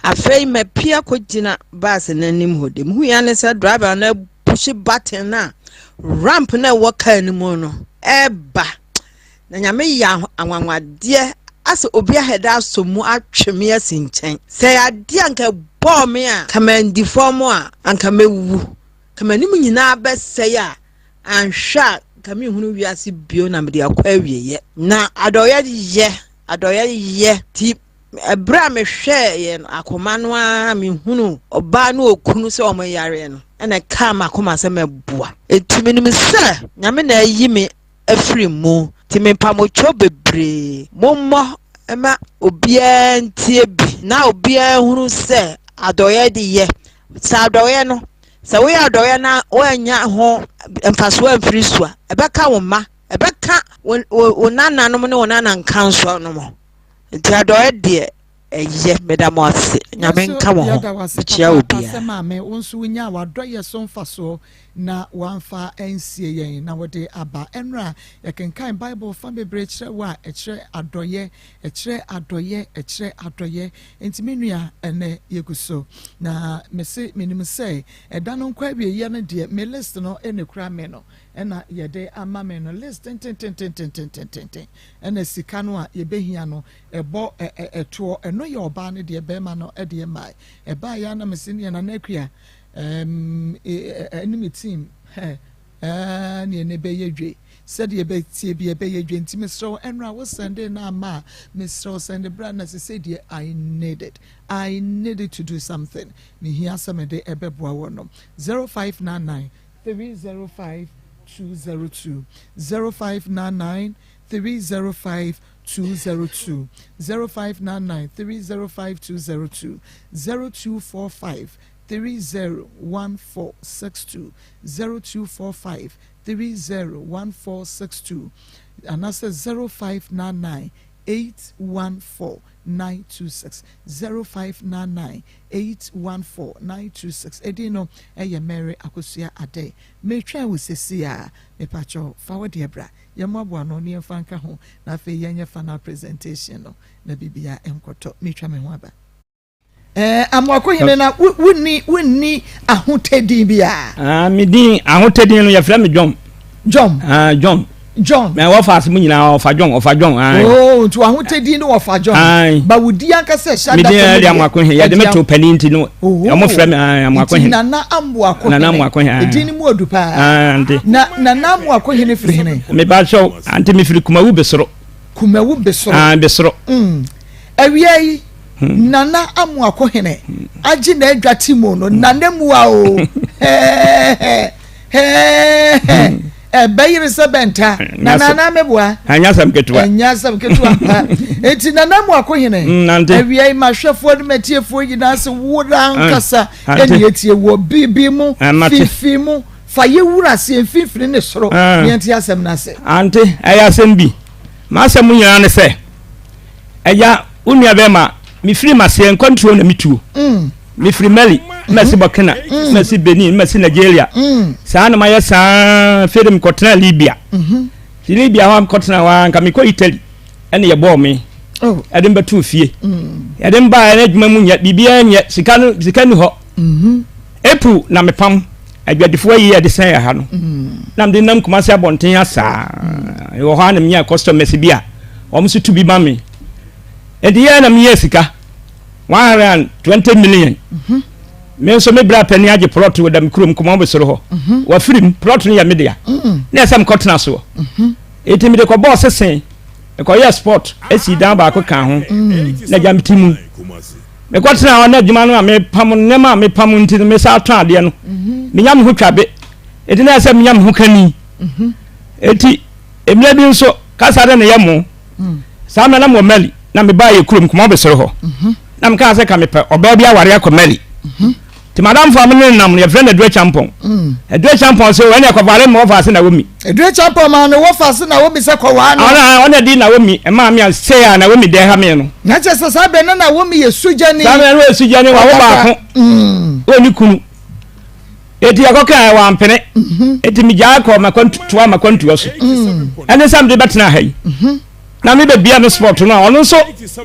Afei mapue akɔgyina bus no anim hɔ de, mehui ara ne sɛ driver no apuhye button no a ramp no a ɛwɔ kaa no mu no ɛreba. Na Nyame yɛ anwanwadeɛ asɛ obi ahɛda asɔ mu atwe me asi nkyɛn. Sɛ ɛyɛ adeɛ a anka ɛbɔɔ me a, anka mandi fam a, anka mɛwu. Anka m'anim nyinaa bɛsɛe a, anhwɛ a anka menhunu wiase bio na mede akɔ awieɛ. Na adɔeɛ yɛ, adɔeɛ yɛ. Nti Ɛberɛ a mehwɛɛ yɛn akoma no ara mehunuu ɔbaa ne okunu sɛ wɔn yareɛ no, ɛna ɛkaa m'akoma sɛ mɛboa. Enti menim sɛ Nyame na ayi me afiri mu, nti mepamotwɔ bebree, mommɔ ma obiara ntie bi na obiara nhunu sɛ adɔeɛ de yɛ. Sɛ adɔeɛ no, sɛ woyɛ adɔeɛ na woannya ho mfasoɔ amfiri so a, ɛbɛka wo mma, ɛbɛka wo, wo, wo nananom ne wo nanankansoɔ nom. Nti adɔeɛ deɛ ɛyɛ meda mo ase nyame nka mo ho mekyia obiara. Sɛ maame wo nso wonyaa w'adɔyɛ so mfasoɔ na wamfa ansie yɛn na wode aba. Ɛnora yɛkenkan Bible fa bebree kyerɛ wo a ɛkyerɛ adɔyɛ, ɛkyerɛ adɔyɛ, ɛkyerɛ adɔyɛ. Enti me nua ɛnɛ yɛgu so. Na mese menim sɛ ɛda no nkɔ awieɛ no deɛ me list no ɛna ɛkura me no ɛna yɛde ama me no list tententententententen ɛna sika no a yɛbɛhia no ɛbɔ ɛtoɔ ɛno yɛ ɔbaa no deɛ bɛrima no deɛ mmae ɛbaa yɛ na mese neɛ Nana Akua ɛne me team hɛ ɛɛ neɛ ne bɛyɛ dwe sɛdeɛ ɛbɛtie bi ɛbɛyɛ dwe nti mesrɛ wo ɛnora wo sɛnde no ama a mesrɛ wo sɛnde bra na sese deɛ I need it I need it to do something mehia sɛ mede ɛbɛboa wɔ no 0599 305 202 0599 305 202 0599 305 202 0245 301462 0245 301462 anaasɛ 0599 814 926 0599 814 926 Edin no yɛ Mary Akosua Adei. Meretwɛn wo seesei ara. Mepakyɛw, fa wo deɛ bra. Yɛmmoaboa ano na yɛmfa nka ho, na afei yɛnyɛ final presentation no na biribiara nkɔtɔ. Meretwa me ho aba. Ɛɛ Amoako Hene na wonni wonni ahotɛdin biara? Ah, me din ahotɛdin no yɛfrɛ me John. John. Ah, John. John. Mɛ wɔfa ase mu nyinaa ɔfa John ɔfa John. Ayi. Oo nti w'ahotɛdin no wɔfa John. Ayi. Ba wo di ankasa ɛhyɛ adaka mu deɛ. Me din ɛde Amoako Hene yɛde me to panin ti no. Ɔmo frɛ me ayi Amoako Hene. Nti Nana Amoako Hene. Nana Amoako Hene. Edin no mu odu paa. Ah, nti. Na Nana Amoako Hene firi hene? Me ba sɛ ante me firi Kumawu Besoro. Kumawu Besoro. Ah, Besoro. Mm. Awia yi, hmm. Nana Amoako Hene agye n'adwa ti mu no, Nana mua o. Hɛɛhɛ. Hɛɛhɛ. Hmm. Ɛbɛyere sɛ bɛnta. Na Nana meboa. Ɛnyɛ asɛm ketewa. Ɛnyɛ asɛm ketewa pa. Eti Nana Amoako Hene. Hmm, Awia yi, mahwɛfoɔ ne matiefoɔ nyinaa sɛ wo ankasa ɛne etie wɔ biribi mu, fifi mu. Fa yɛ wura aseɛ mfimfini ne soro. Ne yɛnte asɛm no ase. Ante, ɛyɛ asɛm bi. M'asɛm mu nyinaa ne sɛ, Agya, wo nua bɛrima, mefiri m'aseɛ nkwantuo na metuo. Mm. Mefiri Mali, mm-hmm. masi Burkina, mm. masi Benin, masi Nigeria. Mm. Saa na mayɛ saa afei de mekɔtena Libya. Mm-hmm. Ti Libya hɔ a mekɔtena hɔ a nka mekɔ Italy ɛne yɛbɔɔ me. Oh. Ɛde mbɛtoo fie. Yɛde mbaa ɛne adwuma mu nyɛ biribiara nyɛ sika no sika ni hɔ. Mm-hmm. April na mepam adwadifoɔ ayi yɛde sɛn ɛha no na mede nam Kumasi abɔnten asaa ɛwɔ hɔ a na menya customers bi a wɔn nso tu bi ma me nti yɛ na meyɛ sika 120 million mhm. me nso me bra panin agye plot wɔ dam kurom kɔmɔ bɛsoro hɔ mhm. wafiri mu plot no yɛ me dea mhm. na ɛsɛ mekɔtena soɔ nti mede kɔbɔɔ sesen mekɔyɛ sport esi dan baako ka ho na gya mete mu Mekɔtenaa hɔ na adwuma no a mepam, nneɛma a mepam nti no, mesan tɔn adeɛ no. Mhm. Menya me ho twa be. Enti na ɛsɛ menya me ho kani. Mhm. Enti mmerɛ bi nso, kasa dɛ na ɛyɛ mo. Mm. Saa mmerɛ na mewɔ Mali, na mebaa yɛ kurom, Kumasi Besoro hɔ. Mhm. Na mekaa sɛ ka mepɛ ɔbaa bi aware akɔ Mali. Nti madamfo a me ne no nam no, yɛfrɛ no Aduru Acheampong. Mm. Aduru Acheampong sɛ ɛne ɛkɔvare me wɔfa ase Naomi. Aduru Acheampong maa ne wɔfa ase Naomi sɛ kɔwaa no. Ɔna ɔna di Naomi ɛmaa me a sɛ a Naomi dɛ ha me no. Na kyerɛ sɛ saa bɛn na Naomi yɛ sugyani. Saa bɛn no yɛ sugyani wawo baako. Mm. Wɔ ne kunu. Eti yɛkɔka ɛ wampene. Mhm. Eti megyaa kɔ makwantoa makwantuo so. Mm. Ɛne sɛ mede bɛtena ha yi. Mhm. Na me bɛ bia me sport no a ɔno nso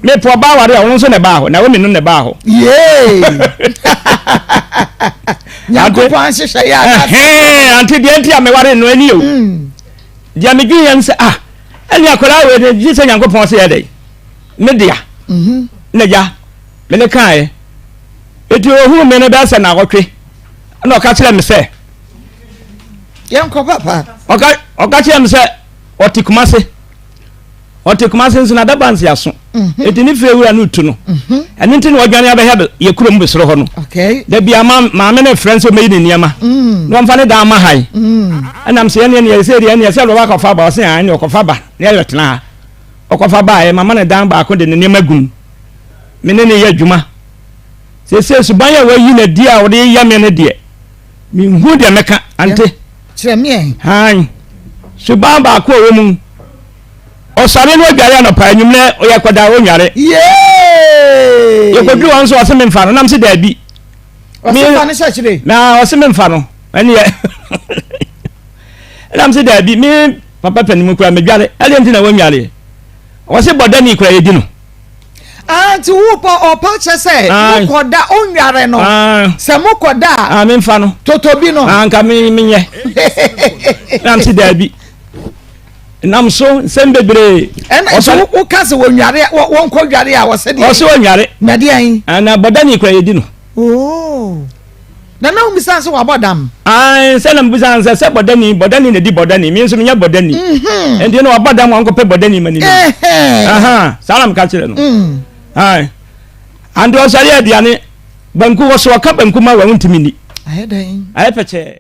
me po ɔbaa ware a ɔno nso na ɛbaa hɔ Naomi no na ɛbaa hɔ. Yee! Nyankopɔn ahyehyɛ yɛ anaasɛ. Ɛhɛn ante deɛ nti a meware no ɛni o. Mm. Deɛ medwen yɛn sɛ ah ɛne akwadaa wei de gye sɛ Nyankopɔn sɛ yɛ dɛ me dea. Mhm. Na gya me ne kaeɛ. Eti ohuu me no bɛyɛ sɛ naawɔtwe ɛna ɔka kyerɛ me sɛ. Yɛnkɔ papa. Ɔka ɔka kyerɛ me sɛ ɔte Kumase. Ɔte Kumase nso na daba nse aso. Mhm. Eti ne fie wura no tu no. Mhm. Ɛno nti na ɔdwane abɛhɛ yɛ kurom besoro hɔ no. Da bi ama maame no frɛ nso mɛyi ne nneɛma. Mm. Na ɔmfa ne dan ma ha yi. Mm. Ɛnam sɛ ɛneɛ neɛ sɛ deɛ ɛneɛ sɛ ɔbɛba akɔfa ba ɔse ɛneɛ ɔkɔfa ba na yɛbɛtena ha. Ɔkɔfa ba ɛ mama ne dan baako de ne nneɛma gum. Me ne ne yɛ adwuma. Seesei suban a wayi no adi a ɔde yɛ me no deɛ menhu deɛ mɛka ante. Kyerɛ me ɛ. Han. Suban baako a ɔwɔ mu. Ɔsɔre no adware anɔpa anwummerɛ ɔyɛ kɔda ɔnware. Yee! Yɛkɔduru hɔ nso ɔse memfa no nam se daabi. Ɔse fa no hyɛ kyerɛ. Na ɔse memfa no ɛneɛ ɛnam se daabi me papa panimu kura medware ɛdeɛ nti na wɔnwareɛ. Ɔse bɔdani kura yɛdi no. Ah, nti wo pɔ ɔpa kyɛ sɛ mokɔda ɔnware no sɛ mokɔda a memfa no totobi no anka menyɛ nam se daabi nam so nsɛm bebree ɛna nti woka sɛ wɔnware wɔnkɔ dware a wɔsɛ deɛ ɔse wɔnware na deɛn na bɔdani kora yɛdi no oh. Na na wobisa sɛ wabɔ dam. Ae, sɛ na mebisa sɛ sɛ bɔdani, bɔdani na di bɔdani, me nso menyɛ bɔdani. Mhm. Nti na wabɔ dam a ɔnkɔpɛ bɔdani ma ne nim. Aha, saa na meka kyerɛ no. Mm. Ae. Ante ɔsɔre aduane, banku wɔ so ɔka banku ma wa wontumi nni. Ayɛ dɛn? Ayɛ pɛkyɛɛ.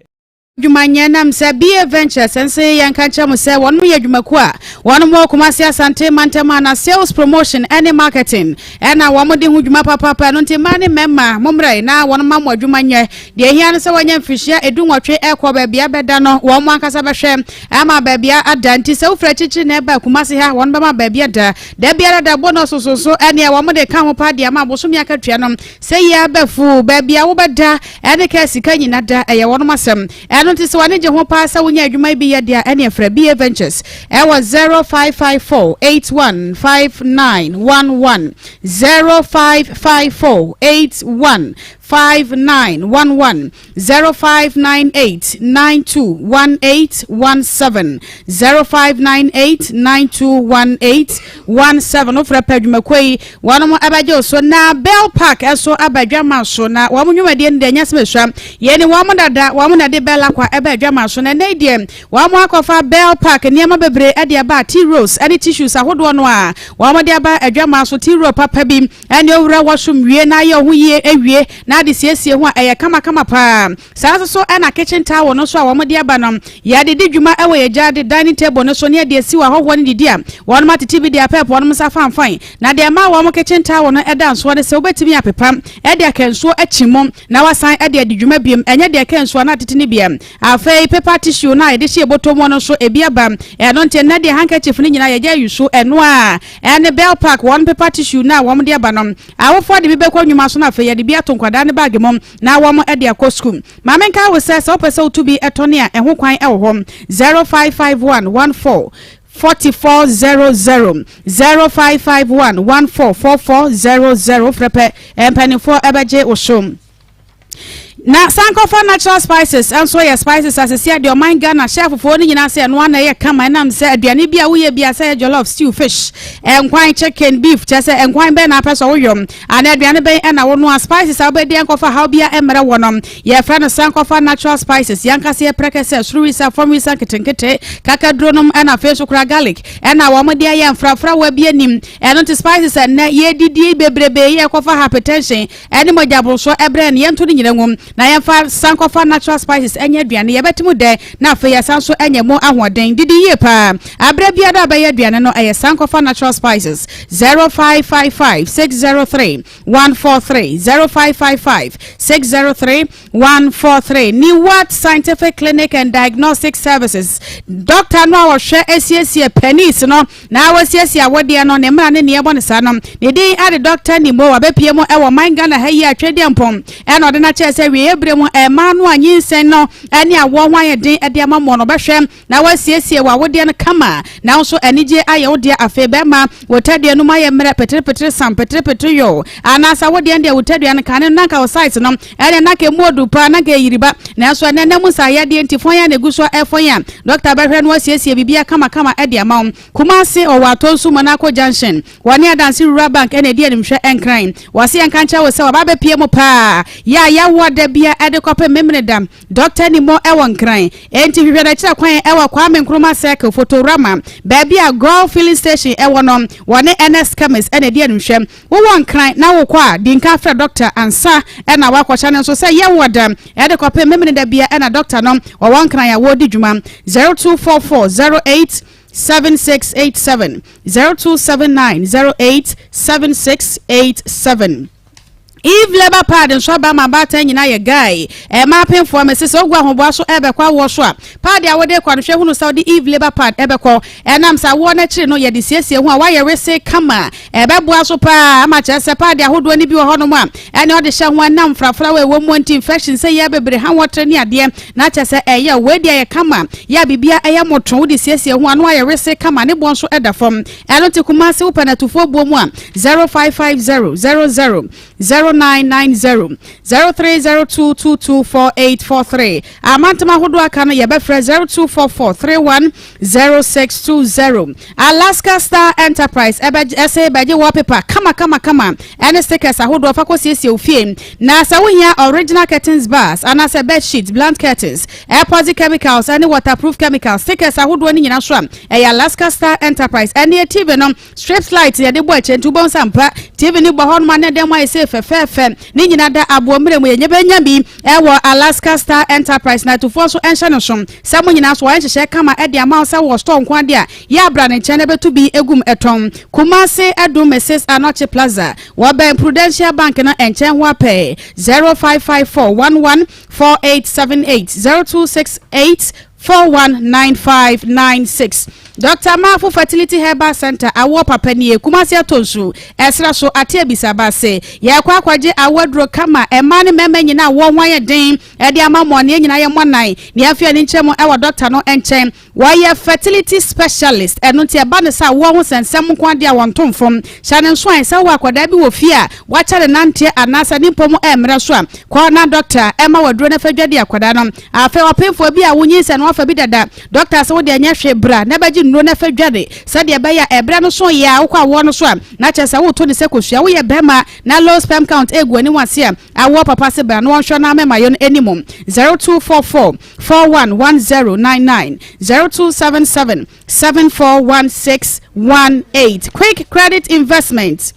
Adwuma nyɛ nam sɛ BA Ventures nse yɛnka nkyerɛ mo sɛ wɔnom yɛ adwumakuo a wɔnom wɔ Kumasi Asante mantam a na sales promotion ne marketing na wɔn de ho dwuma papaapa ɛno nti mmaa ne mmarima mo mmrɛ na wɔn ma mo adwuma nyɛ deɛ ɛhia ne sɛ wɔanya mfirihyia edu nwɔtwe ɛkɔ baabi a bɛda no wɔn ankasa bɛhwɛ ama baabi a ada nti sɛ wofiri akyirikyiri na ɛba Kumasi ha wɔn bɛma baabi ada da biara da bonus nso so ɛneɛ wɔn de ka ho paa de ama bosome akatua no Sɛ yie aba fuu, baabi a wobɛda ne kaa sika nyina da, ɛyɛ wɔnom asɛm. Ɛno nti sɛ w'ani gye ho paa sɛ wonya adwuma yi bi yɛ deɛ a, ɛneɛ frɛ BA Ventures ɛwɔ 0554 815911, 0554 815911. 0598 9218 17 0598 9218 17 wofrɛ pɛ adwumakuo yi wɔnom ɛbɛgye wo so na Bell Park ɛso aba adwama so na wɔn nnwumadie no deɛ nyɛ sɛ mesua yɛne wɔn dada wɔn na de Bell akwa ɛba adwama so na ɛnɛ yi deɛ wɔn akɔfa Bell Park nneɛma bebree ɛde aba tea rolls ɛne tissues ahodoɔ no a wɔn de aba adwama so tea roll papa bi Ɛne owura wɔsom wie na ayɛ wo ho yie awie na ade siesie ho a ɛyɛ kamakama paa. Saa nso so na kitchen towel no nso a wɔde aba no, yɛde di dwuma wɔ yɛn gyaade dining table no so ne yɛde asi wɔ ahɔhoɔ no didi a wɔnom atete bi de apɛɛpɛ wɔnom nsa fanfan. Na deɛ ɛma wɔn kitchen towel no da nsoɔ ne sɛ wobɛtumi apepa de aka nsuo akyi mu na wasan de adi dwuma biom, ɛnyɛ deɛ ɛka nsuo anaa atete no bi. Afei paper tissue no a yɛde hyɛ yɛn bɔtɔ mu no nso ebi aba. Ɛno nti ɛnnɛ deɛ handkerchief no nyinaa yɛgya ayi so. Ɛno a ɛne Bell Park wɔn paper tissue no a wɔn de aba no. Awofoɔ de bi bɛkɔ nnwuma so na afei yɛde bi ato nkwadaa no baage mu na wɔn de akɔ sukuu. Ma menkae wo sɛ, sɛ wopɛ sɛ wotu bi tɔne a, ɛho kwan wɔ hɔ. 0551 14 44 00 0551 14 44 00 Wofrɛ pɛ, mpanimfoɔ bɛgye wo so. Na sankɔfa natural spices nso yɛ spices a sisi adeɛ ɔman Ghana hyɛ afoforɔ no nyinaa sɛ ɛno ana ɛyɛ kama ɛnam sɛ aduane bi a woyɛ bi a sɛ yɛ jollof, stew, fish, nkwan, chicken, beef kyerɛ sɛ nkwan bɛn na apɛ sɛ woyɔ anaa aduane bɛn ɛna wonoa spices a wobɛdi ɛnkɔfa haw bia ɛmmerɛ wɔ no yɛfrɛ no sankɔfa natural spices yɛankasa yɛprɛkɛ sɛ soro wisa fam wisa nketenkete kakaduro nom ɛna afei nso koraa garlic ɛna wɔn de ayɛ mfrafrawa bi anim ɛno nti spices ɛnnɛ yɛdidi bebrebe yɛ kɔfa hypertension Ɛne mogyaborosoɔ ɛbrɛ no, yɛnto ne nyina ngu. Na yɛmfa sankɔfa natural spices ɛnyɛ aduane, yɛbɛte mu dɛ na afei yɛsan so anya mu ahoɔden. Didi yie paa aberɛ biara a bɛyɛ aduane no, ɛyɛ sankɔfa natural spices. 0555 603 143, 0555 603 143. Niwat Scientific Clinic and Diagnostic Services, doctor no a wɔhwɛ asiesie penis no na wɔsiesie awodeɛ no ne mmara ne neɛ bɔ ne saa no, ne din ade Doctor Nimo. Wabɛpie mu ɛwɔ man Ghana ha yi atwedeɛ mpɔn, ɛna ɔde n'akyerɛ sɛ wie ebire mu ɛmaa no a nyinsɛn no ɛne awoɔ ho ayɛ den ɛde ama mmoɔ no, ɔbɛhwɛ na wasiesie wɔ awodeɛ no kama na nso anigye ayɛ wodeɛ. Afei bɛrima wotadua no mu ayɛ mmerɛ peterepetere sam peterepetere yo, anaasɛ awodeɛ no deɛ wotadua no kane no nanka wo size no ɛne nanka emu odu paa, nanka eyiriba, nanso ɛnɛ nam nsa ayɛdeɛ nti fɔn a na egu so ɛfɔn a, doctor bɛhwɛ no wasiesie biribiara kamakama ɛde ama wo. Kumase, ɔwɔ Atɔ Nsu Monaco Junction, wɔne Adanse Rural Bank ɛna edi animhwɛ. Ɛnkran wɔsi yɛn kankyɛn wɔ sɛ wɔba abɛpie mu paa yɛ a yɛwɔ da bia ɛde kɔpɛ memene dam. Doctor Nimo ɛwɔ Nkran, enti hwehwɛ n'akyerɛ kwan ɛwɔ Kwame Nkrumah Circle, Fotorama, baabi a Goil filling station ɛwɔ no, wɔne NS Chemist ɛna edi animhwɛ. Wowɔ Nkran na wokɔ a, di nka frɛ doctor ansa ɛna wakɔhyɛ no nso sɛ yɛwɔ dam ɛde kɔpɛ memene da bia ɛna doctor no wɔwɔ Nkran a wɔredi dwuma. 0244 08 7687, 0279 08 7687. Eve Labour Pad nso aba ma abaatan nyinaa yɛ guy. Ɛma apemfoɔ mɛsɛ sɛ ogu ahoboa so ɛbɛkɔ awoɔ so a, pad a wɔde kɔ no, hwɛ hunu sɛ wɔde Eve Labour Pad ɛbɛkɔ. Ɛnam sɛ awoɔ n'akyiri no yɛde siesie ho a wayɛ wese kama, ɛbɛboa so paa ama kyerɛ sɛ pad ahodoɔ no bi wɔ hɔnom a ɛne ɔde hyɛ ho ɛnam frafra wɔ ɛwɔ mu nti infection sɛ yɛ bebree ha wɔtere ne adeɛ na kyerɛ sɛ ɛyɛ wei deɛ yɛ kama yɛ a biribia ɛyɛ moto wode siesie ho ano ayɛ wese kama, ne boɔ nso ɛda fam. Ɛno nti Kumase, wopɛ natufoɔ buo mu a, 0550 00 0990, 0302224843. Amantam ahodoɔ aka no, yɛbɛfrɛ 0244 31 0620. Alaska Star Enterprise ɛsɛ bɛgye wallpaper kama kama kama ɛne stickers ahodoɔ fa kɔ siesie wo fie. Na sɛ wohia original curtains bars anaasɛ bed sheet, blank curtains, epoxy chemicals ɛne waterproof chemicals, stickers ahodoɔ no nyinaa so a, ɛyɛ Alaska Star Enterprise. Ɛne TV no strips light yɛde bɔ akyɛ nti wobɛhu sɛ mpa TV no bɔ hɔ nom a ne dɛm ayɛ sɛ fɛfɛɛfɛ ne nyinaa da aboɔ mmerɛ mu. Yɛnyɛ bɛnya bi ɛwɔ Alaska Star Enterprise. Na atufoɔ nso ɛnhyɛ no so sɛ mo nyinaa so wɔyɛ nhyehyɛ kama ɛde ama wo sɛ wɔ store nko adeɛ a yɛ abra ne nkyɛn na bɛto bi egum ɛtɔn. Kumase, Ɛdum Mrs Anɔkye Plaza, wɔbɛn Prudential Bank no nkyɛn ho apɛ. 0554 11 4878, 0268 419596. Dr Mafo Fertility Herbal Center, awoɔ papa nie. Kumase atɔ nsu ɛsrɛ so ate abisaba se yɛkɔ akɔgye awoɔ kama. Ɛmaa ne mmarima nyinaa wɔn ho ayɛ den ɛde ama mmɔneɛ nyinaa yɛ mmɔnan nea afei ani nkyɛn mu ɛwɔ doctor no nkyɛn. Wɔyɛ fertility specialist, ɛno nti ɛba ne sɛ awoɔ ho sɛnsɛm nko adeɛ a wɔnto mfom. Hyɛ ne nso a sɛ wɔ akwadaa bi wɔ fie a wakyɛ ne nanteɛ anaasɛ ne mpɔ mu ɛmmerɛ so a, kɔ na doctor ɛma waduro no fa dwa di akwadaa no. Afei ɔpemfoɔ bi a wonyinsɛn no wafa bi dada, doctor sɛ wode ɛnyɛ hwee, bra na bɛgye nnuro no fa dwa de sɛdeɛ ɛbɛyɛ a ɛberɛ no so yɛ a wokɔ awoɔ no so a, na kyerɛ sɛ woto ne sɛ kosua. Woyɛ bɛrima na low sperm count egu anim ase a, awoɔ papa se bra na wɔnhwɛ no amɛma yɛ no anim. 0244 411099, 0277 741618. Quick Credit Investment,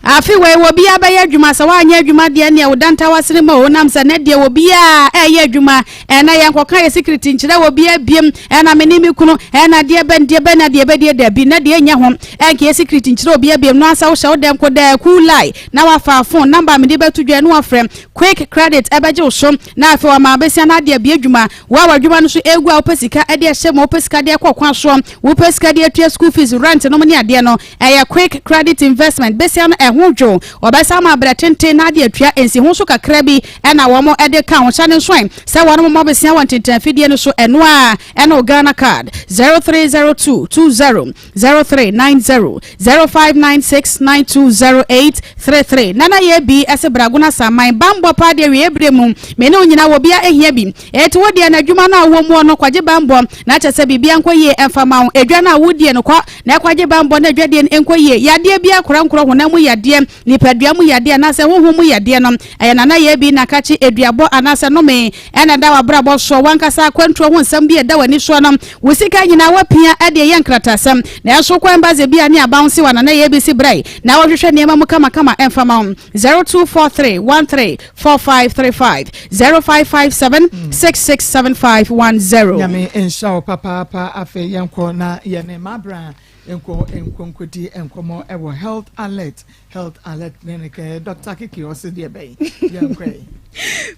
afe wei wɔ bia bɛyɛ adwuma. Sɛ woanyɛ adwuma deɛ, neɛ wo danta wasene ma o nam sɛ ne deɛ wɔ bia ɛyɛ adwuma. Ɛna yɛnkɔka yɛ secret nkyerɛ wɔ bia biem. Ɛna me ne me kunu ɛna deɛ bɛn deɛ bɛn na deɛ bɛdeɛ dabi na deɛ nyɛ ho ɛnka yɛ secret nkyerɛ wɔ bia biem no ansa wohyɛ wo dɛm kɔ dɛ cool lie na wafa phone number mede bɛto dwa no wafrɛ Quick Credit, ɛbɛgye wo so na afei wama abɛsia no adeɛ bie adwuma. Wo a w'adwuma no so egu a, wopɛ sika ɛde ɛhyɛ mu, wopɛ sika de ɛkɔ kwan soɔ, wopɛ sika de atua school fees, rent nom ne adeɛ no, ɛyɛ Quick Credit Investment. Bɛsia no ɛho dwo, ɔbɛsa ama abrɛ tenten na ade atua nsi ho so kakra bi ɛna wɔn ɛde ka ho. Hyɛ ne nso sɛ wɔn mo bɛsia wɔn tenten afidie no so, ɛno a ɛna o Ghana Card. 0302 20 0390, 0596 920833. Nana yɛ bi ɛsɛ bragona saman bambɔ paa deɛ wie ebire mu mene wo nyinaa wɔ bia ehia bi. Eti wo deɛ n'adwuma no a wɔ mu no, kwagye bambɔ na kyɛ sɛ biribia nkɔ yie ɛmfa ma wo. Edwa no a wodie no, kɔ na ɛkwagye bambɔ na edwadeɛ no nkɔ yie. Yadeɛ bi akorankorɔ honam mu yadeɛ. yadeɛ, nipadua mu yadeɛ anaasɛ honhom mu yadeɛ no, ɛyɛ Nana Yaa bi na kakye aduabɔ anaasɛ nnome ɛna ɛda w'abrabɔ soɔ, w'ankasa akwantuo ho nsɛm bi a ɛda w'ani soɔ no, wo sika nyinaa woapia de ɛyɛ nkratasɛm, nanso kwan ba dze bi a ne abounce wɔ Nana Yaa bi si brɛ na wɔhwehwɛ nneɛma mu kamakama ɛmfa ma wo. 0243 13 4535 0557 667510. Nyame nhyira wo papaapa. Afei yɛnkɔ na yɛne Mabra nkɔ nkɔnkɔdi nkɔmmɔ ɛwɔ Health Alert, Health Alert Clinic. Dr. Kiki ɔse deɛ bɛn yɛnkɔ yi?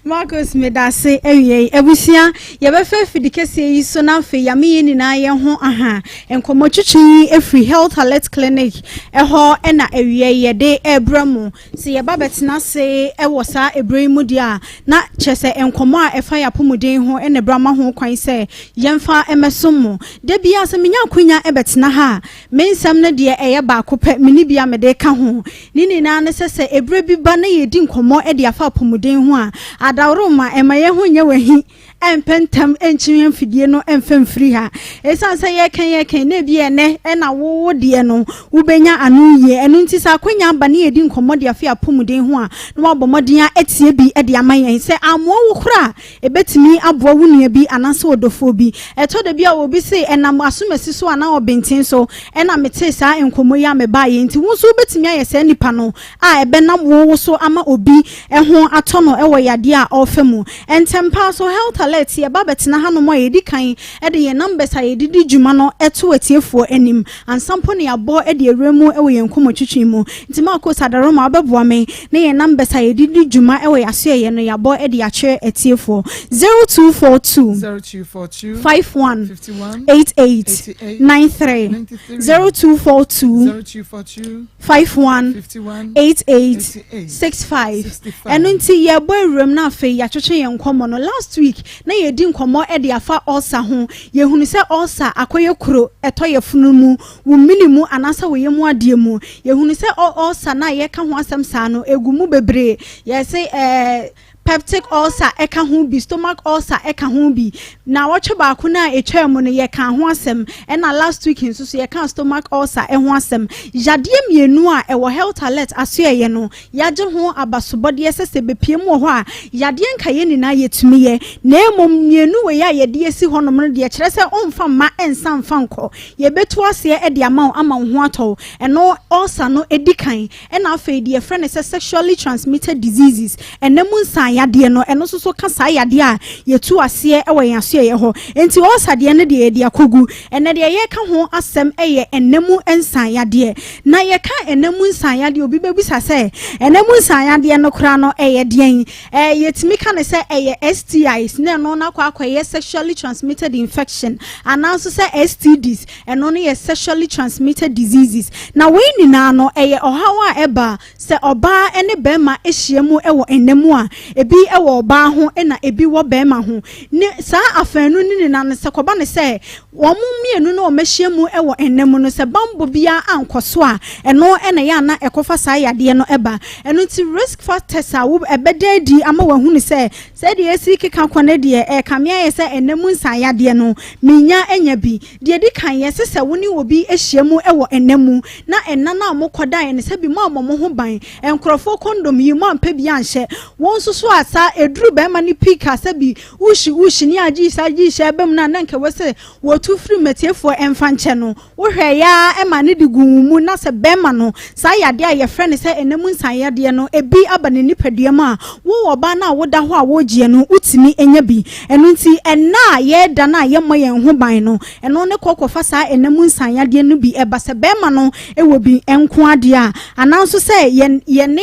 Marcus, medase. Awie abusua, yɛbɛfɛ fidi kɛseɛ yi so na afei yame yɛ nyinaa yɛn ho aha nkɔmmɔ twitwi yi efiri Health Alert Clinic ɛhɔ. Ɛna awie yɛde ɛrebrɛ mu sɛ yɛba bɛtena ase ɛwɔ saa ebere yi mu deɛ a, na kyerɛ sɛ nkɔmmɔ a ɛfa yɛ apɔmuden ho ɛna ɛbrɛ ama ho kwan sɛ yɛmfa ɛmɛsom mu. Da bia sɛ menya akonya ɛbɛtena ha a, me nsɛm no deɛ ɛyɛ baako pɛ, mene bi a mede ka ho ne nyinaa ne sɛ ebere bi ba na yɛdi nkɔmmɔ ɛde afa apɔmuden ho a, adaworo ma ɛma yɛn ho nyɛ w'ahi, ɛmpɛ ntɛm ɛnkyiri mfidie no ɛmfa mfiri ha, ɛsiane sɛ yɛka yɛka na ebi ɛnɛ ɛna wowo deɛ no wobɛnya ano yie. Ɛno nti sɛ akwanya aba ne yɛdi nkɔmmɔ de afe apɔmuden ho a, na wabɔ mmɔden a ɛtie bi de ama yɛn sɛ amoa wo kora a, ɛbɛtumi aboa wo nua bi anaasɛ ɔdɔfoɔ bi. Ɛtɔ da bi a obi se ɛnam asomasi so anaa ɔbɛnten so ɛna metee saa nkɔmmɔ yi a mebaeɛ, nti wo nso wobɛtumi ayɛ saa nipa no a ɛbɛnam wo so ama obi ɛho atɔ no ɛwɔ yadeɛ a ɔrefa mu. Ntɛmpa so Health Alert yɛba bɛtena hanom a, yɛdi kan ɛde yɛn numbers a yɛde di dwuma no ɛto atiefoɔ anim ansa mpo ne yɛabɔ ɛde awura mu ɛwɔ yɛn nkɔmmɔtwitwi mu. Nti Maako Sadaroma wobɛboa me ne yɛn numbers a yɛde di dwuma ɛwɔ yɛn asoɛyɛ no yɛabɔ ɛde akyerɛ atiefoɔ: 0242 0242 51 51 88 88 93. 93. 0242 0242 51 51 88 88 65. 65. Ɛno nti yɛbɔ awuram no, afei yɛatwetwe yɛn nkɔmmɔ no. Last week na yɛdi nkɔmmɔ de afa ulcer ho. Yɛhunu sɛ ulcer akɔyɛ kuro ɛtɔ yɛ funu mu, wo mini mu anaasɛ wo yɛ mu adeɛ mu. Yɛhunu sɛ ulcer no a yɛka ho asɛm saa no egu mu bebree. Yɛsɛ peptic ulcer ɛka ho bi, stomach ulcer ɛka ho bi. Na wɔtwe baako no a ɛtwa mu no, yɛka ho asɛm, ɛna last week nso so yɛka stomach ulcer ɛho asɛm. Yadeɛ mmienu a ɛwɔ Health Alert asoɛyɛ no, yɛagye ho abasobɔdeɛ sɛ bepie mu wɔ hɔ a, yadeɛ nkaeɛ nyinaa yɛtumi yɛ, na mmom mmienu wei a yɛde asi hɔnom no deɛ, kyerɛ sɛ ɔmfa mma ɛnsa mfa nkɔ, yɛbɛtu aseɛ de ama wo ama wo ho atɔ wo. Ɛno ulcer no ɛdi kan, ɛna afei deɛ yɛfrɛ no sɛ sexually transmitted diseases, ɛnam nsan yadeɛ no, ɛno nso so ka saa yadeɛ a yɛtu aseɛ ɛwɔ yɛn asoɛyɛ hɔ. Nti ulcer deɛ no deɛ, yɛde akɔgu. Ɛnɛ deɛ yɛka ho asɛm ɛyɛ ɛnam nsan yadeɛ. Na yɛka ɛnam nsan yadeɛ, obi bɛbisa sɛ ɛnam nsan yadeɛ no koraa no ɛyɛ deɛn? Yɛtumi ka ne sɛ ɛyɛ STIs, na ɛno no akɔ akɔyɛ sexually transmitted infection, anaa nso sɛ STDs, ɛno no yɛ sexually transmitted diseases. Na wei nyinaa no ɛyɛ ɔhaw a ɛba sɛ ɔbaa ne bɛrima ahyia mu wɔ ɛnam mu a, ebi wɔ ɔbaa ho ɛna ebi wɔ bɛrima ho. Ne saa afɛnu no nyinaa no, sɛ kɔba ne sɛ wɔn mmienu no wɔn ahyia mu wɔ ɛnam mu no, sɛ bambɔ biara ankɔ so a, ɛno ɛna ɛyɛ ana ɛkɔfa saa yadeɛ no ɛba. Ɛno nti risk factors a wo ɛbɛda adi ama wɔahunu sɛ sɛdeɛ esi keka kɔ no deɛ, ɛɛkame ayɛ sɛ ɛnam nsan yadeɛ no minya anya bi. Deɛ di kan yɛ sɛ wo ne obi ahyia mu wɔ ɛnam mu, na ɛna no a mokɔdaeɛ no, sɛ bi mo amɔ mo ho ban, nkurɔfoɔ condom yi mo ampɛ bi anhyɛ wɔn nso so a, saa eduru bɛrima no pii ka sɛ bi wuhyi wuhyi ne agye sa agye hyɛ ɛbɛm no a, na nka wɔ sɛ wɔtu firi mmatiefoɔ ɛmfa nkyɛ no, wohwɛ ya ɛma ne de gu wo mu. Na sɛ bɛrima no saa yadeɛ a yɛfrɛ no sɛ ɛnam nsan yadeɛ no ebi aba ne nipadua mu a, wowɔ ɔbaa no a woda hɔ a wɔregyeɛ no, wotumi anya bi. Ɛno nti ɛna a yɛreda no a yɛmmɔ yɛn ho ban no, ɛno ne kɔkɔfa saa ɛnam nsan yadeɛ no bi ɛba. Sɛ bɛrima no ɛwɔ bi nko adeɛ a, anaa nso sɛ yɛn yɛne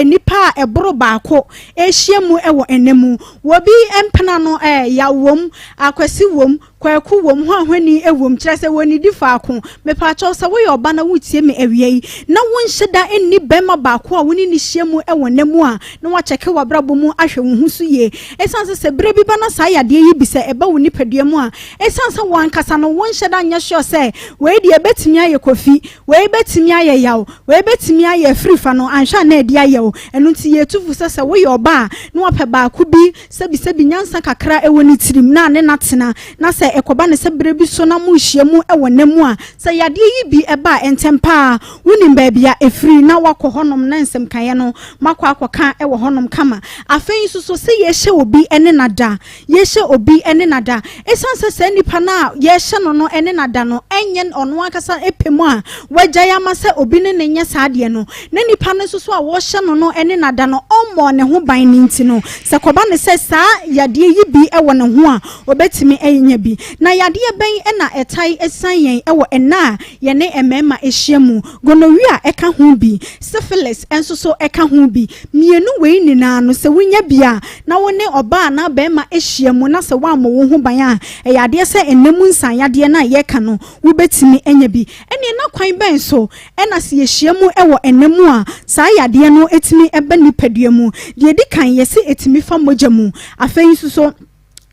nipa a ɛboro baako ahyia mu wɔ ɛnam mu, wɔbi mpena no yaw wɔm, Akwasi wɔm, Kwaku wɔm, ho ahwani wɔm, kyerɛ sɛ wɔnidi faako. Mepaakyɛw, sɛ woyɛ ɔba na wotie me awia yi na wonhyɛ da nni bɛrima baako a wone ne hyia mu wɔ nna mu a, na wakyɛke w'abrabɔ mu ahwɛ wo ho so yie, ɛsiane sɛ berɛ bi ba na saa yadeɛ yi bi sɛ ɛba wo nipadua mu a, ɛsiane sɛ wɔn ankasa no wonhyɛ da nyɛ sure sɛ wei deɛ ɛbɛtumi ayɛ Kofi, wei bɛtumi ayɛ Yaw, wei bɛtumi ayɛ Afirifa no, anhwɛ a na ɛde ayɛ wo. Ɛno nti yɛtu fo sɛ woyɛ ɔba a, na wapɛ baako bi sɛbisɛbi nyansa kakra ɛwɔ ne tirim na ne natena na sɛ sɛ ɛkɔba no sɛ berɛ bi so na morehyia mu wɔ nna mu a, sɛ yadeɛ yi bi ba a, ntɛm pa ara wonim baabi a ɛfiri na woakɔ hɔnom na nsɛmkaeɛ no moakɔ akɔka wɔ hɔnom kama. Afei nso so sɛ yɛhyɛ obi ne no ada, yɛhyɛ obi ne no ada, ɛsiane sɛ saa nipa no a yɛhyɛ no no ne no ada no ɛnyɛ ɔno ankasa pɛ mu a wagyae ama sɛ obi ne no nyɛ saa adeɛ no, na nipa no nso so a wɔhyɛ no no ne no ada no ɔmmɔɔ ne ho ban no nti no, sɛ kɔba no sɛ saa yadeɛ yi bi wɔ ne ho a, ɔbɛtumi anya bi. Na yadeɛ bɛn na ɛtae san yɛn wɔ nna a yɛne mmarima hyia mu? Gonorrhea ka ho bi, syphilis nso so ka ho bi. Mmienu wei nyinaa no, sɛ wonya bi a, na wo ne ɔbaa anaa barima hyia mu na sɛ woammɔ wo ho ban a, ɛyɛ adeɛ sɛ nna mu nsanyadeɛ no a yɛreka no, wobɛtumi anya bi. Ɛnneɛ na kwan bɛn so na sɛ yɛhyia mu wɔ nna mu a, saa yadeɛ no tumi ba nipadua mu? Deɛ ɛdi kan, yɛse ɛtumi fa mogya mu. Afei nso so,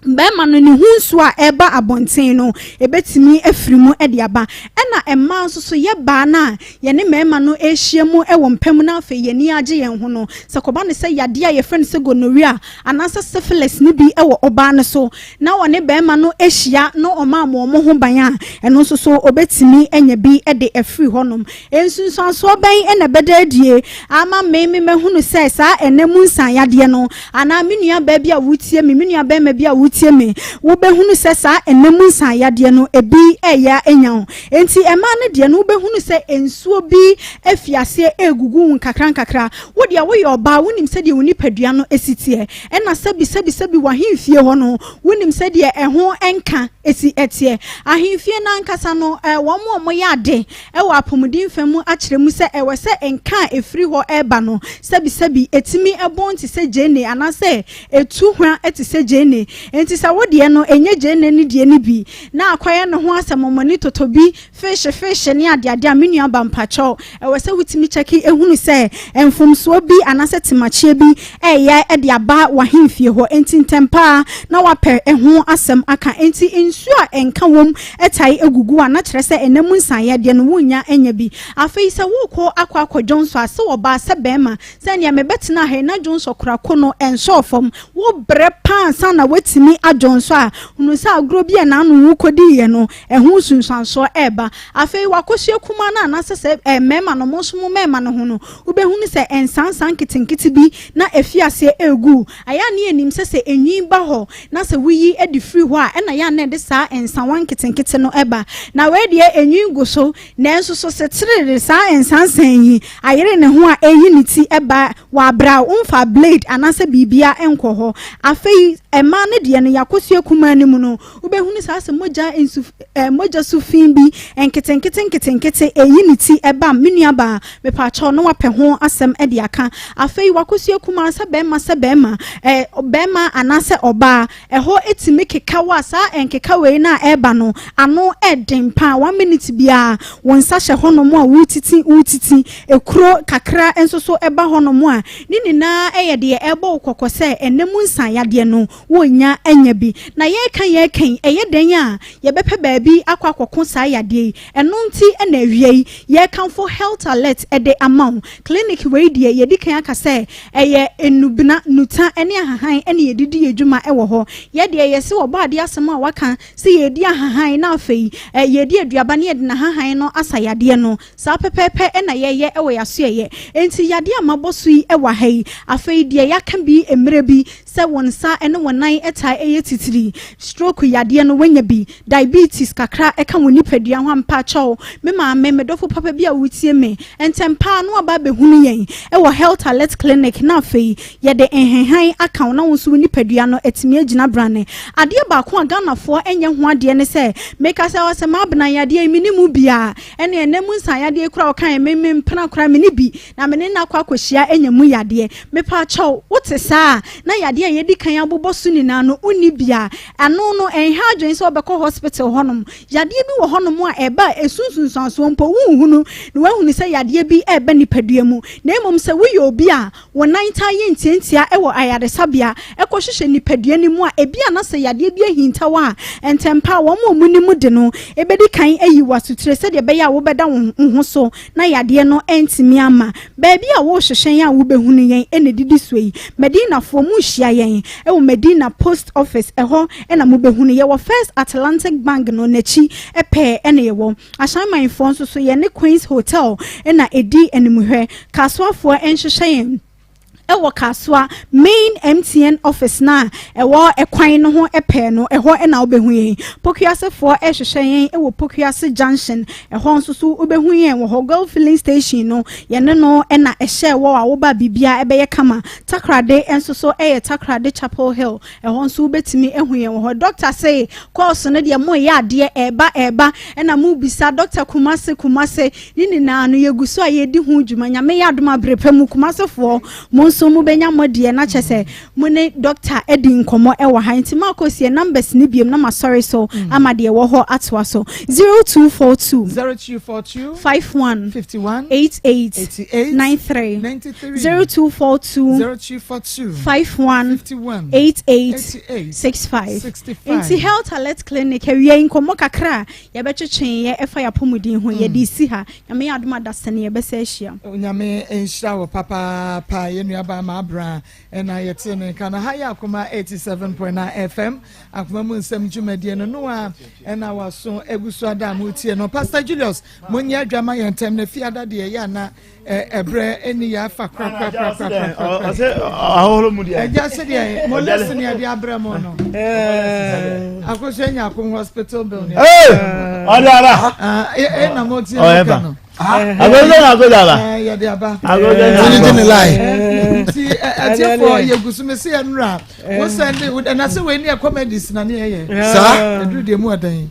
barima no ne ho nsuo a ɛreba abɔnten no, ɛbɛtumi afiri mu de aba. Ɛna mmaa nso so, yɛ baa no a yɛne mmarima no rehyia mu wɔ mpa mu na afei yɛn ani agye yɛn ho no, sɛ kɔba no sɛ yadeɛ a yɛfrɛ no sɛ gonorrhea anaasɛ syphilis no bi wɔ ɔbaa no so na ɔne barima no hyia na ɔma wɔn ho ban a, ɛno nso so ɔbɛtumi anya bi de afiri hɔnom. Nsunsuansoɔ bɛn na ɛbɛda adie ama me me mahunu sɛ saa ɛnɛ mu nsanyadeɛ no, anaa me nua baa bi a wotie me, me nua barima bi a wotie me, wobɛhunu sɛ saa ɛnɛ mu nsanyadeɛ no ebi ɛyɛ anya wo. Enti mmaa no deɛ no wobɛhunu sɛ nsuo bi afi aseɛ ɛregugu wo nkakra nkakra. Wo deɛ woyɛ ɔbaa, wonim sɛdeɛ wo nipadua no si teɛ. Ɛna sɛbi sɛbi sɛbi w'ahemfie hɔ no, wonim sɛdeɛ ɛho nka si teɛ. Ahemfie no ankasa no, wɔn a wɔyɛ ade wɔ apɔmuden fa mu akyerɛ mu sɛ ɛwɔ sɛ nka a ɛfiri hɔ reba no sɛbisɛbi ɛtumi bɔn te sɛ gyeene anaasɛ ɛtu hwa te sɛ gyeene. Enti sɛ wo deɛ no ɛnyɛ gyeene no deɛ no bi na akɔyɛ ne ho asɛmɔmɔne totɔbi, feehye feehye ne adeade a, me nua ba mpakyɛw, ɛwɔ sɛ wotumi kyɛke hunu sɛ mfomsoɔ bi anaasɛ temakyeɛ bi reyɛ de aba w'ahemfie hɔ. Enti ntɛm pa ara na woapɛ ho asɛm aka. Enti nsuo a nka wom tae gugu a, na kyerɛ sɛ ɛnna mu nsaeɛ deɛ no wonnya nya bi. Afei sɛ worekɔ akɔ akɔ dwonsɔ a, sɛ ɔbaa sɛ barima, sɛ nea mebɛtena ha yi na dwonsɔ kora ko no ɛnsɔɔ fam, wobrɛ pa ara ansa na woatumi adwonsɔ a, hunu sɛ agorɔ bi a n'ano wokɔdiiɛ no, ɛho nsunsuansoɔ reba. Afei w'akosua kumaa no anaasɛ sɛ eh, mmarima no, mo nso mo mmarima no ho no, wobɛhunu sɛ nsansa nketenkete bi na afi aseɛ regu. Ayɛ a na yɛnim sɛ sɛ enwi ba hɔ na sɛ woyi de firi hɔ a, ɛna yɛ a na ɛde saa nsawa nketenkete no ba. Na wei deɛ enwi gu so, nanso so sekyere saa nsansa yi ayere ne ho a ɛreyi ne ti ba wɔ aberɛ a womfaa blade anaasɛ biribiara nkɔ hɔ. Afei mmaa no deɛ no, yɛakosua kumaa no mu no, Wobɛhunu saa sɛ mogya nsu eh, mogya su fi bi nketenkete nketenkete ɛyi ne ti ɛbam. Me nuabaa, mepaakyɛw na wapɛ ho asɛm de aka. Afei wakosua kumaa sɛ bɛrima sɛ bɛrima, eh, bɛrima anaasɛ ɔbaa, ɛhɔ ɛtumi keka wo a saa nkeka wei no a ɛreba no, ano ɛden paa. One minute biara wo nsa hyɛ hɔnom a wotiti wotiti, ekuro kakra nso so ɛba hɔnom a, ne nyinaa ɛyɛ deɛ ɛrebɔ wo kɔkɔ sɛ ɛnɛ mu nsaeyadeɛ no Wonnya anya bi. Na yɛreka yɛreka yi, ɛyɛ dɛn a yɛbɛpɛ baabi akɔ akɔko saa yadeɛ yi? Ɛno nti na awia yi, yɛrekamfo Health Alert de ama wo. Clinic wei deɛ, yɛadi kan aka sɛ ɛyɛ nnubena, nnuta ne ahahan na yɛde di yɛn dwuma wɔ hɔ. Yɛ deɛ, yɛse Ɔbɔadeɛ asɛm a waka sɛ yɛredi ahahan na afei yɛredi aduaba na yɛde n'ahahan no asa yadeɛ no, Saa pɛpɛɛpɛ na yɛyɛ wɔ yɛn asoɛeɛ. Enti yadeɛ a mabɔ so yi wɔ ha yi, afei deɛ yɛaka bi mmerɛ bi sɛ wo nsa ne wo nan taa yɛ titiri, stroke yadeɛ no woanya bi, diabetes kakra ka wo nipadua ho a, mpakyɛw, me maame, me dɔfo papa bi a wotie me, ntɛm pa ara na waba abɛhunu yɛn wɔ Health Alert Clinic na afei yɛde nhenhan aka wo na wo nso wo nipadua no atumi agyina brane. Adeɛ baako a Ghanafoɔ nyɛ ho adeɛ ne sɛ, meka sɛ ɔsɛ m'abena yadeɛ yi menni mu biara, Ɛne ɛnɛ mu nsa yadeɛ yi koraa ɔkaeɛ me me mpena koraa me ne bi na me ne no akɔ akɔhyia anya mu yadeɛ. Mepaakyɛw wote saa a na yadeɛ a yɛadi kan abobɔ so nyinaa no wonni bi a ɛno no ɛnha adwene sɛ wobɛkɔ hospital hɔnom. Yadeɛ bi wɔ hɔnom a ɛba a ɛsu nsunsuansoɔ mpo wonhunu na woahunu sɛ yadeɛ bi reba nipadua mu na mmom sɛ woyɛ obi a Wo nan taa yɛ ntiantia wɔ ayaresabea kɔhwehwɛ nipadua no mu a, ebia na sɛ yadeɛ bi ahinta wo a, ntɛmpa ara wɔn a wɔnim de no bɛdi kan ayi wo asotire sɛdeɛ ɛbɛyɛ a wobɛda wo ho so na yadeɛ no antumi amma. Baabi a worehwehwɛ yɛn a wobɛhunu yɛn na ɛdidi soɔ yi. Medinafoɔ, monhyia yɛn wɔ Medina. Madina Post Office, ɛhɔ na mobɛhunu. Yɛwɔ First Atlantic Bank no n'akyi pɛɛ na yɛwɔ. Ahyɛnmanfoɔ nso so, yɛne Queens Hotel na ɛdi animhwɛ. Kasoafoɔ nhwehwɛ yɛn wɔ Kasoa main MTN office no a ɛwɔ ɛkwan no ho pɛɛ no, ɛhɔ na wobɛhu yɛn. Pokuasefoɔ rehwehwɛ yɛn wɔ Pokuase Junction, ɛhɔ nso so wobɛhu yɛn wɔ hɔ. Goil filling station no, yɛne no na ɛhyɛ wɔ a woba biribiara ɛbɛyɛ kama. Takorade nso so yɛ Takorade Chapel Hill, ɛhɔ nso wobɛtumi ahu yɛn wɔ hɔ. Doctor se course no deɛ moyɛ adeɛ ɛɛba ɛɛba ɛna mobisa doctor Kumase Kumase ne nyinaa no yɛgu so a yɛdi ho dwuma. Nyame yɛ adom a bere pa mu Kumasefoɔ mo nso mobɛnya mo deɛ na kyɛ sɛ mo ne doctor adi nkɔmmɔ ɛwɔ ha. Nti maakɔ sie numbers no biom na masɔre so ama deɛ ɛwɔ hɔ atoa so. 0242 0242 51 51 88 88 93 93 0242 0242 51 51 88 88 65. 65. Nti Health Alert Clinic awia yi nkɔmmɔ kakra a yɛbɛtwetwe yɛ ɛfa yɛ apɔmuden ho yɛde si ha. Nyame yɛ adom adasa ne yɛbɛsɛ ahyia. Nyame nhyira wɔ papaapa. Yɛn nuabaa ma abra ɛna yɛte ne nka no ha yɛ Akoma 87.9 FM Akoma mu nsɛm dwumadie no no a ɛna waso egu so ada a motie no. Pastor Julius, monyɛ adwama yɛn ntɛm na fiada deɛ yɛ ana ɛbrɛ ɛni yɛ afa korakorakorakorakora. Ahohoro mu deɛ. Ɛgya sɛ deɛ mo lɛsi ne yɛde abrɛ mo no Akosua Nyako hospital bill ne. Ɔde aba. Ɛna mo tie ne ka no. Agogo na agogo aba. Yɛde aba. Agogo na agogo. Gye ne line. Nti ɛtiɛfoɔ yɛgu so mesi yɛ nura wosɛn de ɛna sɛ wei ne yɛ comedies na ne yɛyɛ. Saa. Ɛduru deɛ mu ɔdan.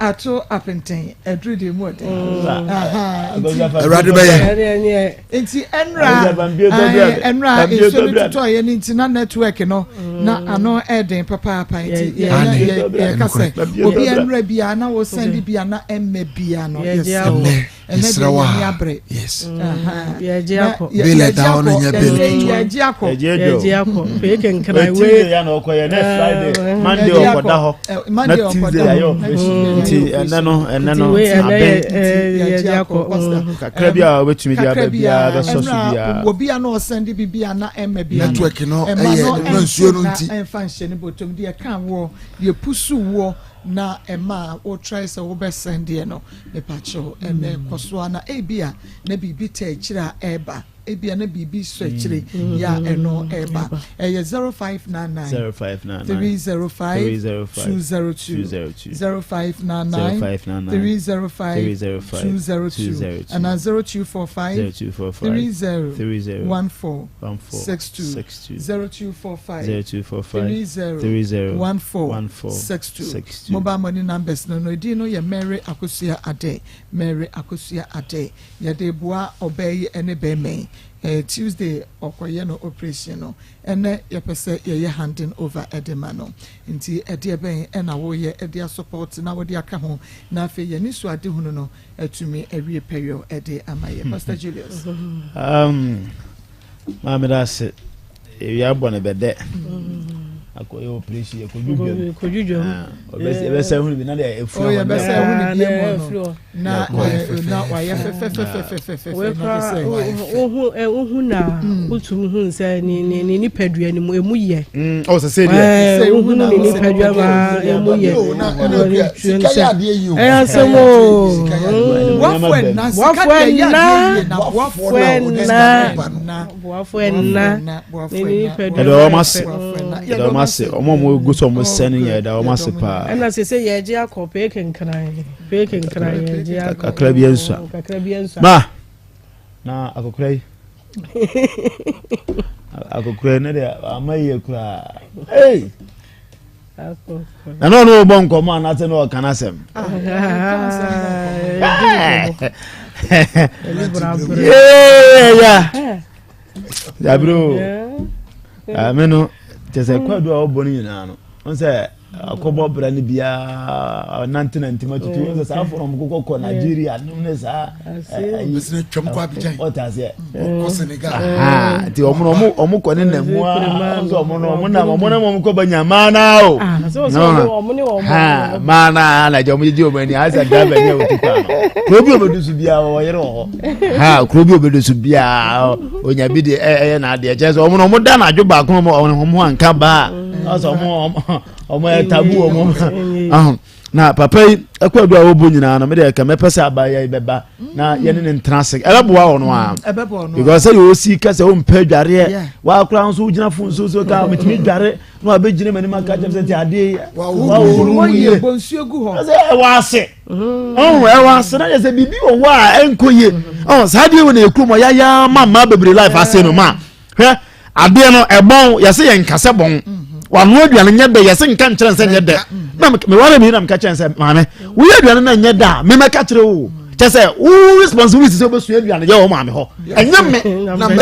Ato apenten ɛduru deɛ mu ɔdan. Awurade bɛyɛ. Nti ɛnura ɛnura nsuo no tutɔ yɛ ne nti na network no na ano ɛden papaapa nti yɛ yɛ yɛ kasa obi ɛnura bia na wosɛn de bia na ɛmɛ bia no yɛsrɛ Ɛnɛ ɛnɛ yɛsrɛ deɛ wo yɛn a abrɛ. Yes. Yɛgye akɔ. Bill ɛda hɔ no nyɛ bill ketewa. Yɛgye akɔ. Yɛgye akɔ pee kenkran wei. Tuesday ya na ɔkɔ yɛ next Friday Monday ɔkɔda hɔ na Tuesday ayɛ operation nti ɛnɛ no ɛnɛ no abɛn yɛgye akɔ. Kakra bi a wobɛtumi de aba biara bɛsɔ so biara. Obi a na ɔsɛn de bibi a na ɛmɛ bi Network no ɛyɛ ɛnura nsuo no nti. Ɛmfa nhyɛ ne bɔtɔm deɛ ɛka woɔ deɛ pusu woɔ na ɛma a wotry sɛ wobɛsɛn deɛ no mepakyɛw ɛnɛ kɔ so a na ebi a na biribi tɛ akyire a ɛɛba ebi a na biribi sɔ akyire yɛ a ɛno ɛɛba ɛyɛ 0599 0599 305 305 202 202 0599 0599 305 305 202 202 ana 0245 0245 30 30 14 14 62 62 0245 0245 30 30 14 14 62. 62. Mobile money numbers no edin no yɛ Mary Akosua Ade. Mary Akosua Ade, yɛde boa ɔbaa yi ne bɛrima yi. Tuesday ɔkɔyɛ no operation no, ɛnɛ yɛpɛ sɛ yɛyɛ handing over ɛde ma no. Nti ɛdeɛ bɛn ɛna wɔyɛ ɛde asupport na wɔde aka ho na afei yɛne so ade hunu no atumi awie pɛyɔ ɛde ama yɛ. Pastor Julius. Maame da ase ewia bɔ ne bɛdɛ akɔyɛ operation yɛ kodwudwam. Kodwudwam. Ɛbɛsɛ hunu bi na deɛ efu Oh, hɔ yɛbɛsɛ na hunu bi mu no. No na na wayɛ fɛfɛfɛfɛfɛfɛ Wei na koraa sɛ wohu wohu na wotumi hu sɛ ne nipadua no mu emu yɛ. Ɔ sɛ sɛ deɛ Ɛɛ, wohu ne nipadua ma emu yɛ. Yo, na ɛna kua, sika yɛ adeɛ yi o. Ɛyɛ asɛm o. Sika yɛ adeɛ yi. Boafo ɛna sika Boafo deɛ yɛ ɛna. adeɛ yie na boafo na ɔde sika ba no. Boafo ɛna Boafo ne ɛna nipadua yɛda wɔn ase. Boafo ɛna. Yɛda wɔn ase, ɔmo a ɔmo gu so ɔmo sɛ no yɛ yɛda wɔn ase paa. Ɛna sɛ yɛgye akɔ pee kenkran pee kenkran yɛgye akɔ. Kakra bi nsua. Kakra bi nsua. Ma na akɔkora yi akɔkora yi ne deɛ ama yie koraa ee na na ɔno ɔbɔ nkɔmɔ anaasɛ na ɔka n'asɛm. Yee ya yabiro ame no kyɛ sɛ kwadu a ɔbɔ no nyinaa no n sɛ Akɔbɔ bra no biara nante na ntoma tutu sɛ saa afɔ na ɔmo kɔkɔ kɔ Nigeria nom ne saa ɛyi twɛm kɔ Abidjan ɔte aseɛ kɔ Senegal nti ɔmo no ɔmo ɔmo kɔ ne nam mu a ɔmo ɔmo no ɔmo nam ɔmo nam ɔmo kɔ ba nya maa naa o ha maa naa na gya ɔmo gyegye ɔmo ani ayɛ sɛ driver ni a otu kwan no kuro bi obedu so biara ɔyere wɔ hɔ ha kuro bi obedu so biara onya bi de ɛyɛ n'adeɛ kyerɛ sɛ ɔmo no ɔmo da n'adwo baako ɔmo ɔmo anka baa. Ɔsɛ ɔmo ɔmo ɔmo yɛ tabu ɔmo ahun na papa yi ɛkɔ adu a wɔbɔ nyinaa no mede ɛka mɛpɛ sɛ abaayewa yi bɛba na yɛne ne ntena ase ɛbɛboa wɔn a because sɛ yɛ osi kɛsɛ wɔmpɛ dwareɛ wakora nso wogyina fon so so ka metumi dware na wabɛgyina m'anim aka kyɛm sɛ nti adeɛ yi waworo mu yie sɛ ɛwɔ ase ɔho ɛwɔ ase na yɛ sɛ biribi wɔ hɔ a ɛnkɔ yie ɔho saa adeɛ wɔ na ɛkurom ɔyaya ma mmaa bebree life ase no ma hwɛ adeɛ no ɛbɔn yɛsɛ yɛn nkasɛ bɔn wano aduane nyɛ dɛ yɛsɛ nka nkyerɛ nsɛ nyɛ dɛ na meware mi na meka kyerɛ nsɛ maame woyɛ aduane na nyɛ dɛ a memɛka kyerɛ wo kyɛ sɛ wo responsibility sɛ wobɛsua aduane yɛ wɔ maame hɔ ɛnyɛ me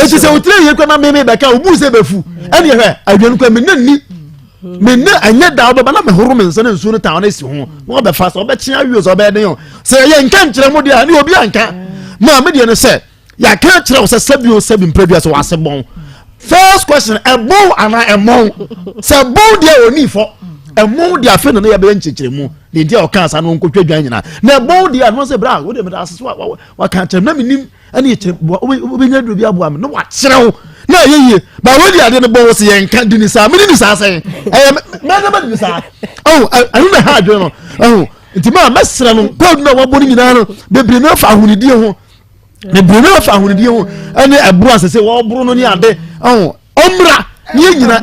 ɛti sɛ wotire yie kora na meme bɛka wobu sɛ bɛfu ɛne hwɛ aduane kora mene nni mene ɛnyɛ da wobɛba na mehoro me nsa na nsuo no taa no asi ho na wɔbɛfa sɛ wobɛkye awie sɛ wobɛyɛ den o sɛ ɛyɛ nka nkyerɛ mo deɛ a ne obi anka maa me deɛ no sɛ yɛaka akyerɛ wo sɛ sɛbi o sɛbi mprɛdua sɛ wase bɔn first question ɛbɔn anaa ɛmɔn sɛ ɛbɔn deɛ ɔni fɔ ɛmɔn deɛ afei na ne yɛbɛyɛ nkyerɛkyerɛ mu deɛ nti a ɔka asa no nkotwa dwan nyinaa na ɛbɔn deɛ ano sɛ bra wode meda ase so waka akyerɛ na menim ɛne yɛkyerɛ boa wobɛnya duro bi aboa me na wakyerɛ wo na ɛyɛ yie ba wodi adeɛ no bɔn wo sɛ yɛnka di ne saa mene ni saa sɛn ɛyɛ mɛnɛ mɛdi ne saa ɔho ɛno na ɛha adwene no ɔho nti maa mɛsrɛ no kɔɔdu no a wabɔ no nyinaa no bebree no afa ahonidie ho bebree no afa ahonidie ho ɛne ɛboro asɛ sɛ wɔboro no ne ade ɔho ɔmmra ne yɛ nyina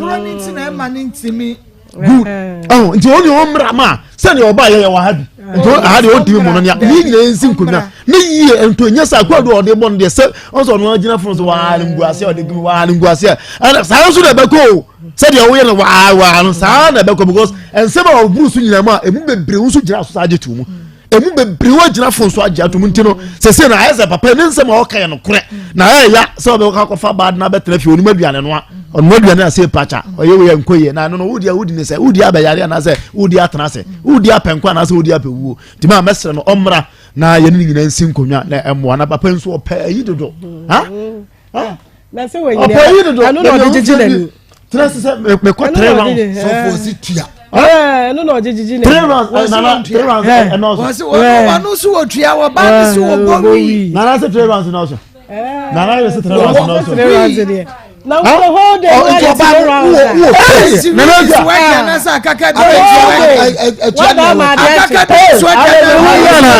good ɔho nti ɔne ɔmmra ma sɛdeɛ ɔba yɛ yɛwɔ ha bi nti aha deɛ ɔntumi mu no nea ne nyina nsi nkonnwa ne yie nto nyɛ sɛ akoa do ɔde bɔ no deɛ sɛ ɔsɛ ɔno agyina fon so waa ne ngu aseɛ ɔde gu waa ne ngu aseɛ ɛna saa nso na ɛbɛkɔ o sɛdeɛ woyɛ no waa waa no saa na ɛbɛkɔ because nsɛm a ɔburu so nyina mu a emu bebree nso gyina so saa agye to mu. Emu bebree wɔagyina fon so agye atom nti no sɛsɛ no ayɛ sɛ papa ne nsɛm a ɔka yɛ nokorɛ na ayɛ ya sɛ ɔbɛkɔ akɔfa baa na abɛtena fie onim aduane noa ɔnoa aduane ase pakya ɔyɛ wei nkɔ yie na ɛno no wodi wodi ne sɛ wodi abɛyare anaasɛ wodi atena ase wodi apɛnkɔ anaasɛ wodi apɛwuo nti maa mɛsrɛ no ɔmmra na yɛne ne nyinaa nsi nkonnwa na ɛmmoa na papa nso ɔpɛ ayi dodo ha na sɛ wɔnyini ɔpɛ yi dodo ɛno na ɔde gyegye n'ani tena se sɛ mekɔ three rounds sɔfo ɔsi tua ɛno na ɔde gyegye n'ani three rounds nana three rounds ɛnɔɔso ɔno nso wɔ tua wɔ ba no so wɔ bɔ wi nana sɛ three rounds nɔɔso nana yɛ sɛ three rounds nɔɔso three rounds deɛ na wɔ hɔ de wɔ yɛ three rounds a nana yɛ akaka bi akaka bi nso ɛkɛ na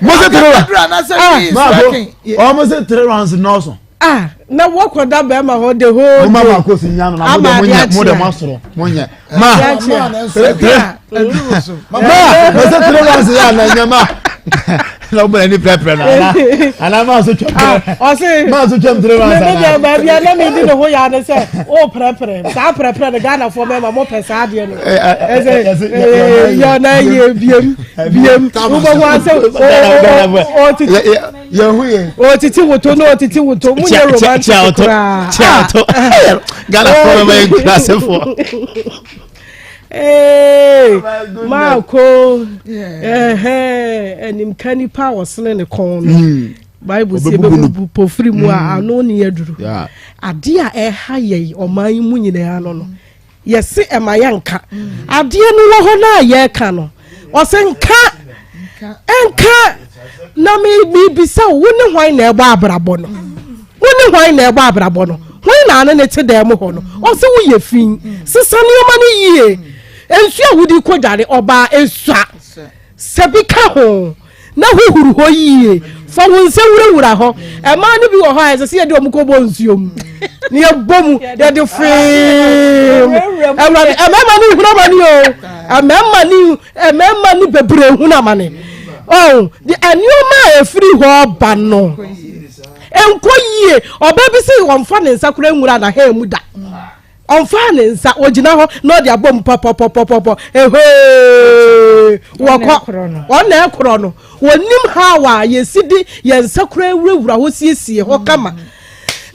mo sɛ three rounds Ɔmo se three rounds nɔɔso. Ah, na wɔkɔ da bɛrima hɔ the whole day. Mo ma ma ko si nya no na mo de mo nyɛ mo de mo asoro mo nyɛ. Ma three three ma mo se three rounds yɛ ana nyɛ ma. Na mo ani pɛrɛpɛrɛ na ana ana ma so twɛm three. Ɔse ma so twɛm three rounds ana. Me de baabi a na mi di ne ho ya ne sɛ o pɛrɛpɛrɛ saa pɛrɛpɛrɛ ne Ghana fo mɛma mo pɛ saa adeɛ no. Ɛsɛ yɛ na yɛ biem biem wobɛhu asɛ ɔtete. yɛn ho yɛ. otiti woto na otiti woto mu nyɛ romantic koraa. Kyia ɔtɔ Ghana fo bɛ bɛ nkurase fo. Maako animka nipa a ɔsene ne kɔn no hmm. Bible si ebebubu pofiri mu a hmm. ano ne aduru adeɛ a ɛha yɛ ɔman yi mu nyinaa no no. Yɛse ɛma yɛnka. Adeɛ no wɔ hɔ no a yɛreka no, ɔse nka, nka. Na mebisa wo, wo ne hwan na ɛbɔ abrabɔ no? Wo ne hwan na ɛbɔ abrabɔ no? Hwan na ane ne te dan mu hɔ no? Ɔse woyɛ fi. Sesa nneɛma no yie. Nsuo a wode kɔdware ɔbaa esua. Sɛ bi ka ho na hohoro hɔ yie. Fa wo nsa wurawura hɔ. Mmaa no bi wɔ hɔ a ɛsɛ sɛ yɛde wɔn kɔbɔ nsuo mu. Na yɛbɔ mu, yɛde feem. Awurade, mmarima no nhunu amane o. Mmarima ne mmarima no bebree hunu amane. Oh, de nneɛma a ɛfiri hɔ ba no nkɔ yie. Ɔbaa bi sɛ wɔmfa ne nsa koraa nwura n'ahan mu da. Ɔmfaa ne nsa, ɔgyina hɔ na ɔde abɔ mu pɔpɔpɔpɔpɔ, ehee, wɔkɔ. Wɔn na ɛkorɔ no. Wɔnim how a yɛsi de yɛn nsa koraa wurawura hɔ siesie hɔ kama.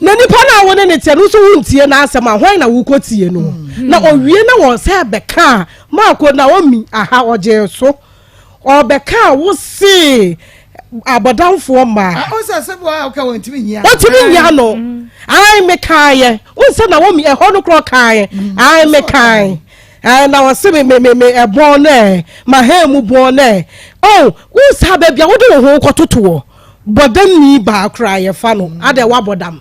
Na nipa no a wo ne ne teɛ no nso wontie n'asɛm a, hwan na wokɔtie no? Na ɔwie na wɔ sɛ bɛka a, Maako Naomi aha ɔgyee so. Ɔbɛka a wo see abɔdamfoɔ mmaa. Ah, ɔsɛ sɛ bo a ɔka wɔntumi nyi ano. Wɔntumi nyi ano. Ae mekaeɛ. Wohu sɛ Naomi ɛhɔ no korɔ ɔkaeɛ. Ae mekae. Ɛɛ na ɔse me me me me ɛbɔn no ɛ ma hɛn mu bɔn no ɛ. Oh, wohu saa baabi a wode wo ho kɔtotoɔ. Bɔdamni baa koraa yɛfa no. Adɛ woabɔ dam.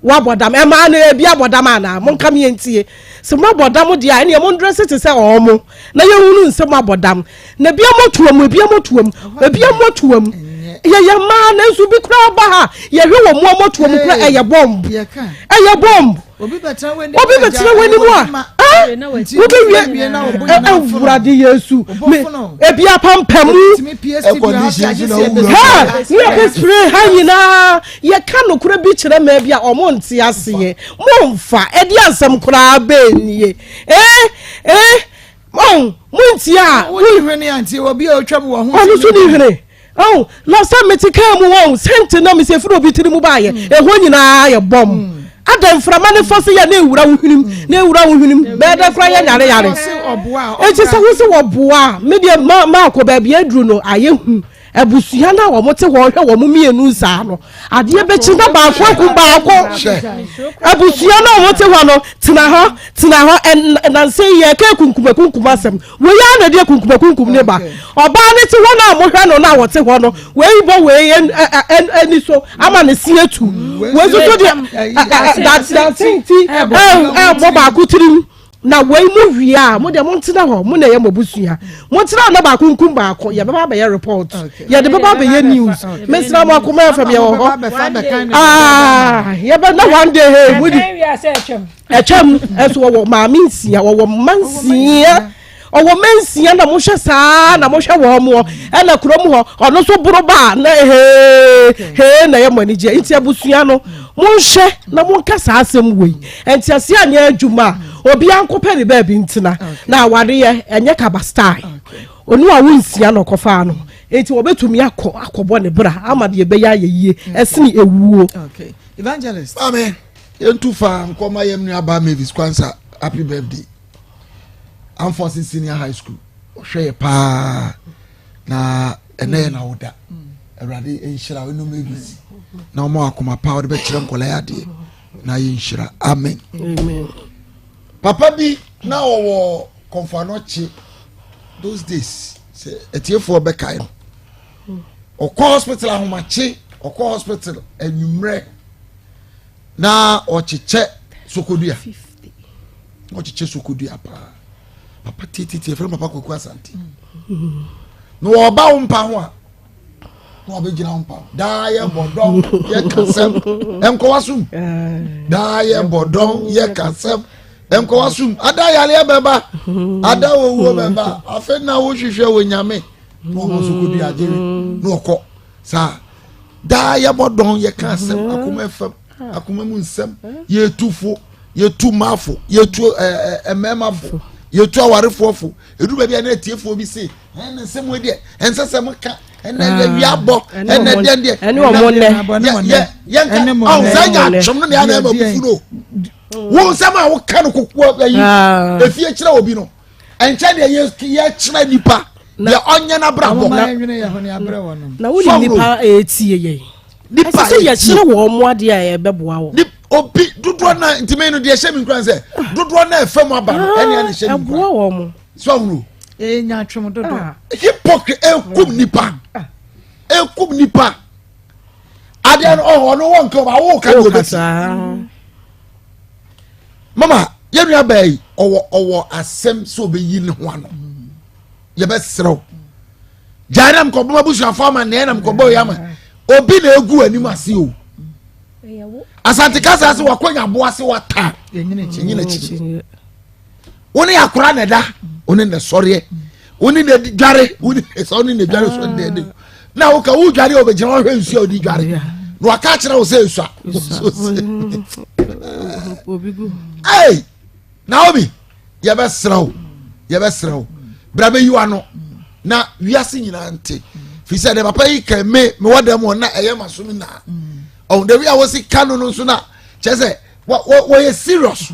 Woabɔ dam. Ɛmaa no ebi abɔ dam anaa? Monka me yɛntie. Sɛ moabɔ dam deɛ a, ɛneɛ mondrɛse te sɛ ɔmo na yɛnhunu nsɛ moabɔ dam. Na ebi amotoam, ebi amotoam, ebi amotoam. Yɛyɛ mmaa nanso bi koraa ba ha yɛhwɛ wɔ mu amotoam koraa ɛyɛ bɔmb. Ɛyɛ bɔmb. Obi bɛtena w'anim a, wobɛwie awurade Yesu ebi apampamu. Ha ne yɛbɛspray ha nyinaa yɛka nokorɛ bi kyerɛ mmaa bi a ɔmo nte aseɛ momfa ɛde asɛm koraa bɛɛ nie eh eh ɔn montie a wonni hwene antie obi a ɔtwam wɔ ho ɔno so ni hwene ɔn last time mete kaa mu wɔn sɛnte na mesɛ firi obi tiri mu baayɛ mm. ɛhɔ nyinaa yɛ bɔm mm. ada mframa ne fa sɛ yɛ na ewura wo hwenem mm. na ewura wo hwenem bɛyɛ dɛ koraa yɛ nyare yare eti sɛ wo sɛ wɔboa a me deɛ ma ma akɔ baabi aduru no ayɛ hu Abusua no a wɔte hɔ rehwɛ wɔn mmienu saa no, adeɛ bɛkyi na baako aku baako. Abusua no a wɔte hɔ no, tena hɔ, tena hɔ, nansa yi yɛka akunkum akunkum asɛm. Wei ara na ɛde akunkum akunkum ne ba. Ɔbaa no te hɔ no a mohwɛ no no a wɔte hɔ no, wei bɔ wei ani so ama ne se atu. Wei nso so deɛ danse nti ɛbɔ baako tirim. Na wei mo wie a, mo deɛ montena hɔ, mo na ɛyɛ mo abusua. Montena hɔ na baako nkum baako, yɛbɛba abɛyɛ report, yɛde bɛba abɛyɛ news. Mesrɛ mo akoma FM yɛwɔ hɔ. Ah, yɛbɛ na one day hey, mo di. Ɛtwam, ɛso wɔwɔ maame nsia, wɔwɔ mma nsia. Ɔwɔ mma nsia na mohwɛ saa na mohwɛ wɔn mo ɛna kurom hɔ ɔno nso boro ba na hee hee na ɛyɛ mo anigyeɛ nti abusua no monhwɛ na monka saa asɛm wei nteaseɛ anyɛ adwuma a obiara nkɔpɛ ne baabi ntena na awareɛ ɛnyɛ kaba style ɔno a wo nsia na ɔkɔfaa no nti wɔbɛtumi akɔ akɔbɔ ne bra ama deɛ ɛbɛyɛ ayɛ yie ɛsene ewuo. Evangelist. Maame yɛntu fa nkɔma yɛm nuabaa Mavis Kwansa happy birthday. Amfoase Senior High School ɔhwɛ yɛ paa na ɛnɛ yɛ na woda awurade nhyira wo ɛnum abc na ɔma akoma pa ɔde bɛkyerɛ nkɔla yɛ adeɛ na yɛ nhyira amen papa bi na ɔwɔ kɔnfanɔkye those days sɛ atiefoɔ bɛkae no ɔkɔ hospital ahomakye ɔkɔ hospital anwummerɛ na ɔkyekyɛ sokodua na ɔkyekyɛ sokodua paa papa tietietie fɛn papa kwaku asante na ɔba wo mpa ho a na ɔbɛgyina wo mpa ho daa yɛ bɔ dɔn yɛ kasɛm nkɔwa som daa yɛ bɔ dɔn yɛ kasɛm nkɔwa som ada yareɛ bɛba ada owuo bɛba afei na wohwehwɛ wɔ nyame na ɔno nso kɔdua agyere na ɔkɔ saa daa yɛbɔ dɔn yɛka asɛm mm-hmm. akoma fam ah. akoma mu nsɛm yɛtu fo yɛtu mmaafo yɛtu mmarima fo yɛtu awarefoɔ fo ɛdu baabi a na atiefoɔ bi se ɛne nsɛm wei deɛ ɛnsɛ sɛ moka ɛnɛ deɛ wia bɔ ɛnɛ deɛ deɛ ɛne ɔmo nnɛ yɛnka ɔn sɛ nya atwom no ne ana ɛma bufu no wo nsɛm a woka no kokoa ayi ah. efie kyerɛ obi no ɛnkyɛn deɛ yɛkyerɛ nipa deɛ ɔnyɛ n'abrabɔ. Na wo ni nipa etie yɛ. Nipa ɛsɛ sɛ yɛkyerɛ wɔn mo adeɛ a ɛbɛboa wɔn. Obi dodoɔ na ntumi no deɛ ɛhyɛ mi nkura sɛ dodoɔ na ɛfɛ mu aba no ɛne ɛna ɛhyɛ mi nkura. Ɛboa wɔn mo. So ahunu. Ee nya atwom dodo. Ah. Hypocrite ekum nipa ekum nipa adeɛ no ɔhɔ no wɔn nka ɔba awo ka deɛ ɔbɛti. Mama yɛn nua bɛɛ yi ɔwɔ ɔwɔ asɛm sɛ ɔbɛyi ne ho ano yɛbɛsrɛ wo gyae na mekɔbɔ m'abusuafoɔ ama nneɛ na mekɔbɔ yɛ ama obi na egu anim ase o asante kasa ase wakɔ nyaboa ase wata ɛnyina akyi wo ne akora na ɛda wo ne na sɔreɛ wo ne na dware wo ne sɛ wo ne na dware sɔ ne na na woka wo dware a obɛgyina wɔhwɛ nsuo a wode dware na waka akyerɛ wo sɛ nsua ei Naomi yɛbɛserɛ wo yɛbɛserɛ wo bra bɛyi w'ano na wiase nyinaa nte firi sɛ deɛ papa yi ka me mewɔ dɛm wɔ na ɛyɛ ma so me naa ɔho dabi a wɔsi ka no no nso na Kyerɛ sɛ wɔyɛ serious.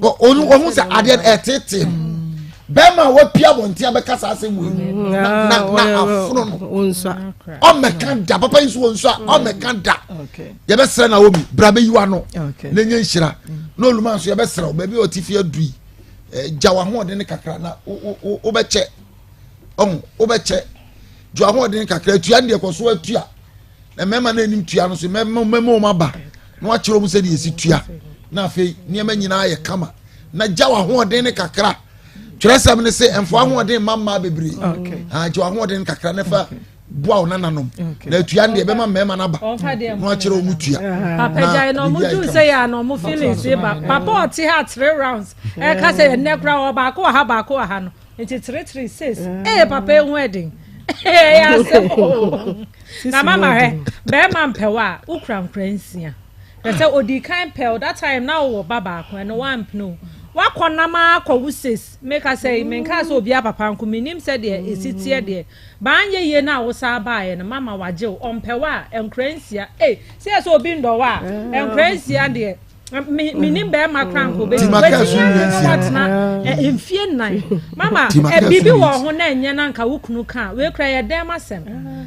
Ɔhu sɛ adeɛ no ɛtetee no. Bɛrima a wapia abɔnten abɛka saa asɛm wei mm. na na afono no. Ɔmmɛka da papa yi nso wɔ nsu a ɔmmɛka da. Yɛbɛsrɛ Naomi bra bɛyi wa no na nye nhyira. Na oluma nso yɛbɛsrɛ wo baabi a ɔte fi adu yi gya w'ahoɔden no kakra na wobɛkyɛ. Ɔho wobɛkyɛ. Gya w'ahoɔden kakra atua no deɛ kɔ so atua. Na mmarima no anim tua no so mɛma wɔn aba na wakyerɛ wɔn sɛdeɛ yɛsi tua na afei nneɛma nyinaa yɛ kama na gya w'ahoɔden no kakra twerɛsɛm no se ɛmfa w'ahoɔden mma mmaa bebree gya w'ahoɔden kakra na fa boa wo nananom na atua no deɛ ɛbɛma mmarima no aba na wakyerɛ wɔn tua. Papa gyae na ɔmo duru sɛ yɛ a na ɔmo feelings ba papa ɔte ha three rounds ɛka sɛ ɛnɛ koraa ɔbaako wɔ ha baako wɔ ha no nti three three six ee papa ehu ɛden ɛyɛ asɛm o na mama hwɛ bɛrima mpɛw a wokura nkura nsia ɛsɛ odi kan pɛw that time na wowɔ ba baako ɛno wampene o wakɔ nam akɔ wo six meka sɛ menka sɛ obi apapa nko menim sɛ deɛ esi teɛ deɛ baanyɛ yie na awosan baayɛ no mama wagye wo ɔmpɛw a nkura nsia ee sɛ yɛ sɛ obi ndɔw a nkura nsia deɛ menim bɛrima kora nka obɛtumi watena mfie nnan mama biribi wɔ ho na ɛnyɛ no anka wo kunu ka wei kora yɛ dɛm asɛm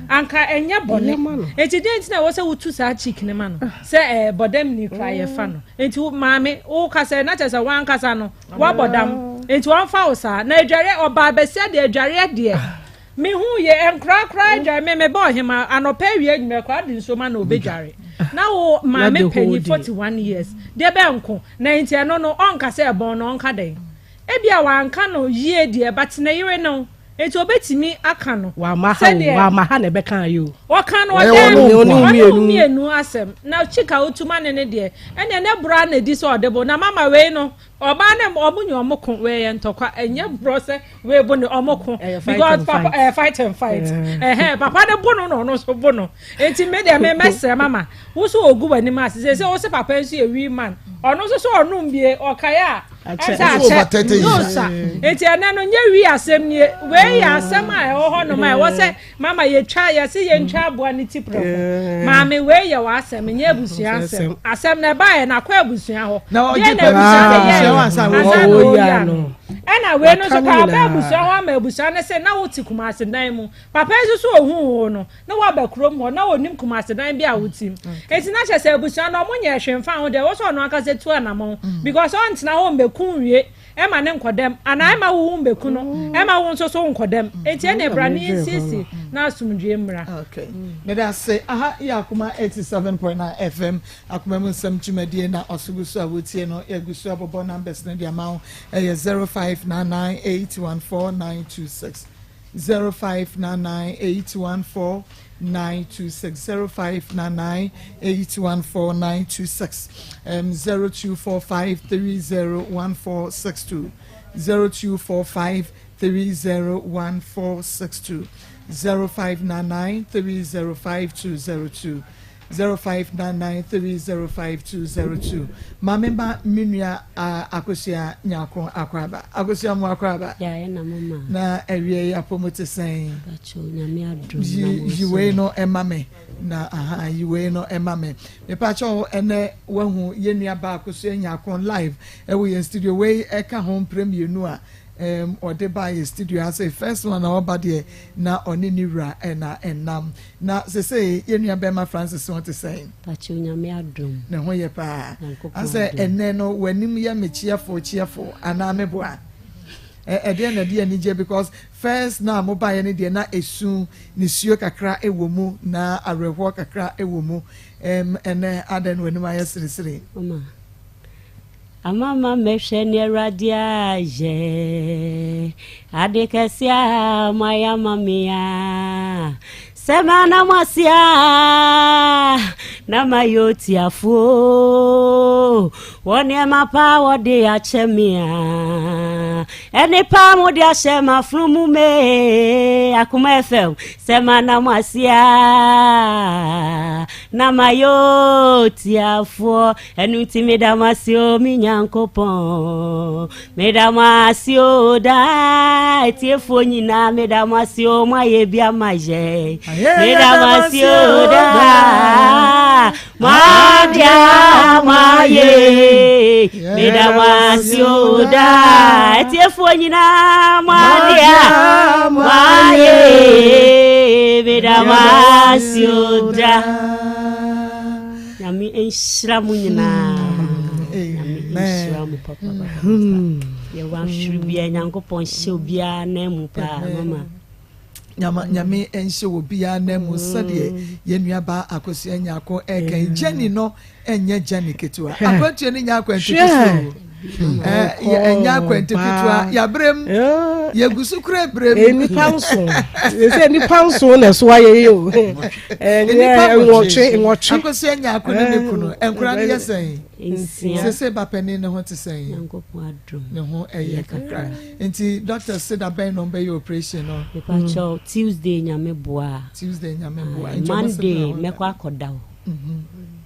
anka ɛnyɛ bɔne nti deɛ nti na ɛwɔ sɛ wotu saa cheek ne ma no sɛ bɔdam ni kora yɛfa no nti maame woka sɛ na kyerɛ sɛ wankasa no woabɔ dam nti wɔmfa wo saa na adwareɛ ɔbaa bɛsia deɛ adwareɛ deɛ Mehu ye nkora koraa adware me meba ɔhema anɔpa awia anwummerɛ koraa de nsuo ma na ɔbɛdware na wo maame panyin 41 years deɛ bɛ nko na nti ɛno no ɔnka sɛ ɛbɔn no ɔnka dɛn ebia wanka no yie deɛ but ne yere no nti ɔbɛtumi aka no wama ha o wama ha na ɛbɛka ayɛ o ɔka no ɔdɛn ɔne wo mmienu asɛm na chika otuma ne ne deɛ ɛnna ne bora na edi sɛ ɔde bo na mama wei no Ɔbaa no ɔmo nyɛ ɔmo ko wei yɛ ntɔkwa ɛnyɛ borɔ sɛ wei bo ne ɔmo ko because papa ɛyɛ fight and fight ɛhɛn papa ne bo no na ɔno nso bo no nti me deɛ me mɛsrɛ mama woso ogu w'anim ase sɛ sɛ wose papa nso yɛ wee man ɔno nso so ɔnom bie ɔkae a ɛsɛ akyɛ no sa nti ɛnɛ no nyɛ wii asɛm nie wei yɛ asɛm a ɛwɔ hɔ nom a ɛwɔ sɛ Mama yɛtwa yɛse yɛntwa aboa ne ti prɛko. Maame wei yɛ w'asɛm nyɛ abusua asɛm. Asɛm na ɛbaeɛ na akɔ abusua hɔ. Deɛ na abusua no yɛɛ ansa na ɔyi ano. Ɛna wei no nso ka aba abusua hɔ ama abusua no sɛ na wote Kumase dan mu. Papa yi nso so ohuu wo no na waba kurom hɔ na onim Kumase dan bi a wote mu. Enti na kyerɛ sɛ abusua no ɔmo nyɛɛ hwee mfa ho deɛ ɛwɔ sɛ ɔno ankasa tu anamɔn because ɔntena hɔ mmɛku nwie. Ɛma no nkɔ dɛm anaa ɛma wo wo mbɛku no ɛma wo nso so wo nkɔ dɛm enti ɛne bra ne yɛnsiesie na asomdwie mmra. Okay. Meda ase. Aha yɛ Akoma 87.9 FM, Akoma mu nsɛm dwumadie na ɔso gu so a wotie no. Yɛgu so abobɔ numbers no de ama wo. Ɛyɛ 0599814926. 0599814926. 0599 814926 um, 0245 301462 0245 301462 0599 305202 0599 305202 Maame ma me nua Akosua Nyarko Akwaaba. Akosua mo Akwaaba. Na awia yi apɔ mu te sɛn? Yi yi wei no ɛma me na aha yi wei no ɛma me. Mepakyɛw ɛnɛ wahu yɛn nua ba Akosua Nyarko live ɛwɔ yɛn studio wei ɛka ho mprɛ mmienu a um, ɔde ba yɛ studio ha sɛ first one a ɔba deɛ na ɔne ne wura ɛna ɛnam na sese yɛn nua bɛrima Francis ho te sɛn? Pakyɛw Nyame adom. Ne ho yɛ paa. Asɛ ɛnɛ no w'anim yɛ me cheerful cheerful anaa me boa? Ɛdeɛ na ɛde anigye because first na mo baeɛ no deɛ na esu nisuo kakra ɛwɔ mu na awerɛhoɔ kakra ɛwɔ mu. Ɛnɛ adɛn na w'anim ayɛ seresere? Mama. Amama mɛhwɛ nea Awurade ayɛ, ade kɛse a moayɛ ama me a. Sɛ mana mo ase a, na mayɛ otiafoɔ wɔ nneɛma pa a wɔde akyɛ me a. Ɛne pa mode ahyɛ m'afono mu me, Akoma FM. Sɛ mana mo ase a, na mayɛ otiafoɔ. Ɛno nti meda mo ase o me Nyankopɔn, meda mo ase o daa atiefoɔ nyinaa meda mo ase o moayɛ bi ama yɛn, meda mo ase o daa. Mo adeɛ a moayɛ, meda mo ase o daa. Atiefoɔ nyinaa, mo adeɛ a moayɛ, meda mo ase o daa. Nyame nhyira mo nyinaa. Nyame nhyira mo papa. Yɛwɔ ahwere biara, Nyankopɔn hyɛ obiara nan mu paa, mama. Nyama nyame nhyɛ wɔ biara nan mu sɛdeɛ yɛn nuabaa Akosua Nyarko ɛka yi journey no ɛnyɛ journey ketewa akwantuo no nyɛ akwantu ketewa o ɛnyɛ akwantu ketewa yabrɛ mu yɛgu so kura brɛ mu nipa nson sɛ nipa nson na ɛso ayɛ yi o ɛnyɛ nwɔtwe nwɔtwe Akosua Nyarko ne ne kunu nkora no yɛ sɛn sese ba panin ne ho te sɛn ne ho ɛyɛ kakra Nti doctor se da bɛn na ɔmbɛyɛ operation no? Mepakyɛw Tuesday Nyame boa a. Tuesday Nyame boa. Nti Monday mɛkɔ akɔda hɔ.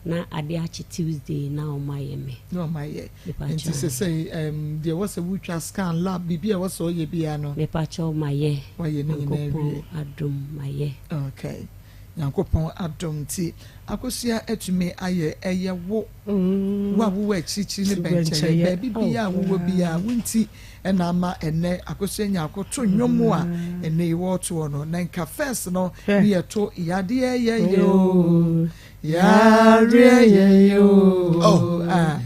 Na ade akye Tuesday na ɔmo ayɛ me. Na ɔmo ayɛ. Nti sesei ɛɛm deɛ ɛwɔ sɛ wotwa scan lab biribi a ɛwɔ sɛ ɔyɛ biara no. Mepakyɛw mayɛ. Wayɛ ne nyinaa awie. Nyankopɔn adom mayɛ. Okay. Nyankopɔn adom nti Akosua atumi ayɛ ɛyɛ wo wo a wowɔ akyirikyiri ne bɛnkyɛeɛ baabi biara a wowɔ biara wo nti na ama ɛnnɛ Akosua Nyarko to nnwom a ɛnnɛ yi wɔretoɔ no na nka first no ne yɛto yadeɛ yɛyɛ oo yareɛ yɛyɛ oo ah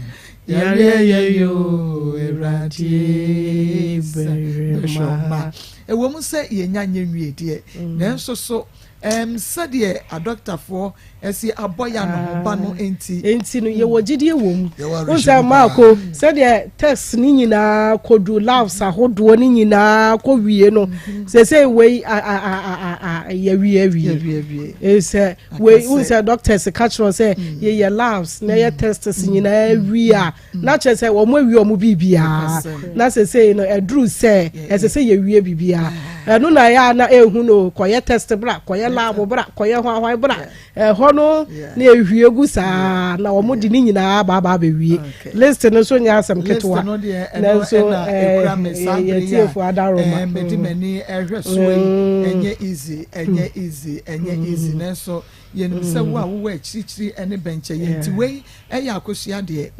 yareɛ yɛyɛ oo Awurade bɛhwɛ ma ɛwɔ mu sɛ yɛnya nyɛ nwie deɛ nanso so Ɛɛm, sɛdeɛ adɔktafoɔ asi abɔ yɛn anohoba no nti. Nti no, yɛwɔ gyidie wɔ mu. Yɛwɔ Wohu sɛ awerɛhyɛmu paa. Marko, sɛdeɛ test no nyinaa kɔdu labs ahodoɔ no nyinaa kɔwie no, seesei wei a, a, a, a, a, a, yɛawie awie. Yɛawie awie. Eh, sɛ Aka wei, wohu sɛ- sɛ doctors ka kyerɛ wo sɛ yɛyɛ labs na yɛ tests nyinaa wie a, na kyerɛ sɛ wɔn awie wɔn biribiara na sesei no ɛduru sɛ ɛsɛ sɛ yɛwie biribiara ɛno na ɛyɛ a na ehu no kɔyɛ test bra kɔyɛ lab bra kɔyɛ hwanhwan bra ɛhɔ no na ehwie gu saa na wɔn de ne nyinaa ba aba abɛwie list no nso nyɛ asɛm ketewa nanso ɛɛ yɛtiefo adaroma mɛdi m'ani ɛhwɛ so yi ɛnyɛ easy ɛnyɛ easy ɛnyɛ easy nanso yɛnim sɛ wo a wowɔ akyirikyiri ne bɛnkyɛ yɛn nti wei ɛyɛ akosua deɛ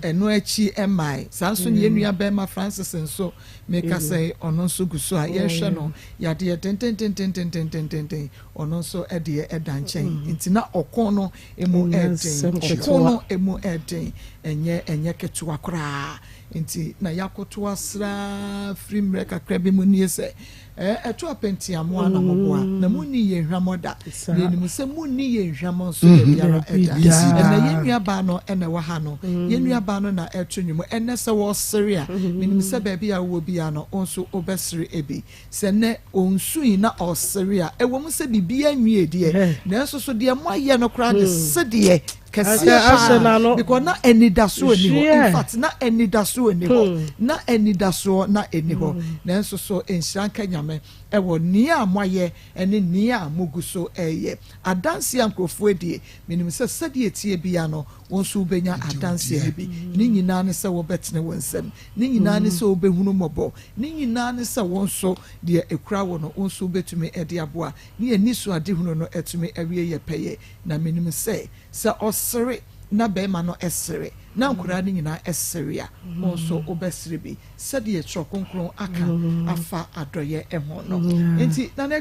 ɛno akyi ɛmae saa nso ne yɛn nua bɛrima Francis nso meka sɛ ɔno nso gu so a yɛhwɛ no yadeɛ dendendendendendendenden ɔno nso ɛdeɛ ɛda nkyɛn nti na ɔko no emu ɛden ɔko no emu ɛden ɛnyɛ ɛnyɛ ketewa koraa nti na yɛakoto asraa firi mmerɛ kakra bi mu nie sɛ Ɛto apɛntiamoa na moboa, na monni yɛn hwammɔ da. Na yɛnim sɛ monni yɛn hwammɔ nso da biara da. Ɛnnɛ yɛn nuabaa no na ɛwɔ ha no. Yɛn nuabaa no na ɛreto nnwom. Ɛnnɛ sɛ wɔresere a, menim sɛ baabi a wowɔ biara no, wo nso wobɛsere bi. Sɛ nnɛ ɔnsui na ɔresere a, ɛwɔ mu sɛ biribiara nwiee deɛ, nanso so deɛ moayɛ no koraa de sedeɛ kɛseɛ paa because na anidasoɔ nni hɔ in fact na anidasoɔ nni hɔ hmm. na anidasoɔ na ɛnni hɔ hmm. nanso so nhyira nka nyame ɛwɔ nea a moayɛ ɛne nea a mogu so ɛyɛ adanseɛ a nkurɔfoɔ adie menim sɛ sɛdeɛ ɛtie bia no wo nso wobɛnya adanseɛ no bi hmm. ne nyinaa ne sɛ wobɛtene wo nsam ne nyinaa ne sɛ wobɛhunu mmɔbɔ ne nyinaa ne sɛ wo nso deɛ ɛkura wo no wo nso wobɛtumi ɛde aboa ne ani so adehunu no atumi awie yɛ pɛyɛ Na menim sɛ, sɛ ɔsere na barima no sere, na nkwadaa no nyinaa sere a, wo nso wobɛsere bi, sɛdeɛ Twerɛ Kronkron aka afa adɔeɛ ho no. Nti, Nana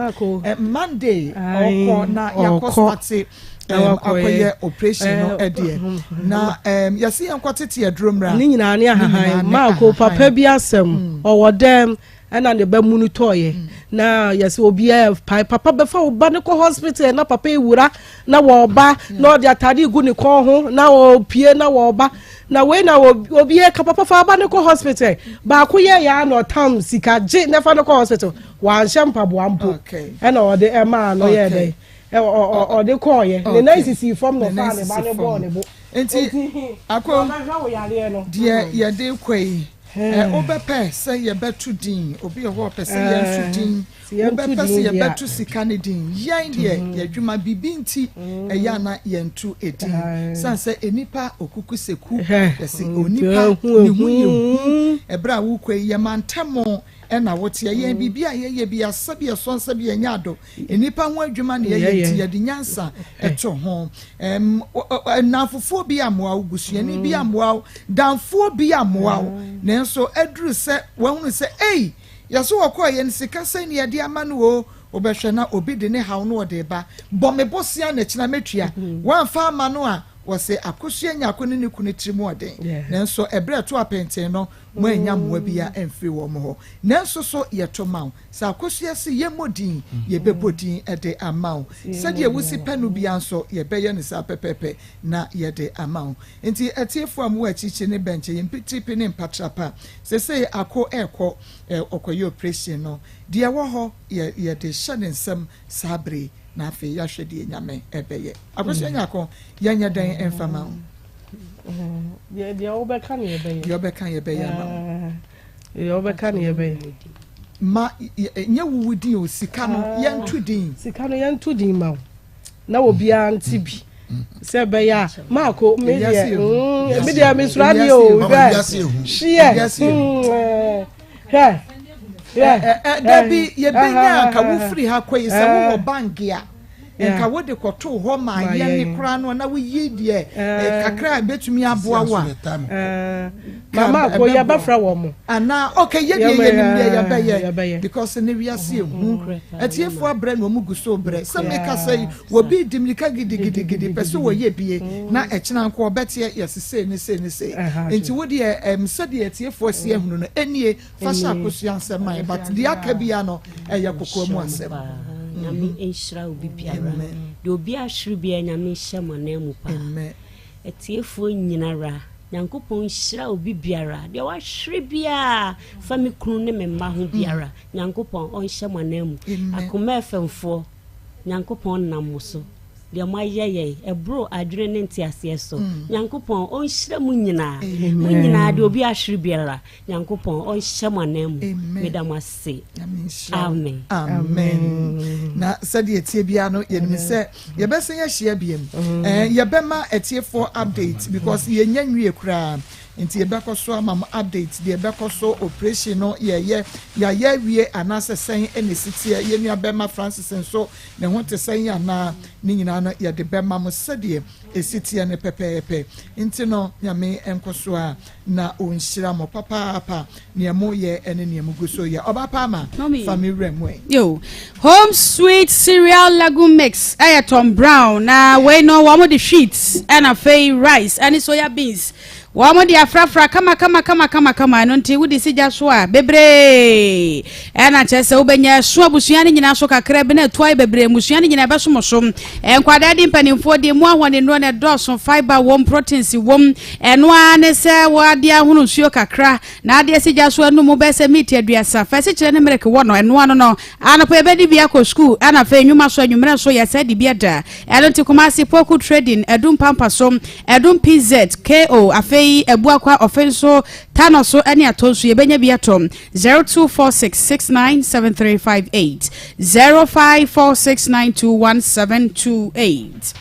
Akua, Monday ɔkɔ na yɛakɔ starte akɔyɛ operation no deɛ, na yɛse yɛnkɔ tete aduro mmra. Ne nyinaa ne ahahan. Marko, papa bi asɛm, ɔwɔ dɛm. ɛna ne ba mu no tɔɔyɛ na yɛsɛ obiara pae papa bɛfa wo ba no kɔ hospital na papa ewura na wɔba na ɔde atade gu ne kɔn ho na ɔpie na wɔba na wei na obiara ka papa fa ba no kɔ hospital baako yɛ ya na ɔtam sika gye na fa no kɔ hospital wanhyɛ mpaboa mpo ɛna ɔde ɛmaa no yɛ dɛ ɔde kɔɔyɛ ne nan sisi fam na ɔfaa ne ba no bɔɔ ne bo nti akɔ deɛ yɛde kɔ yi. Wobɛpɛ sɛ yɛbɛto din? Obi wɔ hɔ a ɔpɛ sɛ yɛnto din. Wobɛpɛ sɛ yɛbɛto sika no din? Yɛn deɛ, yɛn adwuma, biribi nti, ɛyɛ a na yɛnto edin. Sane sɛ nnipa okukuseku, yɛse onipa ne ho yɛ hu. Ɛberɛ a wokɔ yi, yɛma ntɛm ɛna woteɛ. Yɛn biribi a yɛyɛ bi asɛbi ɛsɔ nsɛbi yɛnyɛ ado. Nnipa ho adwuma na yɛyɛ nti yɛde nyansa ɛto ho. Ɛm, nnamfofoɔ bi ammoa wo, busuani bi ammoa wo, damfoɔ bi ammoa wo. Nanso aduru sɛ wahunu sɛ ei, yɛso wɔkɔɔ yɛn sika sɛn ne yɛde ama no o, wobɛhwɛ na obi de ne haw no ɔde ba. Bɔ me bosea na kyena mɛtua. Woamfa ama no a, wɔse Akosua Nyarko ne ne kunu tiri mu ɔden. Nanso ɛberɛ a ɛto apɛnten no, moannya mmoa biara amfiri wɔn hɔ. Nanso so yɛto ma wo? Sɛ Akosua se yɛmmɔ din, yɛbɛbɔ din de ama wo. Sɛdeɛ wosi pɛ no biara nso, yɛbɛyɛ no saa pɛpɛɛpɛ na yɛde ama wo. Enti atiefoɔ a mowɔ akyirikyiri ne bɛnkyɛ, yɛn mpitiripi ne mpatrapa, seesei Ako rekɔ ɔkɔyɛ oprehyɛn no, deɛ ɛwɔ hɔ yɛ yɛde hyɛ ne nsam saa berɛ yi, na afei yɛahwɛ deɛ Nyame bɛyɛ. Akosua Nyarko, yɛnyɛ dɛn mfa ma wo? Deɛ wobɛka ne yɛbɛyɛ. Deɛ wobɛka yɛbɛyɛ ama wo. Deɛ wobɛka ne yɛbɛyɛ. Ma nyɛ wuwu din o, sika no ah, yɛnto din. Sika no yɛnto din ma wo na obiara nte bi sɛ ɛbɛyɛ a maako me deɛ mm, me deɛ mesuro adeɛ o hwɛ hyeɛ mm, hwɛ hwɛ. Dabi yɛbɛnya anka wofiri ha kɔ yi sɛ wowɔ bank a. Nka wode kɔtoo hɔ maa yɛn ne koraa no na woyi deɛ eh, kakra a ɛbɛtumi aboa wo a. Mama ko yɛbɛfrɛ wɔn mo. Anaa okay yɛ deɛ yɛnim deɛ yɛbɛyɛ because ne wiase ehu atiefoɔ abrɛ na wɔn gu so brɛ sɛ meka sɛ yi wɔbi di mirika gidigidigidi pɛ sɛ wɔyɛ bie na ɛkyena nko ɔbɛteɛ yɛse sei ne sei ne sei nti wo deɛ ɛm sɛdeɛ atiefoɔ si ahunu no ɛnie Fa hyɛ akosua nsɛm ma yɛn but deɛ aka bia no ɛyɛ kokoa mu asɛm. Nyame nhyira obi biara. Deɛ obi ahwere biara Nyame nhyɛ mo anan mu paa. Atiefoɔ nyinara Nyankopɔn nhyira obi biara. Deɛ wahwere biara fa me kunu ne me mma ho biara Nyankopɔn ɔnhyɛ mo anan mu. Akoma FM foɔ Nyankopɔn nam mo so. Deɛ moayɛ yɛn, ɛboro adwene ne nteaseɛ so. Nyankopɔn ɔnhyira mo nyinaa. Mo nyinaa deɛ obi ahwere biara Nyankopɔn ɔnhyɛ mo anan mu. Meda mo ase. Amen. Amen. Na sɛdeɛ ɛteɛ biara no, yɛnim sɛ yɛbɛsan ahyia biam. Mm. Eh, yɛbɛma atiefoɔ update because yɛnya nwie koraa. Nti yɛbɛkɔ so ama mo update deɛ ɛbɛkɔ so operation no yɛyɛ yɛayɛ awie anaasɛ sɛn ɛna ɛsi teɛ. Yɛn nua bɛma Francis nso ne ho te sɛn anaa ne nyinaa no yɛde bɛma mo sɛdeɛ ɛsi teɛ no pɛpɛɛpɛ. Nti no Nyame nkɔ so a Na ɔnhyira mo papaapa neɛ mo yɛ ɛne neɛ mo gu so yɛ. Ɔba pa ama fa me wura mu ɛ. Yo, Home Sweet Cereal Legume Mix ɛyɛ Tom Brown na wei no wɔn de wheat ɛna afei rice ɛne soya beans wɔn de afrafra kama kama kama kama kama ɛno nti wode si gya so a bebree ɛna kyerɛ sɛ wobɛnya ɛso abusua no nyinaa so kakra bi na ɛto ayɛ bebree mmusua no nyinaa ɛbɛsom so nkwadaa di mpanimfoɔ di mu ahoɔden na ɛdɔɔso fiber wɔm proteins wɔm Ɛno ara ne sɛ wɔade ahono nsuo kakra na ade asi gya so anum bɛyɛ sɛ miiti aduasa. Fa asikyire ne meleke wɔ no. Ɛno ano no, anɔpa yɛbɛdi bi akɔ sukuu ɛna afei nnwuma so anwummerɛ nso yɛsan di bi ada. Ɛno nti Kumasi, Poku Trading, Adum Pampa so, Adum PZ, KO, afei Abuakwa, Ɔfe nso, Tano so ne Atɔ nso yɛbɛnya bi atɔ. 0246 697358, 0546 921728.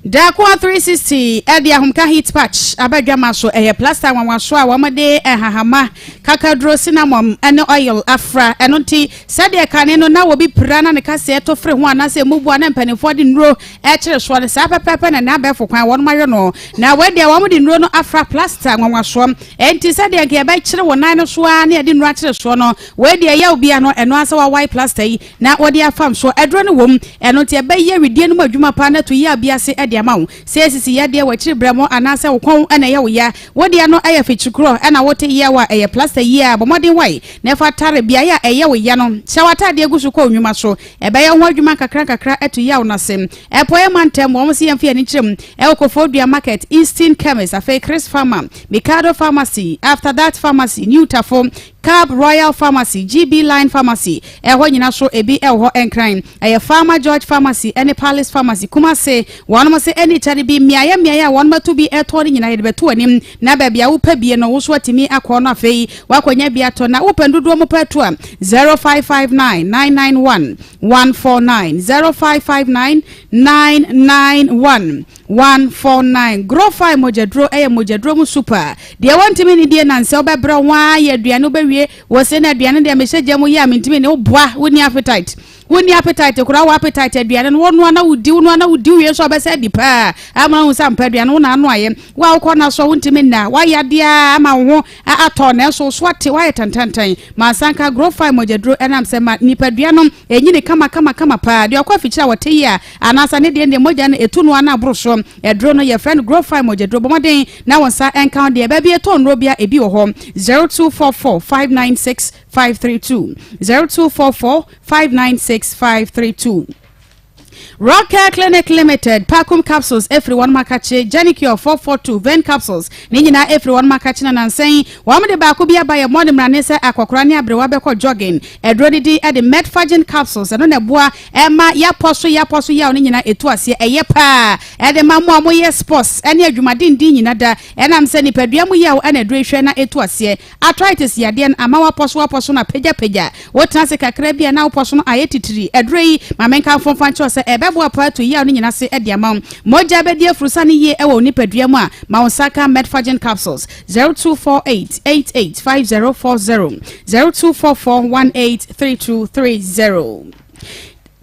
Dakoa 360 de ahomka heat patch aba adwama so. Ɛyɛ plasta nwanwaso a wɔde nhahama, kakaduro, cinnamon ne oil afra. Ɛno nti, sɛdeɛ kane no na obi pira na ne kaseɛ to firi ho anaasɛ mmubu a na mpanimfoɔ de nnuro kyere soɔ no, saa pɛpɛɛpɛ na na abɛɛfo kwan wɔnom ayɛ no. Na wei deɛ wɔde nnuro no afra plasta nwanwasoɔ. Enti sɛdeɛ nka yɛbɛkyere wo nan no so ara na yɛde nnuro akyere soɔ no, wei deɛ ɛyɛ wo bia no, ɛno ara sɛ wawae plasta yi na wɔde afam so. Aduro no wom, ɛno nti ɛbɛyɛ wedeɛ no mu adwuma paa na atu yaw bi ase de ama wo. Sɛ esisi yadeɛ, w'akyiri berɛmo anaasɛ wo kɔn na ɛyɛ wo ya, wo deɛ no yɛ fikyirikorɔ na wote yaw a, ɛyɛ plasta yie a, bɔ mmɔden wae na fa tare beaeɛ a ɛyɛ wo ya no. Hyɛ w'ataadeɛ gu so kɔ wo nnwuma so. Ɛbɛyɛ wo ho adwuma nkakrankakra atu yaw no ase. Apueɛ mantam, wɔn se yɛmfa yɛn ani nkyerɛ mu wɔ Koforidua Market, Eastern Chemist, afei Chris Pharma, Mikado Pharmacy, After That Pharmacy, New Tafo, Cab Royal Pharmacy, GB Line Pharmacy, ɛhɔ nyina so ebi wɔ hɔ Nkran, ɛyɛ Farmer George Pharmacy ɛne Palace Pharmacy, Kumase, wɔnom se ɛne kyɛre bi, mmeaeɛ mmeaeɛ a wɔnom atu bi ɛtɔ no nyina yɛde bɛto w'anim na baabi a wopɛ bie no wo so atumi akɔ no afei woakɔnya bi atɔ na wopɛ ndodoɔ mu pɛ atu a 0559 991 149 0559 991 149 Grofai mogyaduro yɛ mogyaduro mu super. Deɛ wɔntumi nnidie nansɛ wobɛbrɛ wo ara ayɛ aduane wobɛwie. nwie. Wɔ se na aduane deɛ mehyɛ gya mu yɛ a mentumi ne woboa wonni appetite. Wonni appetite koraa wɔ appetite aduane no wonoa na wodi wonoa na wodi wie nso a wobɛsɛ adi paa ama ahu sɛ ampa aduane wo na anoayɛ. Wo a wokɔ na so a wontumi nna woayɛ adeɛ a ama wo ho atɔ nanso wo so ate woayɛ tantantan. Mansanka Growfine mogyaduro ɛnam sɛ ma nipadua no ɛnyini kama kama kama paa. Deɛ ɔkɔ afikyire a wɔte yie a anaasɛ ne deɛ deɛ mogya no ɛtu no ara na aboro soɔ. Aduro no yɛfrɛ no Growfine mogyaduro. Bɔ mmɔden na wo nsa nka wo deɛ. Baabi yɛtɔn nnuro bia ebi wɔ hɔ. 0244 596 532 0244 596 532. Rockcare Clinic Limited, Pacum Capsules efiri wɔn akakye, Genicure 442, Vein Capsules, ne nyinaa efiri wɔn akakye na nansa yi, wɔn de baako bi aba yɛ mmɔ ne mmerane sɛ akɔkora ne aberewa bɛkɔ jogging. Aduro no din de Metforgen Capsules, ɛno na ɛboa ɛma yapɔ so yapɔ so yaw no nyinaa etu aseɛ, ɛyɛ paa ɛde ma mo a moyɛ sports ɛne adwumadenden nyina da, ɛnam sɛ nipadua mu yaw ɛna aduro yi hwɛ na etu aseɛ. Arthritis yadeɛ no ama w'apɔso w'apɔso no apagyapagya. Wotena ase kakra bi a na wo pɔso no ayɛ titiri. Aduro yi, ma menkamfo mfa nkyerɛ wo sɛ ɛbɛboa paa atu yaw no nyina ase de ama wo. Mogya bɛdi afurusane yie wɔ wo nipadua mu a, ma wo nsa ka Metforgen capsules, 0248 88 5040, 0244 18 3230.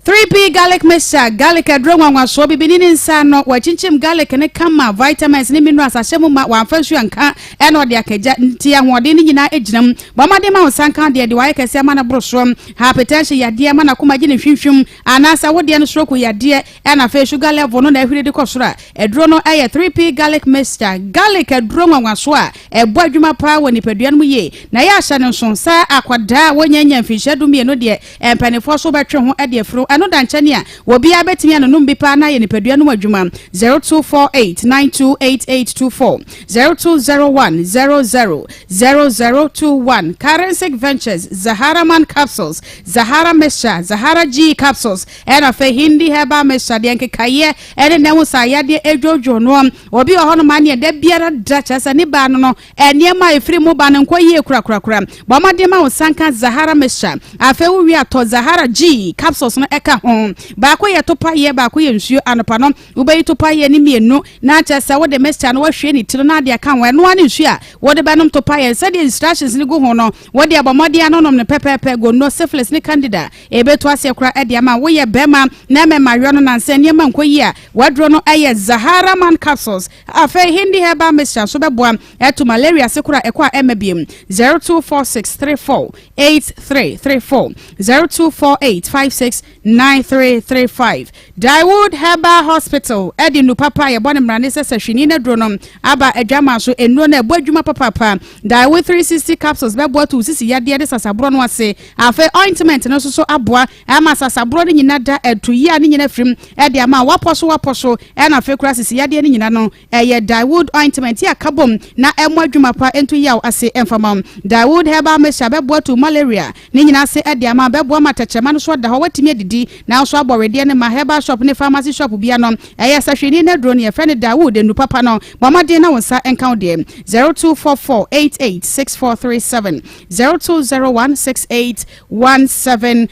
3P Garlic Mixture, Garlic aduro nwanwasoɔ, bibini ne nsa ano, wɔakyinkyim garlic no kama, vitamins ne minerals ahyɛ mu ma, wɔamfa nsuo anka ɛna ɔde aka gya, nti ahoɔden no nyinaa gyina mu. Bɔ mmɔden ma wo nsa nka deɛ de wayɛ kɛseɛ ama no boro soɔ, hypertension yadeɛ ma n'akoma gye ne hwimhwim, anaasɛ wo deɛ no stroke yadeɛ, ɛna afei sugar level no na ahwiri de kɔ soro a, aduro no yɛ 3P Garlic Mixture, Garlic aduro nwanwasoɔ a ɛbɔ adwuma paa wɔ nipadua no mu yie, na ɛyɛ ahyɛ no nso sɛ akwadaa a wɔnnya nnya mfinhyia dumienu deɛ Mpanimfoɔ nso bɛtwe ho de afiri ɛno da nkyɛne a, obiara bɛtumi anonom bi paa na ayɛ nipadua no mu adwuma. 0248 928824, 0201 00 0021 Karensic Ventures, Zahara Man Capsules, Zahara Mixture, Zahara G Capsules, ɛna afei Hindi Herbal Mixture deɛ nkekaeɛ ɛne nna mu saa yadeɛ ɛdwodwo noɔ. Obi wɔ hɔnom a neɛ da biara da kyerɛ sɛ ne baa no no Nneɛma a ɛfiri mu ba no nkɔ yie korakorakora. Bɔ mmɔden ma wo nsa nka Zahara Mixture. Afei wowie a, tɔ Zahara G capsules no ka ho. Baako yɛ topaeɛ, baako yɛ nsuo. Anɔpa no, wobɛyi topaeɛ no mmienu na kyerɛ sɛ wode mixture no woahwie ne tiri na ade aka ho. Ɛno ara ne nsuo a wode bɛnom topaeɛ no. Sɛdeɛ instructions no gu ho no, wo deɛ bɔ mmɔden ara nom no pɛpɛɛpɛ. Gono, syphilis ne candida, ɛbɛtu aseɛ koraa de ama wo. Woyɛ barima na mmɛmayɔ no nansa nneɛma nkɔ yie a, w'aduro no yɛ Zahara Man Capsules. Afei Hindi herbal mixture nso bɛboa atu malaria ase koro a ɛkɔ a ɛmma biom. 0246348334, 0248569335. Daewood Herbal Hospital de nnu papa a yɛbɔ no mmrane sɛ sahwini no aduro no aba adwaman so. Nnuro no ɛbɔ adwuma papaapa. Daewood 360 capsules bɛboa atu wo sisi yadeɛ ne sasaborɔ no ase. Afei ointment no nso so aboa ama sasaborɔ no nyina da atu yea no nyina firim de ama wo. Wapɔ so wapɔ so Ɛna afei koraa sisi yadeɛ no nyina no ɛyɛ Daewood ointment a ka bom na ɛmɔ adwuma pa nto yaw ase ɛmfa ma wo. Daewood herbal mixture bɛboa tu malaria ne nyina ase ɛde ama wo, bɛboa ma tɛkyerɛma no so ada hɔ watumi adidi na nso abɔ wedeɛ no ma herbal shop ne pharmacy shop bia no ɛyɛ sahwini no aduro no yɛfrɛ no Daewood nnuru papa no bɔ mmɔden na wo nsa nka wo deɛ 0244 88 6437 0201 68 17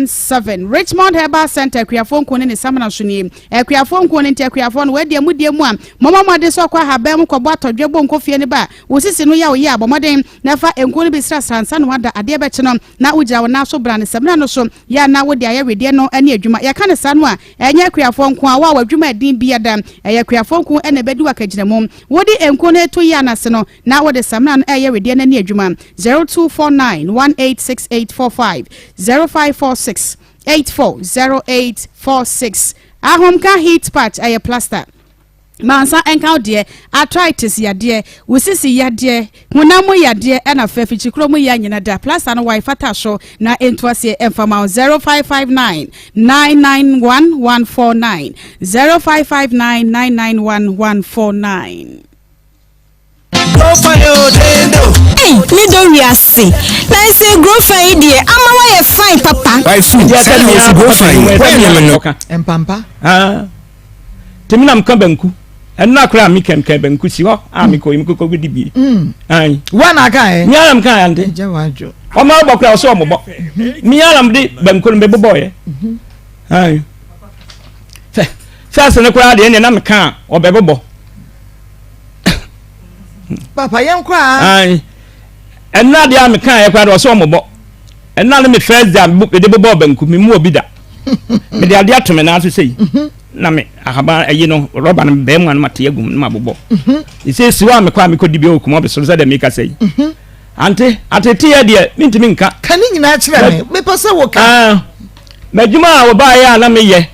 17 Richmond Herbal Centre Akuafoɔ Nkuo ne ne samina so nie. Akuafoɔ nkuo no nti akuafoɔ no wɔadi amudie mu a mommɔ mmɔden sɛ ɔkɔ ahaban mu kɔbɔ atɔdwe bɔ nkofie no ba a wo sisi no yɛ wo yɛ a bɔ mmɔden na fa nkuo no bi srasra ansa na wada adeɛ bɛkye no na wogyina wo nan so bra ne samina no so yɛ a na wode ayɛ wedeɛ no ne adwuma. Yɛka no saa no a ɛnyɛ akuafoɔ nko a wo a w'adwuma ɛden biada ɛyɛ akuafoɔ nko na ɛbɛdi wo akagyinamu. Wode nkuo no reto yɛ anase no na wode samina no reyɛ wedeɛ no ani adwuma 0249 186845 0546 840846 Ahomka heat patch ɛyɛ plaster mansa ɛnka wo deɛ arthritis yadeɛ wo sisi yadeɛ honam mu yadeɛ ɛna fɛ fikyikuro mu yɛ nyina da plaster no wae fata so na ɛntu aseɛ ɛmfa ma wo 0559 991 149 0559 991 149. Ei me dɔ wiase nanso grofa yi deɛ ama wayɛ fine papa. Waifu sɛ na wɔsi grofa yi wɔnyɛ me no. Mpampa. Tèmi na mka banku ɛno akora a meka mka banku si hɔ a mekɔ yi mekɔkɔ bɛdi bie. Wa na aka ɛ. Mi ara mka ante. Ɔmo abɔ kora ɔsɛ ɔmo bɔ. Mi ara mde banku no mebobɔɔyɛ. Fɛs no koraa deɛ ɛnna na meka a ɔbɛbobɔ. Papa yɛn kɔ a. Ayi. Ɛnna adeɛ a mekaeɛ koraa deɛ ɔsɛ ɔmobɔ. Ɛnna ne me first day a mede bobɔɔ banku, memu obi da. Mede adeɛ ato me nan so sei. Mhm. Na me ahaban ayi no rɔba no bɛn mu a no mate agu mu na mabobɔ. Mhm. Ɛsɛ si hɔ a mekɔ a mekɔdi bi wɔ kumɔ bɛsoro sɛ deɛ meka sɛ yi. Mhm. Ante ateteɛ deɛ mentumi nka. Ka ne nyinaa kyerɛ me, mepɛ sɛ woka. Ah, m'adwuma a wɔbaeɛ a na meyɛ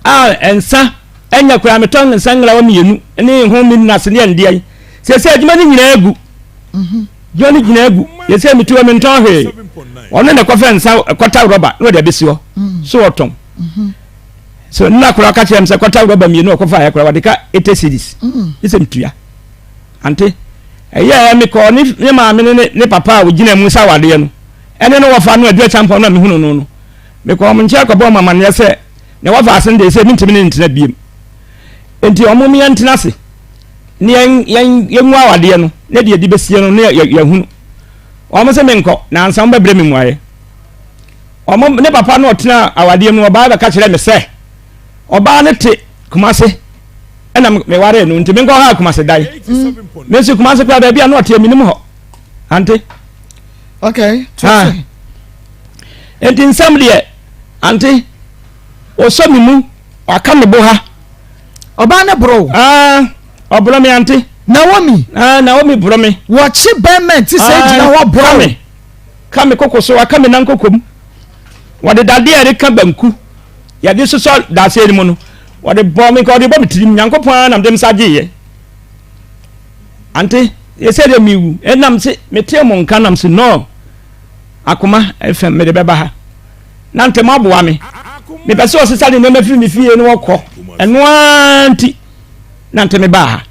a nsa ɛnyɛ koraa metɔ nsa ngrawa mmienu ne ho me nase ne ɛndeɛ yi. Sɛ adwuma no nyinaa agu. Dwa no gyina agu. Yɛsɛ mete hɔ mentɔn hwee. Ɔno na ɛkɔfɛ nsa kɔta rɔba na ɔde abɛsi hɔ. So ɔtɔn. So nna koraa ɔka kyerɛ me sɛ kɔta rɔba mmienu ɔkɔfa ayɛ koraa wɔde ka 80 cedis. Ne sɛ metua. Ante ɛyɛ mekɔɔ ne ne maame ne ne papa a wɔgyina mu sɛ awadeɛ no ɛne no wɔfa no adua kyampɔn no a mehunu no no. Mekɔɔ mo nkyɛn kɔbɔɔ mo amanneɛ sɛ na wɔfa ase no deɛ sɛ mentumi ne ntena biem. Enti ɔmo yɛntena ase. ne yɛn yɛn yɛngu awadeɛ no ne deɛ yɛde bɛsie no ne yɛhunu wɔn sɛ menkɔ na ansa wɔn bɛbrɛ me mmuaeɛ wɔn ne papa no ɔtena awadeɛ mu ɔbaa bɛka kyerɛ me sɛ ɔbaa no te Kumase ɛna mewaree no nti menkɔ ha Kumase dan mm. me nso Kumase koraa baabi a na ɔteɛ menim hɔ ante okay ha nti nsɛm deɛ ante ɔsɔ me mu waka me bo ha Ɔbaa no boro wo. Ah, ɔboro me ante. Naomi. Ah, Naomi boro me. Wɔkye bɛrima ti sɛ gyina hɔ boro wo. Ka me koko so, aka me nan koko mu. Wɔde dadeɛ a yɛde ka banku, yɛde sosɔ dasɛn no mu no, wɔde bɔ me nka wɔde bɔ me tirim. Nyankopɔn ara na mede me nsa gyeeɛ. Ante, yɛsɛ deɛ mewu. Ɛnam se metee mo nka nam se no, akoma fam mede bɛba ha. Na ntɛm aboa me. Mepɛ sɛ ɔsesa ne nneɛma firi me fie na ɔkɔ. Ɛno ara nti na ntɛm mebaa ha.